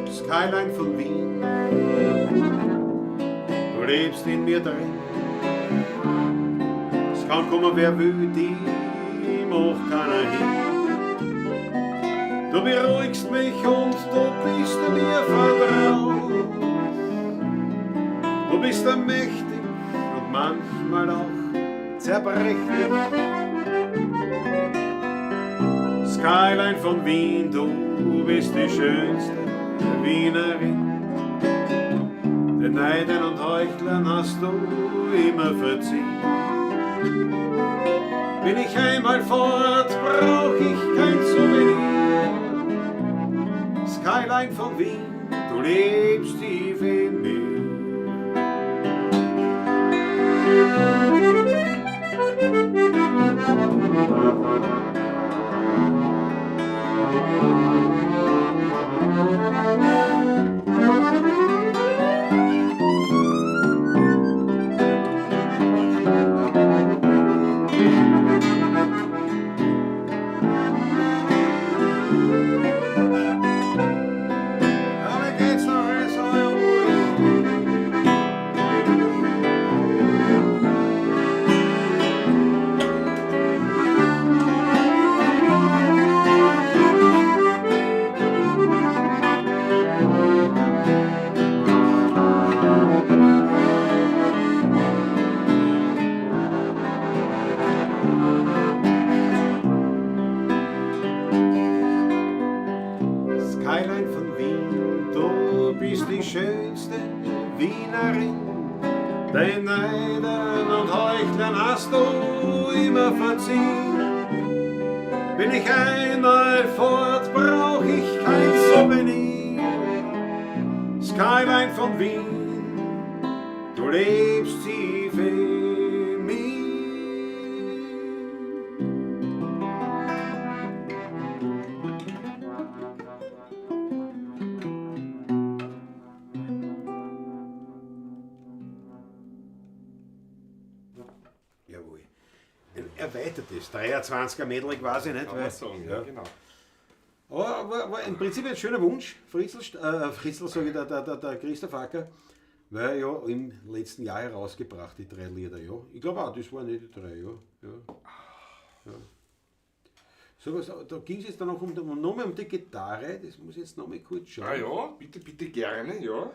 Skyline von Wien, du lebst in mir drin. Es kann kommen, wer will, die macht keiner hin. Du beruhigst mich und du bist mir vertraut. Du bist mächtig und manchmal auch zerbrechlich. Skyline von Wien, du bist die schönste Wienerin. Den Neidern und Heuchlern hast du immer verziehen. Bin ich einmal fort, brauch ich kein Souvenir. Skyline von Wien, du lebst tief in mir. Skyline von Wien, du bist die schönste Wienerin. Den Neidern und Heuchlern hast du immer verziehen. Bin ich einmal fort, brauch ich kein Souvenir. Skyline von Wien, du lebst tief in mir. Jawohl. Ein erweitertes 23er Medley quasi, nicht? Kann man sagen, ja, genau. Aber war im Prinzip ein schöner Wunsch, Fritzl, Fritzl sage ich, der Christoph Acker, weil ja im letzten Jahr herausgebracht, die drei Lieder, ja. Ich glaube auch, das waren nicht die drei, ja. Ja. Ja. So was, da ging es jetzt dann auch noch mal um die Gitarre, das muss ich jetzt noch mal kurz schauen. Ah ja, bitte, bitte gerne, ja.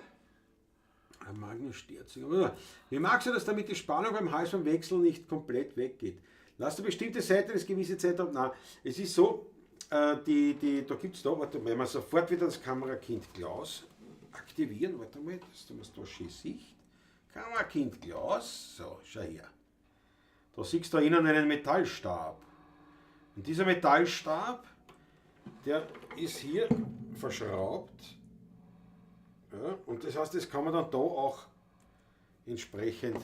Magnus Sterzinger. Wie magst du, dass damit die Spannung beim Hals beim Wechsel nicht komplett weggeht? Lass du bestimmte Seiten eine gewisse Zeit ab. Nein, es ist so, da gibt es da, warte mal, wenn wir sofort wieder das Kamerakind Klaus aktivieren, warte mal, dass du es da schön siehst. Kamerakind Klaus, so, schau her. Da siehst du da innen einen Metallstab. Und dieser Metallstab, der ist hier verschraubt. Ja, und das heißt, das kann man dann da auch entsprechend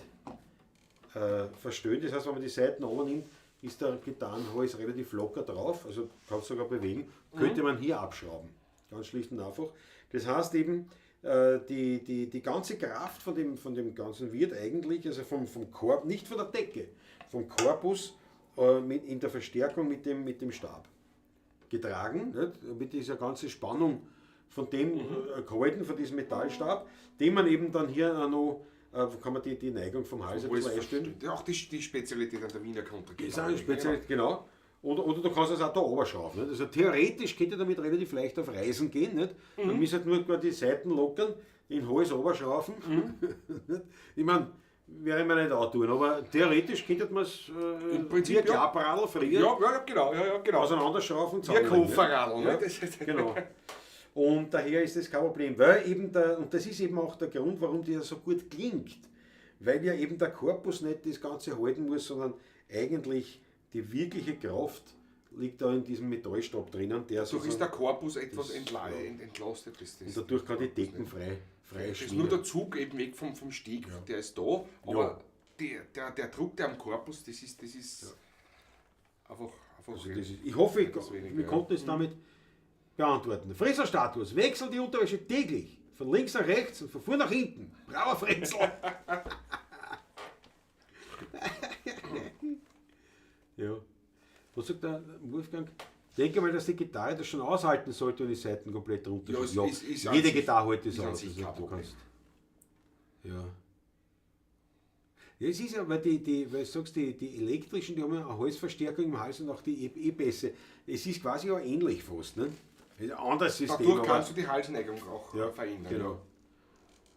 verstellen. Das heißt, wenn man die Seiten oben nimmt, ist der Gitarrenhals relativ locker drauf, also kann es sogar bewegen. Könnte man hier abschrauben. Ganz schlicht und einfach. Das heißt eben, die ganze Kraft von dem Ganzen wird eigentlich, also vom Korb, nicht von der Decke, vom Korpus in der Verstärkung mit dem Stab getragen, nicht? Mit dieser ganzen Spannung von dem gehalten, von diesem Metallstab, den man eben dann hier auch noch, kann man die Neigung vom Hals ein bisschen einstellen. Ja, auch die Spezialität an der Wiener Kontergitarre. Ist auch eine Spezialität, genau. Oder du kannst es auch da oberschrauben. Nicht? Also theoretisch könnte damit relativ leicht auf Reisen gehen. Nicht? Man muss halt nur die Seiten lockern, den Hals oberschrauben. Ich meine, wäre ich mir nicht auch tun, aber theoretisch könnte man es wie ein Klappradl früher ja, genau, ja, genau. auseinanderschrauben. Wie ein Kofferradl. Ja, genau. Und daher ist das kein Problem, weil eben und das ist eben auch der Grund, warum die ja so gut klingt, weil ja eben der Korpus nicht das Ganze halten muss, sondern eigentlich die wirkliche Kraft liegt da in diesem Metallstab drinnen. Der dadurch ist der Korpus etwas entlastet. Und dadurch kann die Decken frei Das ist nur der Zug eben weg vom Steg, ja. Der ist da, aber ja. der Druck, der am Korpus, das ist ja. einfach also das ist, ich hoffe, wir konnten es damit beantworten. Fresserstatus, wechsel die Unterwäsche täglich, von links nach rechts und von vorn nach hinten. Bravo, Frenzel! Ja. Was sagt der Wolfgang? Denke mal, dass die Gitarre das schon aushalten sollte und die Seiten komplett runter. Ja, ja, jede Gitarre hält das aus. Also, du kannst. Ja. Ja, es ist ja, weil weil du sagst, die elektrischen, die haben ja eine Halsverstärkung im Hals und auch die E-Bässe. Es ist quasi auch ähnlich fast, ne? Ein anderes System. Dadurch kannst du die Halsneigung auch verändern. Genau.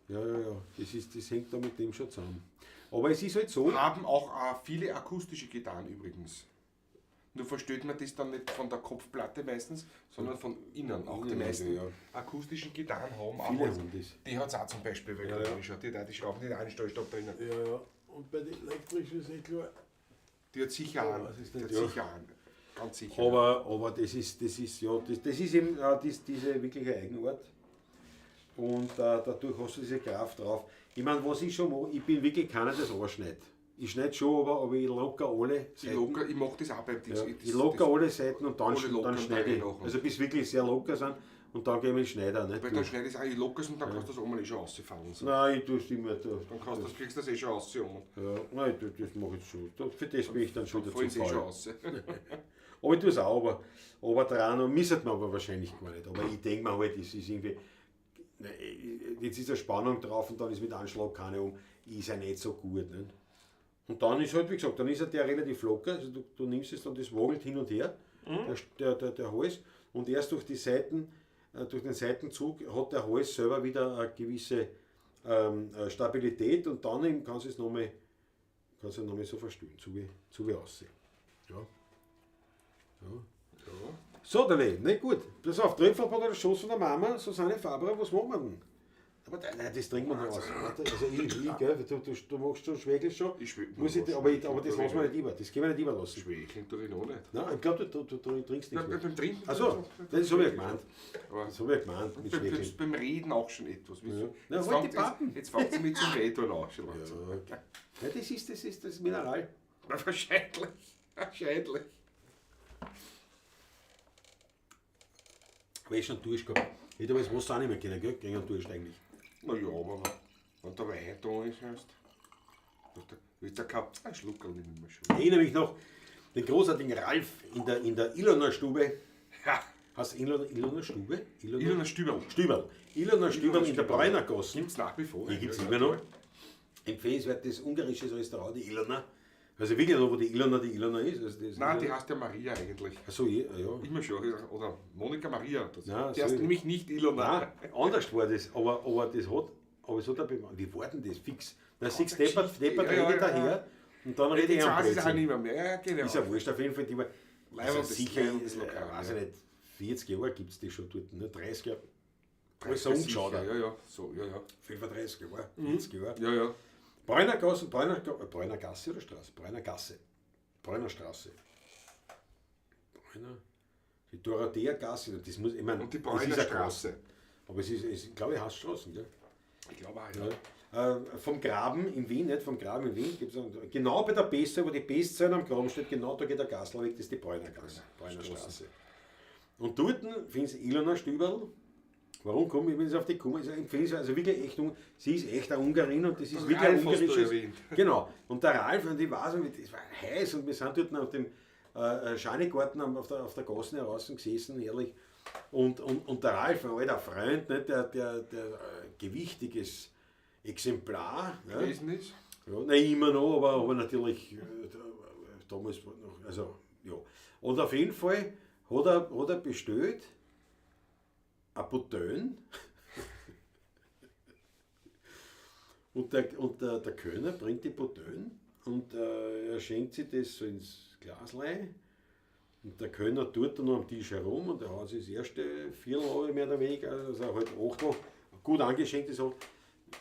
Ja, ja, ja. Das hängt da mit dem schon zusammen. Aber es ist halt so. Haben auch viele akustische Gitarren übrigens. Nur versteht man das dann nicht von der Kopfplatte meistens, sondern von innen. Auch die meisten akustischen Gitarren haben auch. Viele haben das. Die hat es auch zum Beispiel, weil ja, ja. Die schrauben nicht einen Stahlstab drinnen. Ja, ja. Und bei den elektrischen ist eh klar. Die hat sicher einen. Die hat sicher einen. Ganz sicher. Aber das ist, ja, das ist eben diese wirkliche Eigenart. Und dadurch hast du diese Kraft drauf. Ich meine, was ich schon mache, ich bin wirklich keiner, der das anschneidet. Ich schneide schon, aber ich locker alle Seiten. Ich mache das auch beim Dings. Ja, ich locker alle Seiten und dann schneide ich. Also bis wirklich sehr locker sind und dann gehe ich mit dem Schneider. Nicht? Weil dann schneide ich es auch, ich locker und dann kannst du das einmal eh schon rausfallen. So. Nein, ich tue es immer. Dann kannst das, kriegst du das eh schon raus. Ja, nein, das mache ich schon. Für das bin ich dann schon dazu faul. Eh schon raus. Aber ich tue es auch, aber dran und misst man aber wahrscheinlich gar nicht. Aber ich denke mir halt, es ist irgendwie, jetzt ist eine Spannung drauf und dann ist mit Anschlag keine um, ist ja nicht so gut. Nicht? Und dann ist halt, wie gesagt, dann ist er der relativ locker, also du nimmst es dann, das wogelt hin und her, der Hals, und erst durch die Seiten, durch den Seitenzug hat der Hals selber wieder eine gewisse Stabilität und dann eben kannst du es nochmal so verstellen, so wie aussehen. Ja. Ja. Ja. So, Dali, nicht gut. Pass auf, Tröpfelbrot oder Schoß von der Mama, Susanne Faber, was machen wir denn? Aber nein, das trinkt man nicht aus. Also ich gell, du machst schon, schwägelst schon. Aber das lassen wir nicht über. Das können wir nicht überlassen. Schwägeln tue ich noch nicht. Nein, ich glaube, du trinkst nichts mehr. Beim Trinken. Achso, das habe ich ja gemeint. Das habe ich ja gemeint mit Schwägeln. Beim Reden auch schon etwas. Ja. Jetzt fängt sie mit zum Reden an. Schon ja. Ja, das ist das Mineral. Na, wahrscheinlich. Wahrscheinlich. Aber ich schon Durst gehabt. Ich hätte aber das Wasser auch nicht mehr können, gell? Gegen einen Durst eigentlich. Na ja, aber wenn der Wein da ist, heißt. Willst du kein ein Schluckerl nehmen wir schon. Ich erinnere mich noch, den großartigen Ralf in der Ilona Stube. Ja. Hast du Ilona, Ilona Stube? Ilona, Ilona Stüberl. Stüberl. Ilona Stüberl in der Bräunergasse. Gibt es nach wie vor. Die gibt es Ja, immer noch. Empfehlenswertes ungarisches Restaurant, die Ilona. Also wirklich noch, wo die Ilona ist. Also das Nein, die heißt ja Maria eigentlich. Achso, ja. Immer schon. Oder Monika Maria. Das Nein, die heißt so- nämlich nicht Ilona. Nein, anders war das, aber das hat, aber es hat eine wie war denn das fix? Na, siehst eine Deppert, Geschichte. Deppert Ja, ja, redet ja. daher und dann rede ich Jetzt am weiß ich es auch Blödsinn. nicht mehr. mehr. Ja, genau. Ist ja wurscht, auf jeden Fall, die war, also Leibendes- sicher, leibendes Lokal, weiß ja. ich nicht, 40 Jahre gibt es die schon dort, ne? 30 Jahre. Alles so umgeschaut. Sicher, Ja, ja, so, ja, ja. 35 Jahre, 40 Jahre. Ja, ja. Bräunergasse, Bräunergasse oder Straße? Bräunergasse. Bräunerstraße. Bräuner. Die Dorotheergasse, das muss, ich meine, Und die das ist eine Bräunerstraße. Gasse. Aber es ist, es, glaube ich, heißt Straßen, gell? Ich glaube auch, ja. Ja. Vom Graben in Wien, nicht? Vom Graben in Wien gibt's einen, genau bei der Bestsäule, wo die Bestsäule am Graben steht, genau da geht der Gasl weg, das ist die Bräunergasse, Bräunerstraße. Und dort findest du Ilona Stüberl. Warum komme ich bin jetzt auf die gekommen? Ist empfehlenswert, also wirklich echt, sie ist echt eine Ungarin und das ist Der wirklich ein Ralf hast du ungarisches. erwähnt. Genau. Und der Ralf, und ich weiß nicht, es war heiß und wir sind dort auf dem Schanigarten auf der Gasse heraus gesessen, herrlich. Und der Ralf, ein alter Freund, ne, der gewichtiges Exemplar. Ne? Gewesen ist. Ja, nein, immer noch, aber natürlich damals war noch, also ja. Und auf jeden Fall hat er bestellt ein Boutin. Und der Kölner bringt die Boutin und er schenkt sich das so ins Glaslein. Und der Kölner tut dann noch am Tisch herum und er hat sich das erste Viertel mehr oder weniger, also halt Achtel, gut angeschenkt ist,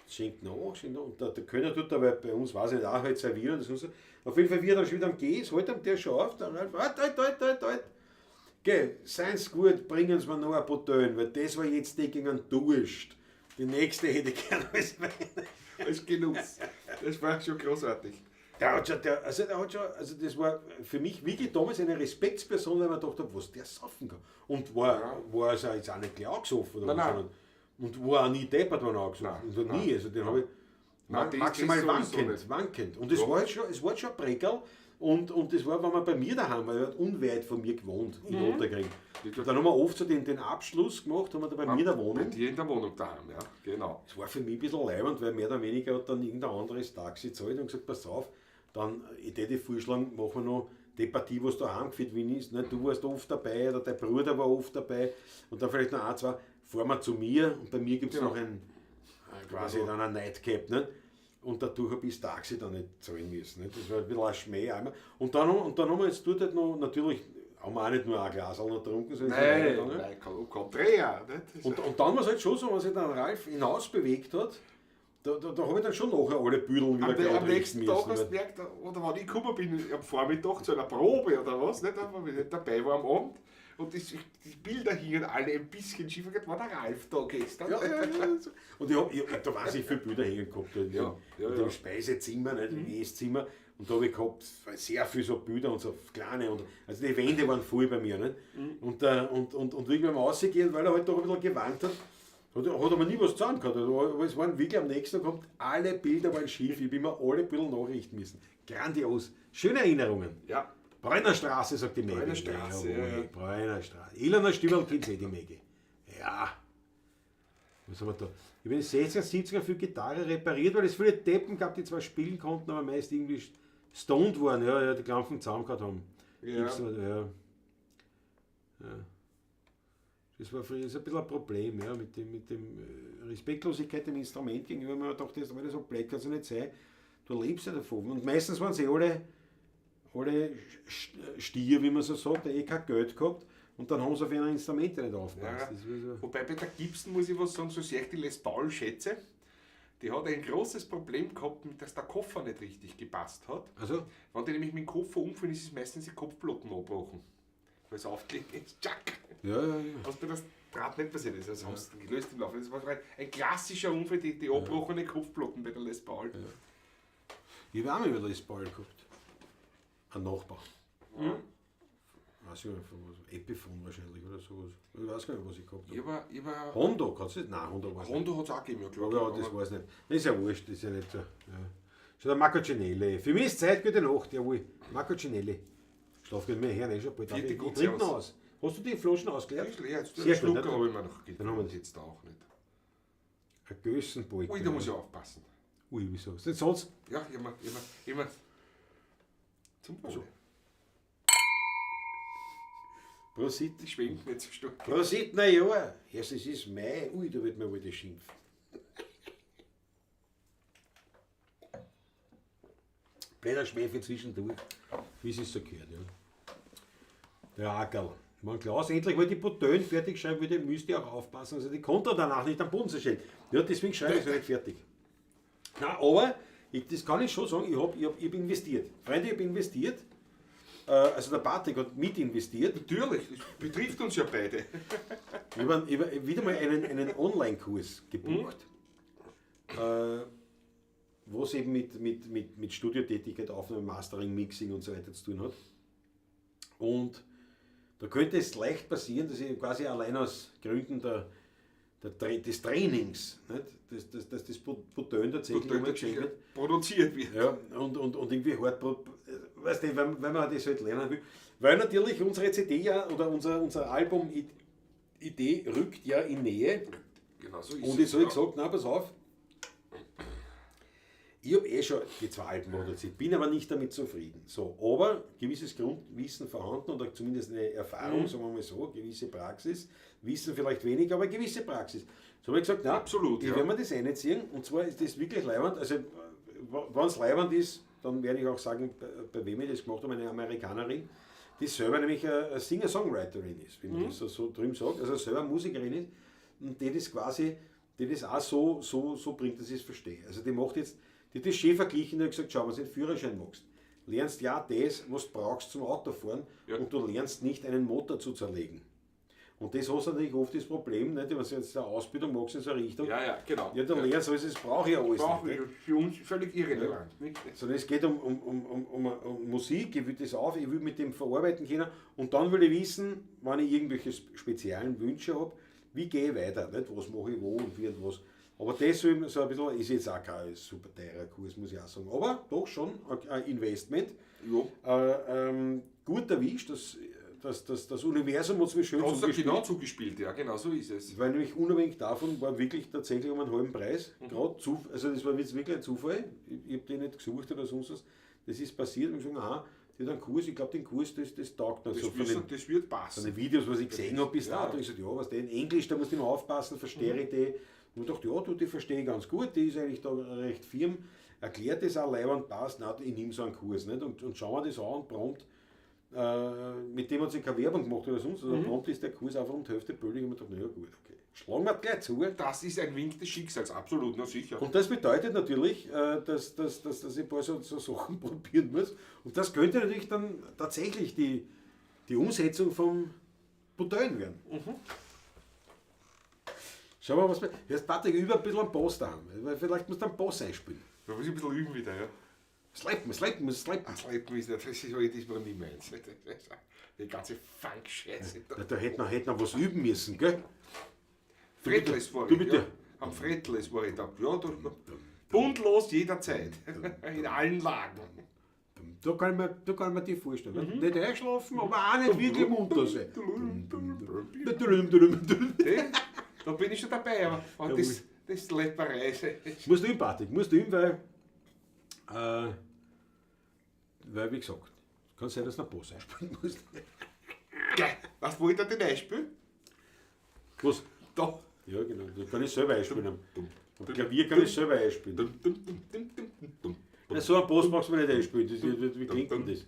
schenkt nach, schenkt nach. Und der Kölner tut aber bei uns, weiß ich nicht, auch halt servieren und so. Auf jeden Fall, wie er dann schon wieder am Gehen ist, halt am der schon auf, dann halt, halt, halt, halt, halt, halt. Geh, seien's gut, bringen Sie mir noch ein Boutin, weil das war jetzt die gegen einen Durst. Die nächste hätte ich gerne als Wein. Als Genuss. Das war schon großartig. Der hat schon, der, also der hat schon, also das war für mich wirklich damals eine Respektsperson, weil man gedacht hat, was der saufen kann. Und war also jetzt auch nicht gleich angesoffen oder Nein, was, nein. sondern- Und war auch nie deppert, wenn er angesoffen. Nein, Und nie, also den habe ich Nein, das maximal sowieso wankend, nicht. wankend. Und es Ja. war halt schon, es war schon ein Breckerl. Und das war, wenn man bei mir daheim war, er hat unweit von mir gewohnt, in Otterkring. Und dann haben wir oft so den Abschluss gemacht, haben wir da bei mir in der Bei Wohnung. dir in der Wohnung daheim, ja, genau. Es war für mich ein bisschen leibend, weil mehr oder weniger hat dann irgendein anderes Taxi gezahlt und gesagt, pass auf, dann, ich hätte vorschlagen, machen wir noch die Partie, was da heimgeführt worden ist. Ne? Du warst oft dabei oder dein Bruder war oft dabei und dann vielleicht noch ein, zwei, fahren wir zu mir und bei mir gibt es Genau. noch ein, quasi dann ein Nightcap. Ne? Und dadurch habe ich das Taxi dann nicht zahlen müssen. Ne? Das war ein bisschen ein Schmäh einmal. Und dann haben wir jetzt dort halt noch, natürlich, haben wir auch nicht nur ein Glas noch getrunken, sondern es ist Nein, weitergegangen. nein, au contraire. Nicht? Und dann war es halt schon so, wenn sich dann Ralf hinaus bewegt hat, da habe ich dann schon nachher alle Büdeln wieder Am gerade nächsten richten Tag müssen, hast du weil- gemerkt, oder wenn ich gekommen bin, am Vormittag zu einer Probe oder was, nicht, weil ich nicht dabei war am Abend, und die Bilder hingen alle ein bisschen schief, war der Ralf da gestern. Ja, ja, ja. Und ich hab da wahnsinnig viele Bilder hängen gehabt. In, Ja, ja, in dem ja. Speisezimmer, nicht, im Esszimmer. Und da habe ich gehabt sehr viel so Bilder und so kleine. Und, also die Wände waren voll bei mir. Nicht? Und wirklich beim Rausgehen, weil er halt doch ein bisschen gewandt hat, hat er mir nie was zusammen gehabt. Also, aber es waren wirklich am nächsten Tag, alle Bilder waren schief. Ich habe immer alle Bilder nachrichten müssen. Grandios. Schöne Erinnerungen. Ja. Bräunerstraße, sagt die Mäge. Bräunerstraße, Jawohl, ja, ja. Bräunerstraße. Ilona Stüberl kennt eh die Mäge. Ja. Was haben wir da? Ich habe in den 60er, 70er viel Gitarre repariert, weil es viele Deppen gab, die zwar spielen konnten, aber meist irgendwie stoned waren, ja, ja, die Klampfen zusammen gehabt haben. Ja. Gibt's noch, ja. Ja. Das war früher ist ein bisschen ein Problem, ja, mit dem Respektlosigkeit dem Instrument gegenüber. Man hat gedacht, das ist so blöd, kann es ja nicht sein. Du lebst ja davon. Und meistens waren sie alle Stier, wie man so sagt, die eh kein Geld gehabt. Und dann haben sie auf ihre Instrumente nicht aufgepasst. Ja. Das war so. Wobei bei der Gibson muss ich was sagen, so sehr ich die Les Paul schätze, die hat ein großes Problem gehabt, dass der Koffer nicht richtig gepasst hat. Also, Wenn die nämlich mit dem Koffer umfallen, ist es meistens die Kopfplatten abgebrochen. Weil es aufgelegt ist. Tschack! ja, ja, ja. Was bei der Strat nicht passiert ist. Also haben sie dann gelöst im Laufe. Das war ein klassischer Unfall, die abgebrochene Kopfplatten bei der Les Paul. Ja. Ich habe auch mal über Les Paul gehabt. Ein Nachbar. Weiß ich nicht, von was. Epiphone wahrscheinlich oder sowas. Ich weiß gar nicht, was ich gehabt habe. Ich hab Honda, kannst du das? Nein, Honda weiß ich nicht. Honda hat es auch gegeben, ja klar. Ja, das weiß ich nicht. Das ist ja wurscht, das ist ja nicht so. Ja. Schau, der Marco Cinelli. Für mich ist Zeit, gute Nacht, jawohl. Marco Cinelli. Schlaf geht mir her, ne? Schon bald. Vierte Ich gut, trinke noch servus. aus. Hast du die Flaschen ausgeleert? Ist leer, jetzt Sehr Schluck gut, ne? habe ich mir noch Dann haben wir gegeben. das. Jetzt auch nicht. Ein Gössenbalken. Ui, da muss ich aufpassen. Ui, wieso? Ist das sonst? Ja, immer, immer, immer. Zum Wohle. Prosit. Die schwenkt nicht so stark. Prosit, na ja. Erstens ist Mai. Ui, da wird mir wohl das schimpfen. Blöder Schmäh zwischendurch, wie es sich so gehört. Ja. Der Ackerl. Wenn Klaus endlich mal die Bouteille fertig schreiben würde, müsste ich auch aufpassen, dass er die Konter danach nicht am Boden zerstellt. Ja, deswegen schreibe ich es nicht fertig. Na, aber, das kann ich schon sagen, ich hab investiert. Freunde, ich hab investiert. Also der Patrick hat mit investiert. Natürlich, das betrifft uns ja beide. Ich habe hab wieder mal einen Online-Kurs gebucht, was eben mit Studiotätigkeit, Aufnahme, Mastering, Mixing und so weiter zu tun hat. Und da könnte es leicht passieren, dass ich quasi allein aus Gründen des Trainings, nicht? Dass das Bouteille tatsächlich einmal geschenkt wird. Produziert wird. Ja, und irgendwie hart, weißt du, wenn man das halt lernen will. Weil natürlich unsere CD ja, oder unser Album-Idee rückt ja in Nähe. Genau so ist Und es. jetzt habe ich ja. gesagt, na pass auf, ich habe eh schon die zwei Alben produziert, bin aber nicht damit zufrieden. So, aber gewisses Grundwissen vorhanden oder zumindest eine Erfahrung, sagen wir mal so, gewisse Praxis, Wissen vielleicht wenig, aber gewisse Praxis. So habe ich gesagt, na, Absolut, ich ja. werde mir das reinziehen und zwar ist das wirklich leiwand, also wenn es leiwand ist, dann werde ich auch sagen, bei wem ich das gemacht habe, eine Amerikanerin, die selber nämlich eine Singer-Songwriterin ist, wie man das so drüben sagt, also selber Musikerin ist und die das quasi, die das auch so bringt, dass ich es verstehe. Also die macht jetzt, die hat das schön verglichen und hat gesagt, schau, wenn du einen Führerschein machst, lernst ja das, was du brauchst zum Autofahren und du lernst nicht einen Motor zu zerlegen. Und das hast du natürlich oft das Problem, nicht? Wenn du jetzt eine Ausbildung machst in so eine Richtung, Ja, ja, genau. ja, dann lernst du alles, das brauche ich ja alles Brauchen nicht. wir für uns völlig irrelevant. Nicht? Sondern es geht um Musik, ich will das auf, ich will mit dem verarbeiten können und dann will ich wissen, wenn ich irgendwelche speziellen Wünsche habe, wie gehe ich weiter, nicht? Was mache ich wo und wie und was. Aber das so ein bisschen, ist jetzt auch kein super teurer Kurs, muss ich auch sagen. Aber doch schon ein Investment. Ja. Gut erwischt, das Universum hat es mir schön Hast du zugespielt. genau zugespielt, ja, genau so ist es. Weil nämlich unabhängig davon war wirklich tatsächlich um einen halben Preis. Grad zu, also das war jetzt wirklich ein Zufall. Ich hab den nicht gesucht oder sonst was. Das ist passiert und ich hab gesagt, aha, die hat einen Kurs, ich glaub, den Kurs, das taugt noch Das, so. Von wird, das wird passen. den Videos, was ich gesehen hab bis dato, ich gesagt, ja, was denn, Englisch, da musst du immer aufpassen, verstehe ich die. Und ich dachte, ja, du, die verstehe ich ganz gut, die ist eigentlich da recht firm, erklärt das auch leibend, passt, nein, ich nehme so einen Kurs, nicht? Und schauen wir das an und prompt, mit dem hat sie keine Werbung gemacht oder sonst, also prompt ist der Kurs einfach um die Hälfte billig und ich dachte, na ja gut, okay, schlagen wir gleich zu. Das ist ein Wink des Schicksals, absolut, na sicher. Und das bedeutet natürlich, dass ich ein paar so Sachen probieren muss. Und das könnte natürlich dann tatsächlich die Umsetzung vom Bouteille werden. Schauen wir mal, was wir. Jetzt Patrick, über ein bisschen am Bass da haben. Weil vielleicht musst du einen Bass einspielen. Da muss ich ein bisschen üben wieder, ja. Slappen, slappen, slappen. Ach, Slappen ist nicht, das ist das ist nicht meins. Die ganze Funk-Scheiße. Da hätten wir was üben müssen, gell? Fretless war Du ich, bitte. ja. Am Fretless war ich da. Ja, da, bundlos jederzeit. In allen Lagen. Da kann ich mir die vorstellen. Nicht einschlafen, aber auch nicht wirklich munter sein. Da bin ich schon dabei, aber das Lepperei. Musst du üben, Patrick, musst du üben, weil, wie gesagt, kann sein, dass du einen Bass einspielen musst. Geil. Was wollt ihr denn einspielen? Was? Da. Ja, genau. Da kann ich selber einspielen. Am Klavier kann ich selber einspielen. Ja, so einen Bass magst du mir nicht einspielen. Wie klingt denn das?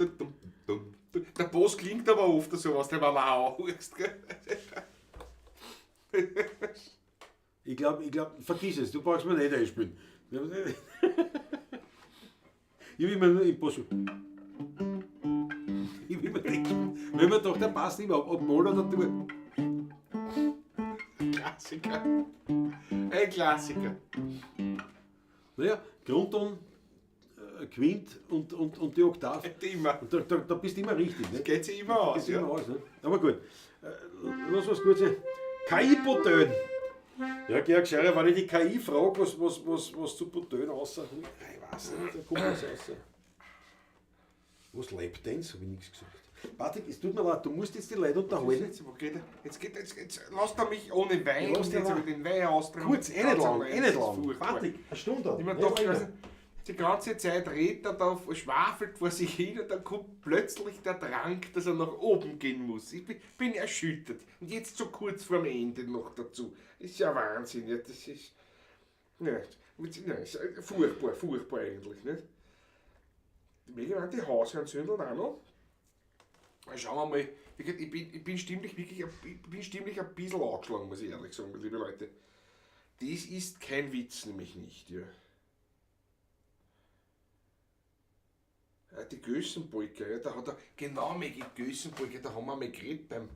Der Bass klingt aber oft so, was der mal anhörst, gell? Ich glaub, vergiss es, du brauchst mir nicht einspielen. Ich will mir nur im Bass. Ich will mir denken, wenn man doch, der passt immer, ob Moll oder Tour. Klassiker. Ein Klassiker. Naja, Grundton, Quint und die Oktav. Immer. Und da bist du immer richtig. Ne? Geht sich immer aus. Geht sich Ja. immer aus, ne? Aber gut. Lass was gut sein. KI-Bouteille. Ja, Georg Scherer, wenn ich die KI frage, was zu Bordellen rausholt, ich weiß nicht, da kommt was raus. Was lebt denn? Habe ich nichts gesagt. Patrick, es tut mir leid, du musst jetzt die Leute unterhalten. Jetzt, wo geht er? Jetzt geht jetzt, jetzt lasst er mich ohne Wein. Lass Jetzt ihn habe ich den Wein austrinken. Kurz, eh nicht Ganz lang, allein, eh das nicht ist lang. furchtbar. Patrick, eine Stunde. Ich meine, Nicht doch, länger. also, die ganze Zeit redet er da, schwafelt vor sich hin und dann kommt plötzlich der Drang, dass er nach oben gehen muss. Ich bin erschüttert. Und jetzt so kurz vorm Ende noch dazu. Ist ja Wahnsinn. Ja, das ist. Ja, ja, ist furchtbar, furchtbar eigentlich. Nicht? Die die Hausherrenzündeln auch noch. Mal schauen wir mal. Wie gesagt, ich bin stimmlich wirklich ich bin stimmlich ein bisschen angeschlagen, muss ich ehrlich sagen, liebe Leute. Das ist kein Witz, nämlich nicht. Ja. Ja, die Gössenpolka, ja, da hat er, genau, Maggie, Gössenpolka, da haben wir mal geredet beim,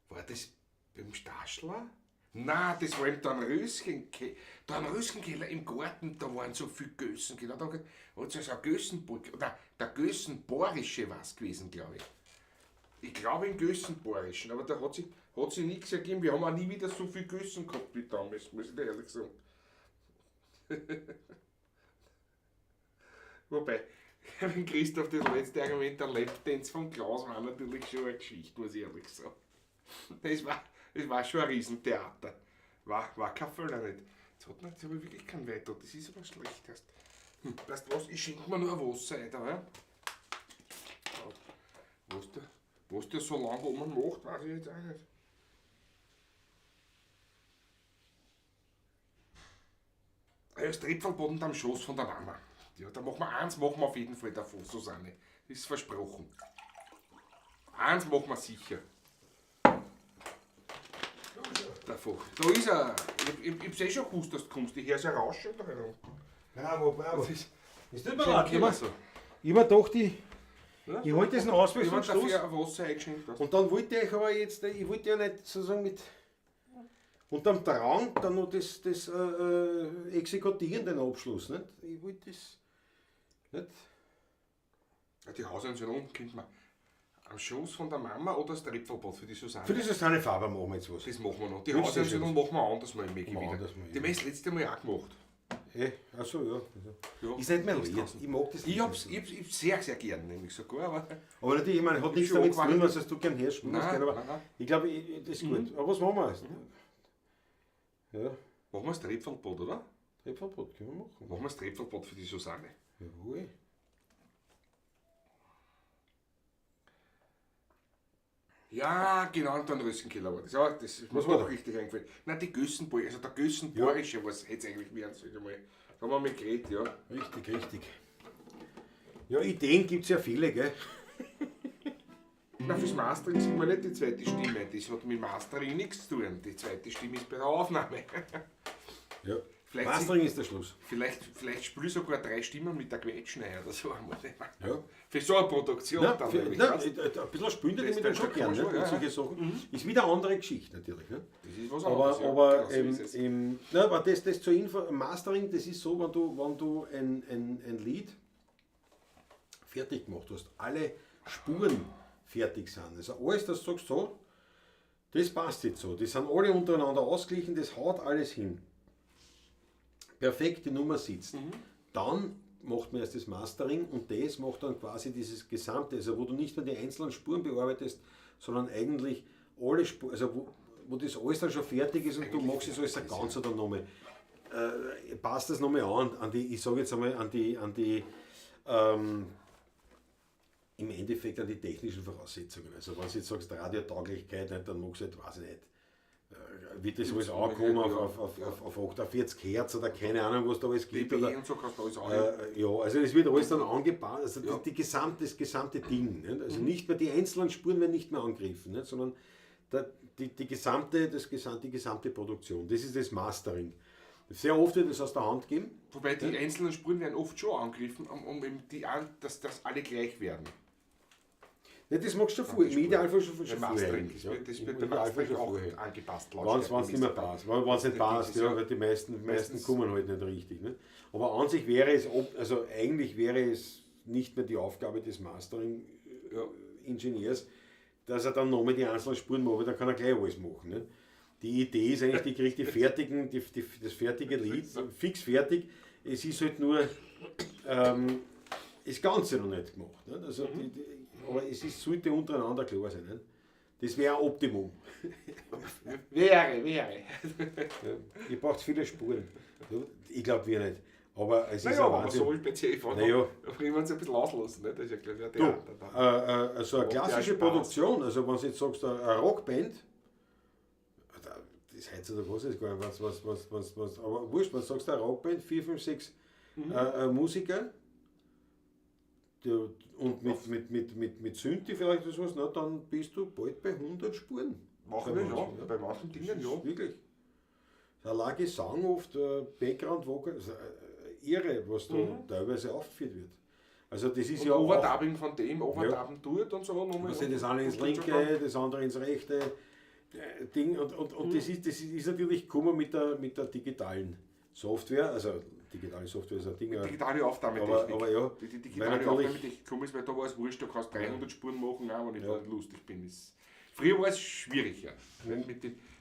war das beim Staschler? Nein, das war im Dornröschenkeller. Dornröschenkeller im Garten, da waren so viele Gössen. Genau, da hat es also Gössenpolka, oder der Gössenborische war es gewesen, glaube ich. Ich glaube im Gössenborischen, aber da hat sich nichts ergeben. Wir haben auch nie wieder so viel Gössen gehabt wie damals, muss ich dir ehrlich sagen. Wobei, wenn Christoph das letzte Argument, der Lapdance von Klaus war natürlich schon eine Geschichte, muss ich ehrlich sagen. Das war schon ein Riesentheater. War kein Fehler nicht. Jetzt habe ich wirklich keinen Wein da, das ist aber schlecht. Erst. Weißt du was, ich schenke mir nur ein Wasser ein, da, ja? Was der so lange oben macht, weiß ich jetzt auch nicht. Das Tripfelboden am Schoß von der Mama. Ja, da machen wir eins, machen wir auf jeden Fall davon, Susanne. Das ist versprochen. Eins machen wir sicher. Davon. Da ist er. Ich hab's eh schon gewusst, dass du kommst. Ich hör's ja rauschen da herum. Bravo, bravo. Das ist Es tut mir leid, so. ich hab gedacht, ich halte diesen Ausweis Ich am hab Schluss. dafür ein Wasser eingeschenkt. Und dann wollte ich aber jetzt, ich wollte ja nicht sozusagen mit unterm Drang dann noch das exekutieren, den Abschluss. Nicht? Ich wollte das nicht. Ja, die Hauseinstellung kennt man. Am Schoß von der Mama oder das Tröpfelbad für die Susanne? Für die Susanne Faber machen wir jetzt was. Das machen wir noch. Die Wünschst du Hauseinstellung machen wir anders mal, Micky, Machen wir wieder. anders mal, Die haben wir das letzte Mal auch gemacht. Achso, ja. Ja. Ist nicht mein Ist Lied. draußen. Ich mag das Ich Lied hab's, nicht. ich hab's sehr, sehr gern, nämlich sogar. Aber Aber natürlich, ich meine, hat nichts schon damit zu tun, angefangen. was du gern hörst. Nein, gern, aber nein, nein. ich glaube, das ist gut. Aber was machen wir jetzt? Ja, Machen wir das Tröpfelbad, oder? Tröpfelbad können wir machen. Machen wir das Tröpfelbad für die Susanne. Jawohl. Ja, genau, und dann Rössenkeller war das. Ja, das ist mir Was war doch da? richtig eingefallen. Nein, die Gössenboy, also der Gössenborische, was hätte es eigentlich werden sollen. Einmal. Da haben wir mal geredet, ja. Richtig, richtig. Ja, Ideen gibt es ja viele, gell? Na, fürs Mastering sind wir nicht die zweite Stimme. Das hat mit Mastering nichts zu tun. Die zweite Stimme ist bei der Aufnahme. Ja. Vielleicht Mastering ist der Schluss. Vielleicht spiele ich sogar 3 Stimmen mit der Quetschen ein oder so. Ja. Für so eine Produktion Nein, dann für, nämlich, nein, weißt du? ein bisschen spielen die Das mit dann schon kann man gern, schon, ne? ja, Solche ja. Sachen. Ist wieder eine andere Geschichte natürlich. Ne? Das ist was Aber, anderes. ja. aber, Genau, so ist es. nein, aber das zur Info, Mastering, das ist so, wenn du ein Lied fertig gemacht hast, alle Spuren fertig sind. Also alles, das du sagst so, das passt jetzt so. Die sind alle untereinander ausgeglichen, das haut alles hin. Perfekt, die Nummer sitzt. Dann macht man erst das Mastering und das macht dann quasi dieses Gesamte, also wo du nicht mehr die einzelnen Spuren bearbeitest, sondern eigentlich alle Spuren, also wo das alles dann schon fertig ist und du Eigentlich machst es alles ein fertig ist, Ganze dann nochmal. Passt das nochmal an die, ich sage jetzt einmal, an die im Endeffekt an die technischen Voraussetzungen. Also wenn du jetzt sagst, Radiotauglichkeit, nicht, dann magst du halt, weiß ich nicht, wird das alles ankommen auf 48 Hertz oder keine Ahnung, was da alles gibt. dB Oder, und so kannst du alles auch. ja, also das wird alles dann angepasst, also Ja. das gesamte Ding. Nicht? Also nicht mehr die einzelnen Spuren werden nicht mehr angegriffen, nicht? Sondern die gesamte Produktion. Das ist das Mastering. Sehr oft wird das aus der Hand geben. Wobei die einzelnen Spuren werden oft schon angegriffen, um eben die an, dass alle gleich werden. Ja, das machst du schon vorher. Im Idealfall schon Beim vorher. Mastering. eigentlich, Das wird, das ja. wird Im beim Idealfall Mastering schon auch vorher. angepasst. Wenn es nicht mehr passt. Wenn es nicht passt, ja, weil die meisten Meistens- kommen halt nicht richtig. Ne? Aber an sich wäre es, also eigentlich wäre es nicht mehr die Aufgabe des Mastering-Ingenieurs, dass er dann nochmal die einzelnen Spuren macht, weil dann kann er gleich alles machen. Ne? Die Idee ist eigentlich, die kriegt die fertigen, die, die, das fertige Lied, fix fertig. Es ist halt nur das Ganze noch nicht gemacht. Nicht? Also aber es ist, sollte untereinander klar sein. Nicht? Das wäre ein Optimum. Wäre. Ja, ihr braucht viele Spuren. Ich glaube, wir nicht. Aber es ist Naja, ein aber Wahnsinn. so speziell fahren. Naja. Da wollen sie ein bisschen auslassen, ne? Das ist ja gleich der Du, Theater. so eine Macht ja klassische Spaß. Produktion, also wenn du jetzt sagst, eine Rockband, das heutzutage weiß ich gar nicht, was, aber wurscht, wenn du sagst, eine Rockband, 4, 5, 6 Musiker die, und mit Synthi vielleicht oder sowas, na, dann bist du bald bei 100 Spuren. Machen Bei wir ja, manchen, ja. bei manchen Dingen ja. Wirklich. Allein Gesang oft, Background Vocal, also, irre, was da teilweise aufgeführt wird. Also das ist Und ja auch, Overdubbing von dem, Overdubbing dort und so. Nochmal. was das eine ins linke, das andere ins rechte Ding und das ist natürlich gekommen mit der digitalen Software, also digitale Software ist ein Ding, Digitale Aufnahmetechnik. aber ja, Die weil digitale natürlich- Aufnahmetechnik gekommen ist, weil da war es wurscht, du kannst 300 Spuren machen, auch wenn ich da lustig bin. Ist, früher war es schwieriger.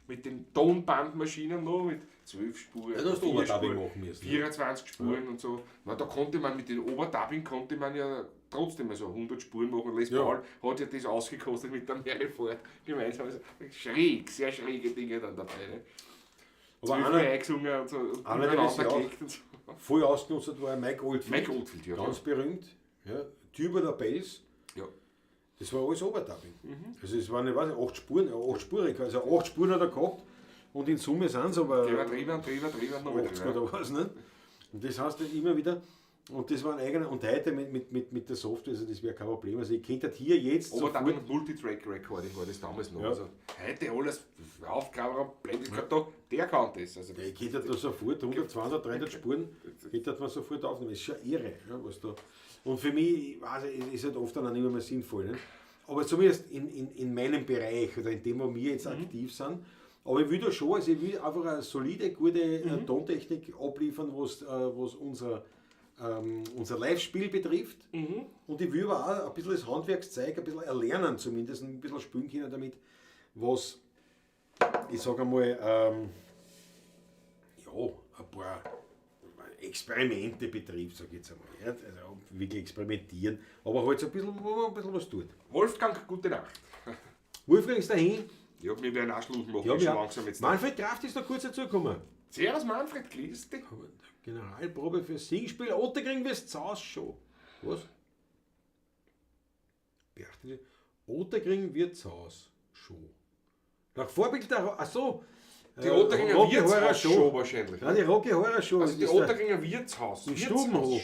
Mit den Tonbandmaschinen noch, mit 12 Spuren, Ja, da hast du 4 Overdubbing Spuren, machen müssen, ne? 24 Spuren und so. Na, da konnte man mit dem Overdubbing konnte man ja trotzdem also 100 Spuren machen. Les Ja. Paul hat ja das ausgekostet mit der Mary Ford gemeinsam. Also schräg, sehr schräge Dinge dann dabei. Ne? Aber 12 einer, eingesungen und so und einer, der das übereinander ja auch gelegt und so. voll ausgenutzt war Mike Oldfield. Mike Oldfield, ja. Ganz berühmt. Ja. Tubular Bells. Ja. Das war alles Overdubbing. Also es waren, ich weiß nicht, 8 Spuren, 8-spurig, also 8 Spuren hat er gehabt und in Summe sind es aber Drüber, drüber, drüber, drüber, nochmal 80 drüber. oder was, ne? Und das heißt dann immer wieder, und das war ein eigener, und heute mit der Software, also das wäre kein Problem. Also ich könnte halt hier jetzt Overdubbing sofort, und Multitrack Recording war das damals noch. Ja. Also heute alles Aufgabe, blendet gerade da, der kann das. Also, ja, ich könnte halt da sofort 100, 200, 300 Spuren, könnte halt man sofort aufnehmen. Das ist schon irre, ja, was da. Und für mich, ich weiß nicht, ist halt oft dann auch nicht mehr sinnvoll. Ne? Aber zumindest in meinem Bereich oder in dem, wo wir jetzt aktiv sind. Aber ich will da schon, also ich will einfach eine solide, gute Tontechnik abliefern, was unser Live-Spiel betrifft. Und ich will aber auch ein bisschen das Handwerkszeug, ein bisschen erlernen zumindest, ein bisschen spielen können damit, was, ich sag einmal, ja, ein paar Experimente betrifft, sag ich jetzt einmal. Ja? Also wirklich experimentieren, aber halt so ein bisschen, wo man ein bisschen was tut. Wolfgang, gute Nacht. Wolfgang ist dahin. Ja, wir werden auch Schluss machen, Ja, schon ja. langsam jetzt. Manfred Kraft ist noch kurz dazugekommen. Servus Manfred, grüß dich. Generalprobe für Singspiel, Otterkring wirst zu Hause schon. Was? Beachte, Otterkring wird zu Hause schon. Nach Vorbild der, ach so. Die Otterkringer Rocky Horror Wirtshaus Show. Show wahrscheinlich. Ja, die Rocky Horror Show. Also die ist der- Otterkringer Wirtshaus. Im Wirtshaus. Stubenhof.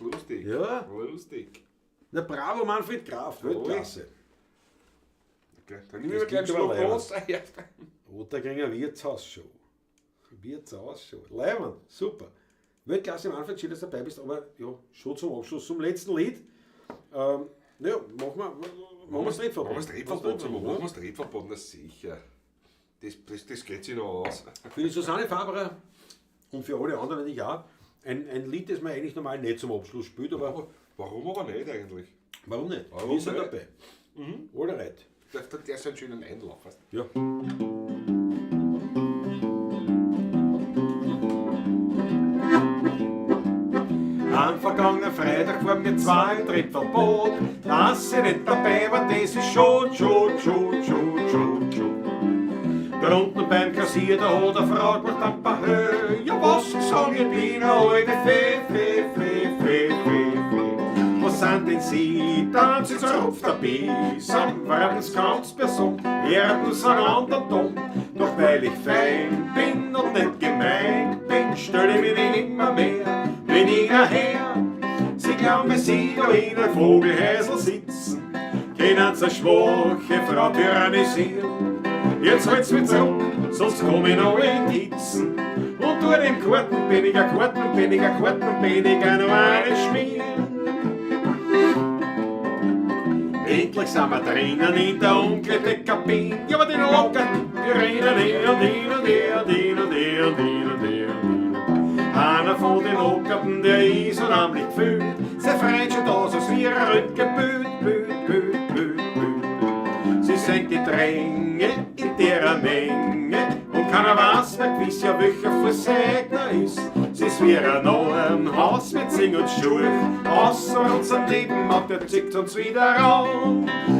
Lustig. Ja. Lustig. Na bravo Manfred Kraft, Weltklasse. Okay, dann nehmen wir Das gleich einen klingt aber Schluck leibend. Wasser. Otterkringer Wirtshausshow. Wirtshausshow. Leibend, super. Weltklasse Manfred, schön, dass du dabei bist, aber ja, schon zum Abschluss, zum letzten Lied. Ja, machen wir das Redverbot. Machen wir das Redverbot, machen wir das Redverbot, na sicher. Das geht sich noch aus. Für die Susanne Faberer und für alle anderen natürlich auch. Ein Lied, das man eigentlich normal nicht zum Abschluss spielt, aber Warum aber nicht eigentlich? warum nicht? Warum Wir sind nicht? dabei. All right. Der ist einen schönen Einlauf. Weißt Ja. Am vergangenen Freitag waren wir zwei im Trittverbot. Dass ich nicht dabei war, das ist schon. Da unten beim Kassier, da hat eine Frau gemacht ein paar Höhe. Ja, was sag ich, bin eine alte Fee, Fee, Fee, Fee, Fee, Fee. Was sind denn Sie? Dann sind sie rupft dabei. Sam werden's ganz Person, werden's einen anderen Ton. Doch weil ich fein bin und nicht gemein bin, stell ich mich nicht immer mehr, bin ich her. Sie glauben, wenn sie da in einem Vogelhäusl sitzen, können sie eine schwache Frau tyrannisieren. Jetzt halt's mich zurück, sonst komm ich noch in die Hitzen. Und durch den Karten bin ich ein Karten, bin ich ein Karten, bin ich ein noch eine Schmier. Endlich sind wir drinnen in der Umkleidekabine. Ja, aber die Locken, die rennen hin und hin und her und hin und her und hin und her und hin. Einer von den Lockerten, der ist unheimlich gefühlt. Sein Freund schaut aus, als wie ein Röntgenbild, Bild, Bild, Bild, Bild. Sie sind die Dränge in der Ganz mehr gewiss, ja welcher Versägner ist. Sie ist wie ein neuem Haus mit Zing und Schuhe. Außer unserem Leben, und der zieht uns wieder rauf.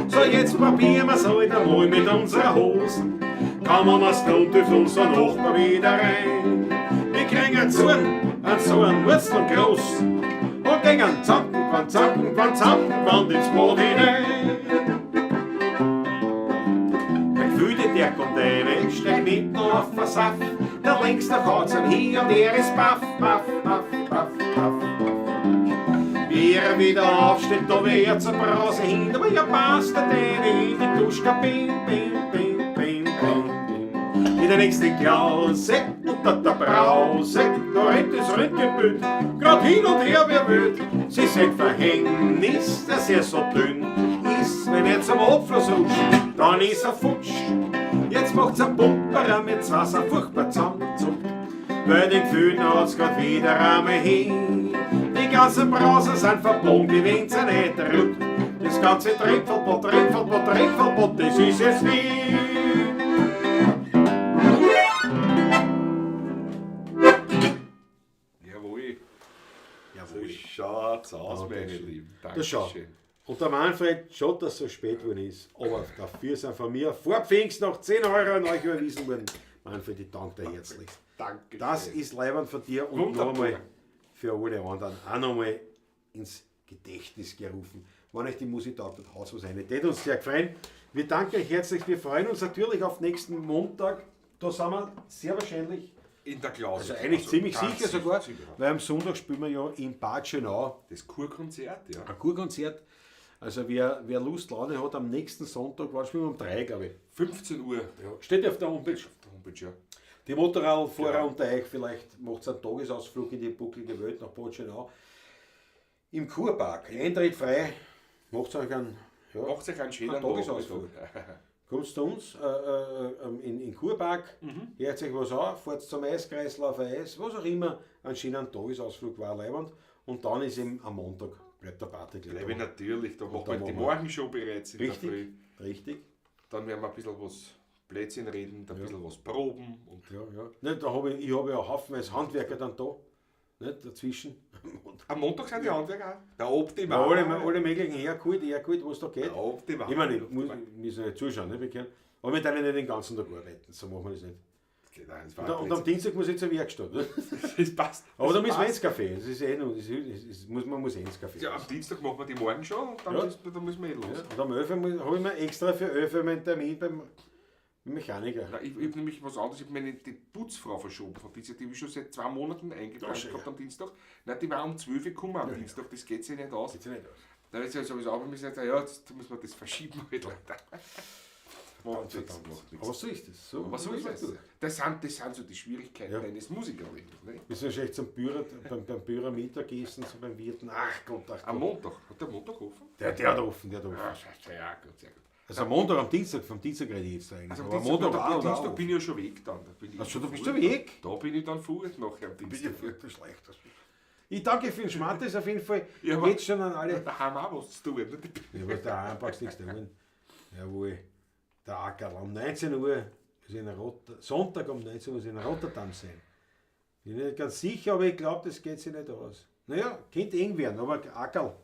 So jetzt probieren wir's halt einmal mit unserer Hosen. Kann man was tun, dürft unser Nachbar wieder rein. Wir kriegen einen Zorn, Wurzel und groß. Und gingen zanken, zanken, zanken, zanken, ins Boot hinein. Der Gefühle, der kommt rein, steigt mitten auf den Saft. Der längste haut's am hier und er ist baff, baff, baff, baff, baff. Wie er wieder aufsteht, da wird zur Brause hin, aber ja passt der in die Duschkabine, bin, bin, bin, bin, bin. In der nächsten Klause unter der Brause, da rennt das Röntgenbild, grad hin und her, wer will. Sie sind Verhängnis, dass er so dünn ist, wenn er zum Abfluss rutscht, dann ist er futsch. Jetzt macht's ein Pumperer mit Wasser furchtbar zusammenzuckt. Bei den Gefühlen hat's grad wieder einmal hin. Die ganzen Brausen sind verbogen, die wenn's ja nicht rückt. Das ganze Trinkverbot, Trinkverbot, Trinkverbot, das ist jetzt nie. Jawohl. Jawohl. So schaut's aus, meine Dankeschön. Lieben. Das schau. Dankeschön. Und der Manfred, schon, dass es so spät geworden ist, aber dafür sind von mir vor Pfingst noch 10 Euro an euch überwiesen worden. Manfred, ich danke dir herzlich. Dankeschön. Das ist leibend von dir und Wunderbar. noch einmal für alle anderen auch nochmal ins Gedächtnis gerufen. Wenn euch die Musik taugt, dann haut was rein. Das hat uns sehr gefreut. Wir danken euch herzlich. Wir freuen uns natürlich auf nächsten Montag. Da sind wir sehr wahrscheinlich, In der Klausel. also eigentlich ziemlich ganz sicher sogar, sicher. weil am Sonntag spielen wir ja in Bad Schönau Das Kurkonzert, ja. ein Kurkonzert. Also wer Lust, Laune hat, am nächsten Sonntag, wann spielen wir um 3, glaube ich. 15 Uhr. Ja, steht ja auf der Homepage. Auf der Homepage, ja. Die Motorradfahrer Genau. unter euch, vielleicht macht einen Tagesausflug in die bucklige Welt nach Bad Schönau. Im Kurpark, Eintritt frei, macht euch einen, ja, Macht euch einen schönen Ein Tagesausflug. Nachmittag. kommt zu uns in den Kurpark, hört euch was an, fahrt zum Eiskreislauf, Eis, was auch immer, einen schönen Tagesausflug war leibend. Und dann ist eben am Montag, bleibt der Party gleich Bleibe ich da. natürlich, da machen dann wir die machen wir- Morgenshow bereits in der Richtig, Früh. richtig. Dann werden wir ein bisschen was Blödsinn reden, ein bisschen was proben. Und Ja, ja. Nicht, da hab ich habe ja haufenweise Handwerker dann da, nicht, dazwischen. Und am Montag sind die Handwerker auch. Der Optimal. ja, alle möglichen hergeholt, was da geht. Der Optimal. Ich meine, ich muss, müssen nicht zuschauen, ne? Wir können, aber wir können nicht den ganzen Tag arbeiten, so machen wir das nicht. Genau, das war Und am Dienstag muss ich zur Werkstatt. Ne? Das passt. Aber da Das müssen wir passt. ins Café. Das ist eh noch, das ist, muss, man muss eh ins Café. Ja, am Dienstag machen wir die Morgenshow und dann, Ja. dann müssen wir eh los. Ja, und am 11 Uhr habe ich mir extra für 11 Uhr meinen Termin beim Mechaniker. Nein, ich habe nämlich was anderes, ich habe meine die Putzfrau verschoben von Dienstag, die habe ich schon seit 2 Monaten eingeplant Ja, gehabt am Dienstag. Nein, die war um 12 Uhr gekommen am Dienstag, das geht sich nicht aus. Geht's ja nicht aus. Da ist ja sowieso auch müssen, ja, jetzt müssen wir das verschieben halt, Alter. Macht nichts, macht nichts. Aber so ist es. So, Aber so ist es. Das sind so die Schwierigkeiten Ja. eines Musikerlebens. Ne? Wir sind schon zum Bührer, beim Bührer Mittagessen, so beim Wirten. Ach Gott, ach Am Gott. Montag. Hat der Montag offen? Der hat offen, der hat offen. Ah, scheiße, ja, gut, sehr gut. Also am Montag, am Dienstag, vom Dienstag rede ich jetzt eigentlich. Also am Aber am Dienstag, Montag, na, auch, am Dienstag auch. bin ich ja schon weg dann. Da bin ich Ach so, du bist fort. schon weg? Da bin ich dann fort nachher am Bin ich Dienstag. fort, das ist schlecht. Ich danke für den Schmattes auf jeden Fall. Ja, aber- Jetzt schon an alle. Daheim auch was zu tun. Ne? Ja, aber daheim brauchst du nichts tun. Jawohl. Der Ackerl. Um 19 Uhr ist in Sonntag um 19 Uhr muss ich in Rotterdam sein. Bin nicht ganz sicher, aber ich glaube, das geht sich nicht aus. Naja, könnte eng werden, aber Ackerl.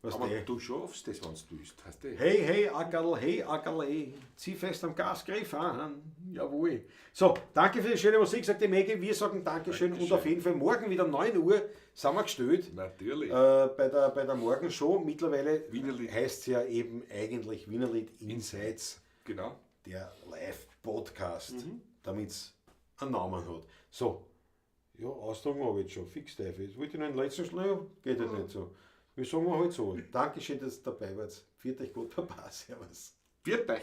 Was Aber der? du schaffst das, wenn du willst. Weißt du? Hey, hey, Ackerl, hey, Ackerl, hey. Zieh fest am Gasgriff an. Jawohl. So, danke für die schöne Musik, sagt die Maggie. Wir sagen Dankeschön, und auf jeden Fall morgen wieder 9 Uhr sind wir gestellt. Natürlich. Bei der Morgenshow. Mittlerweile Wienerlied. heißt es ja eben eigentlich Wienerlied Insights, Genau. der Live-Podcast, damit es einen Namen hat. So, ja, Ausdrucken habe ich jetzt schon. Fix, Teufel. Jetzt wollte ich noch einen letzten Schluss. Geht halt nicht so. Wir sagen wir halt so. Dankeschön, dass ihr dabei wart. Viert euch gut, Baba. Servus. Viert euch.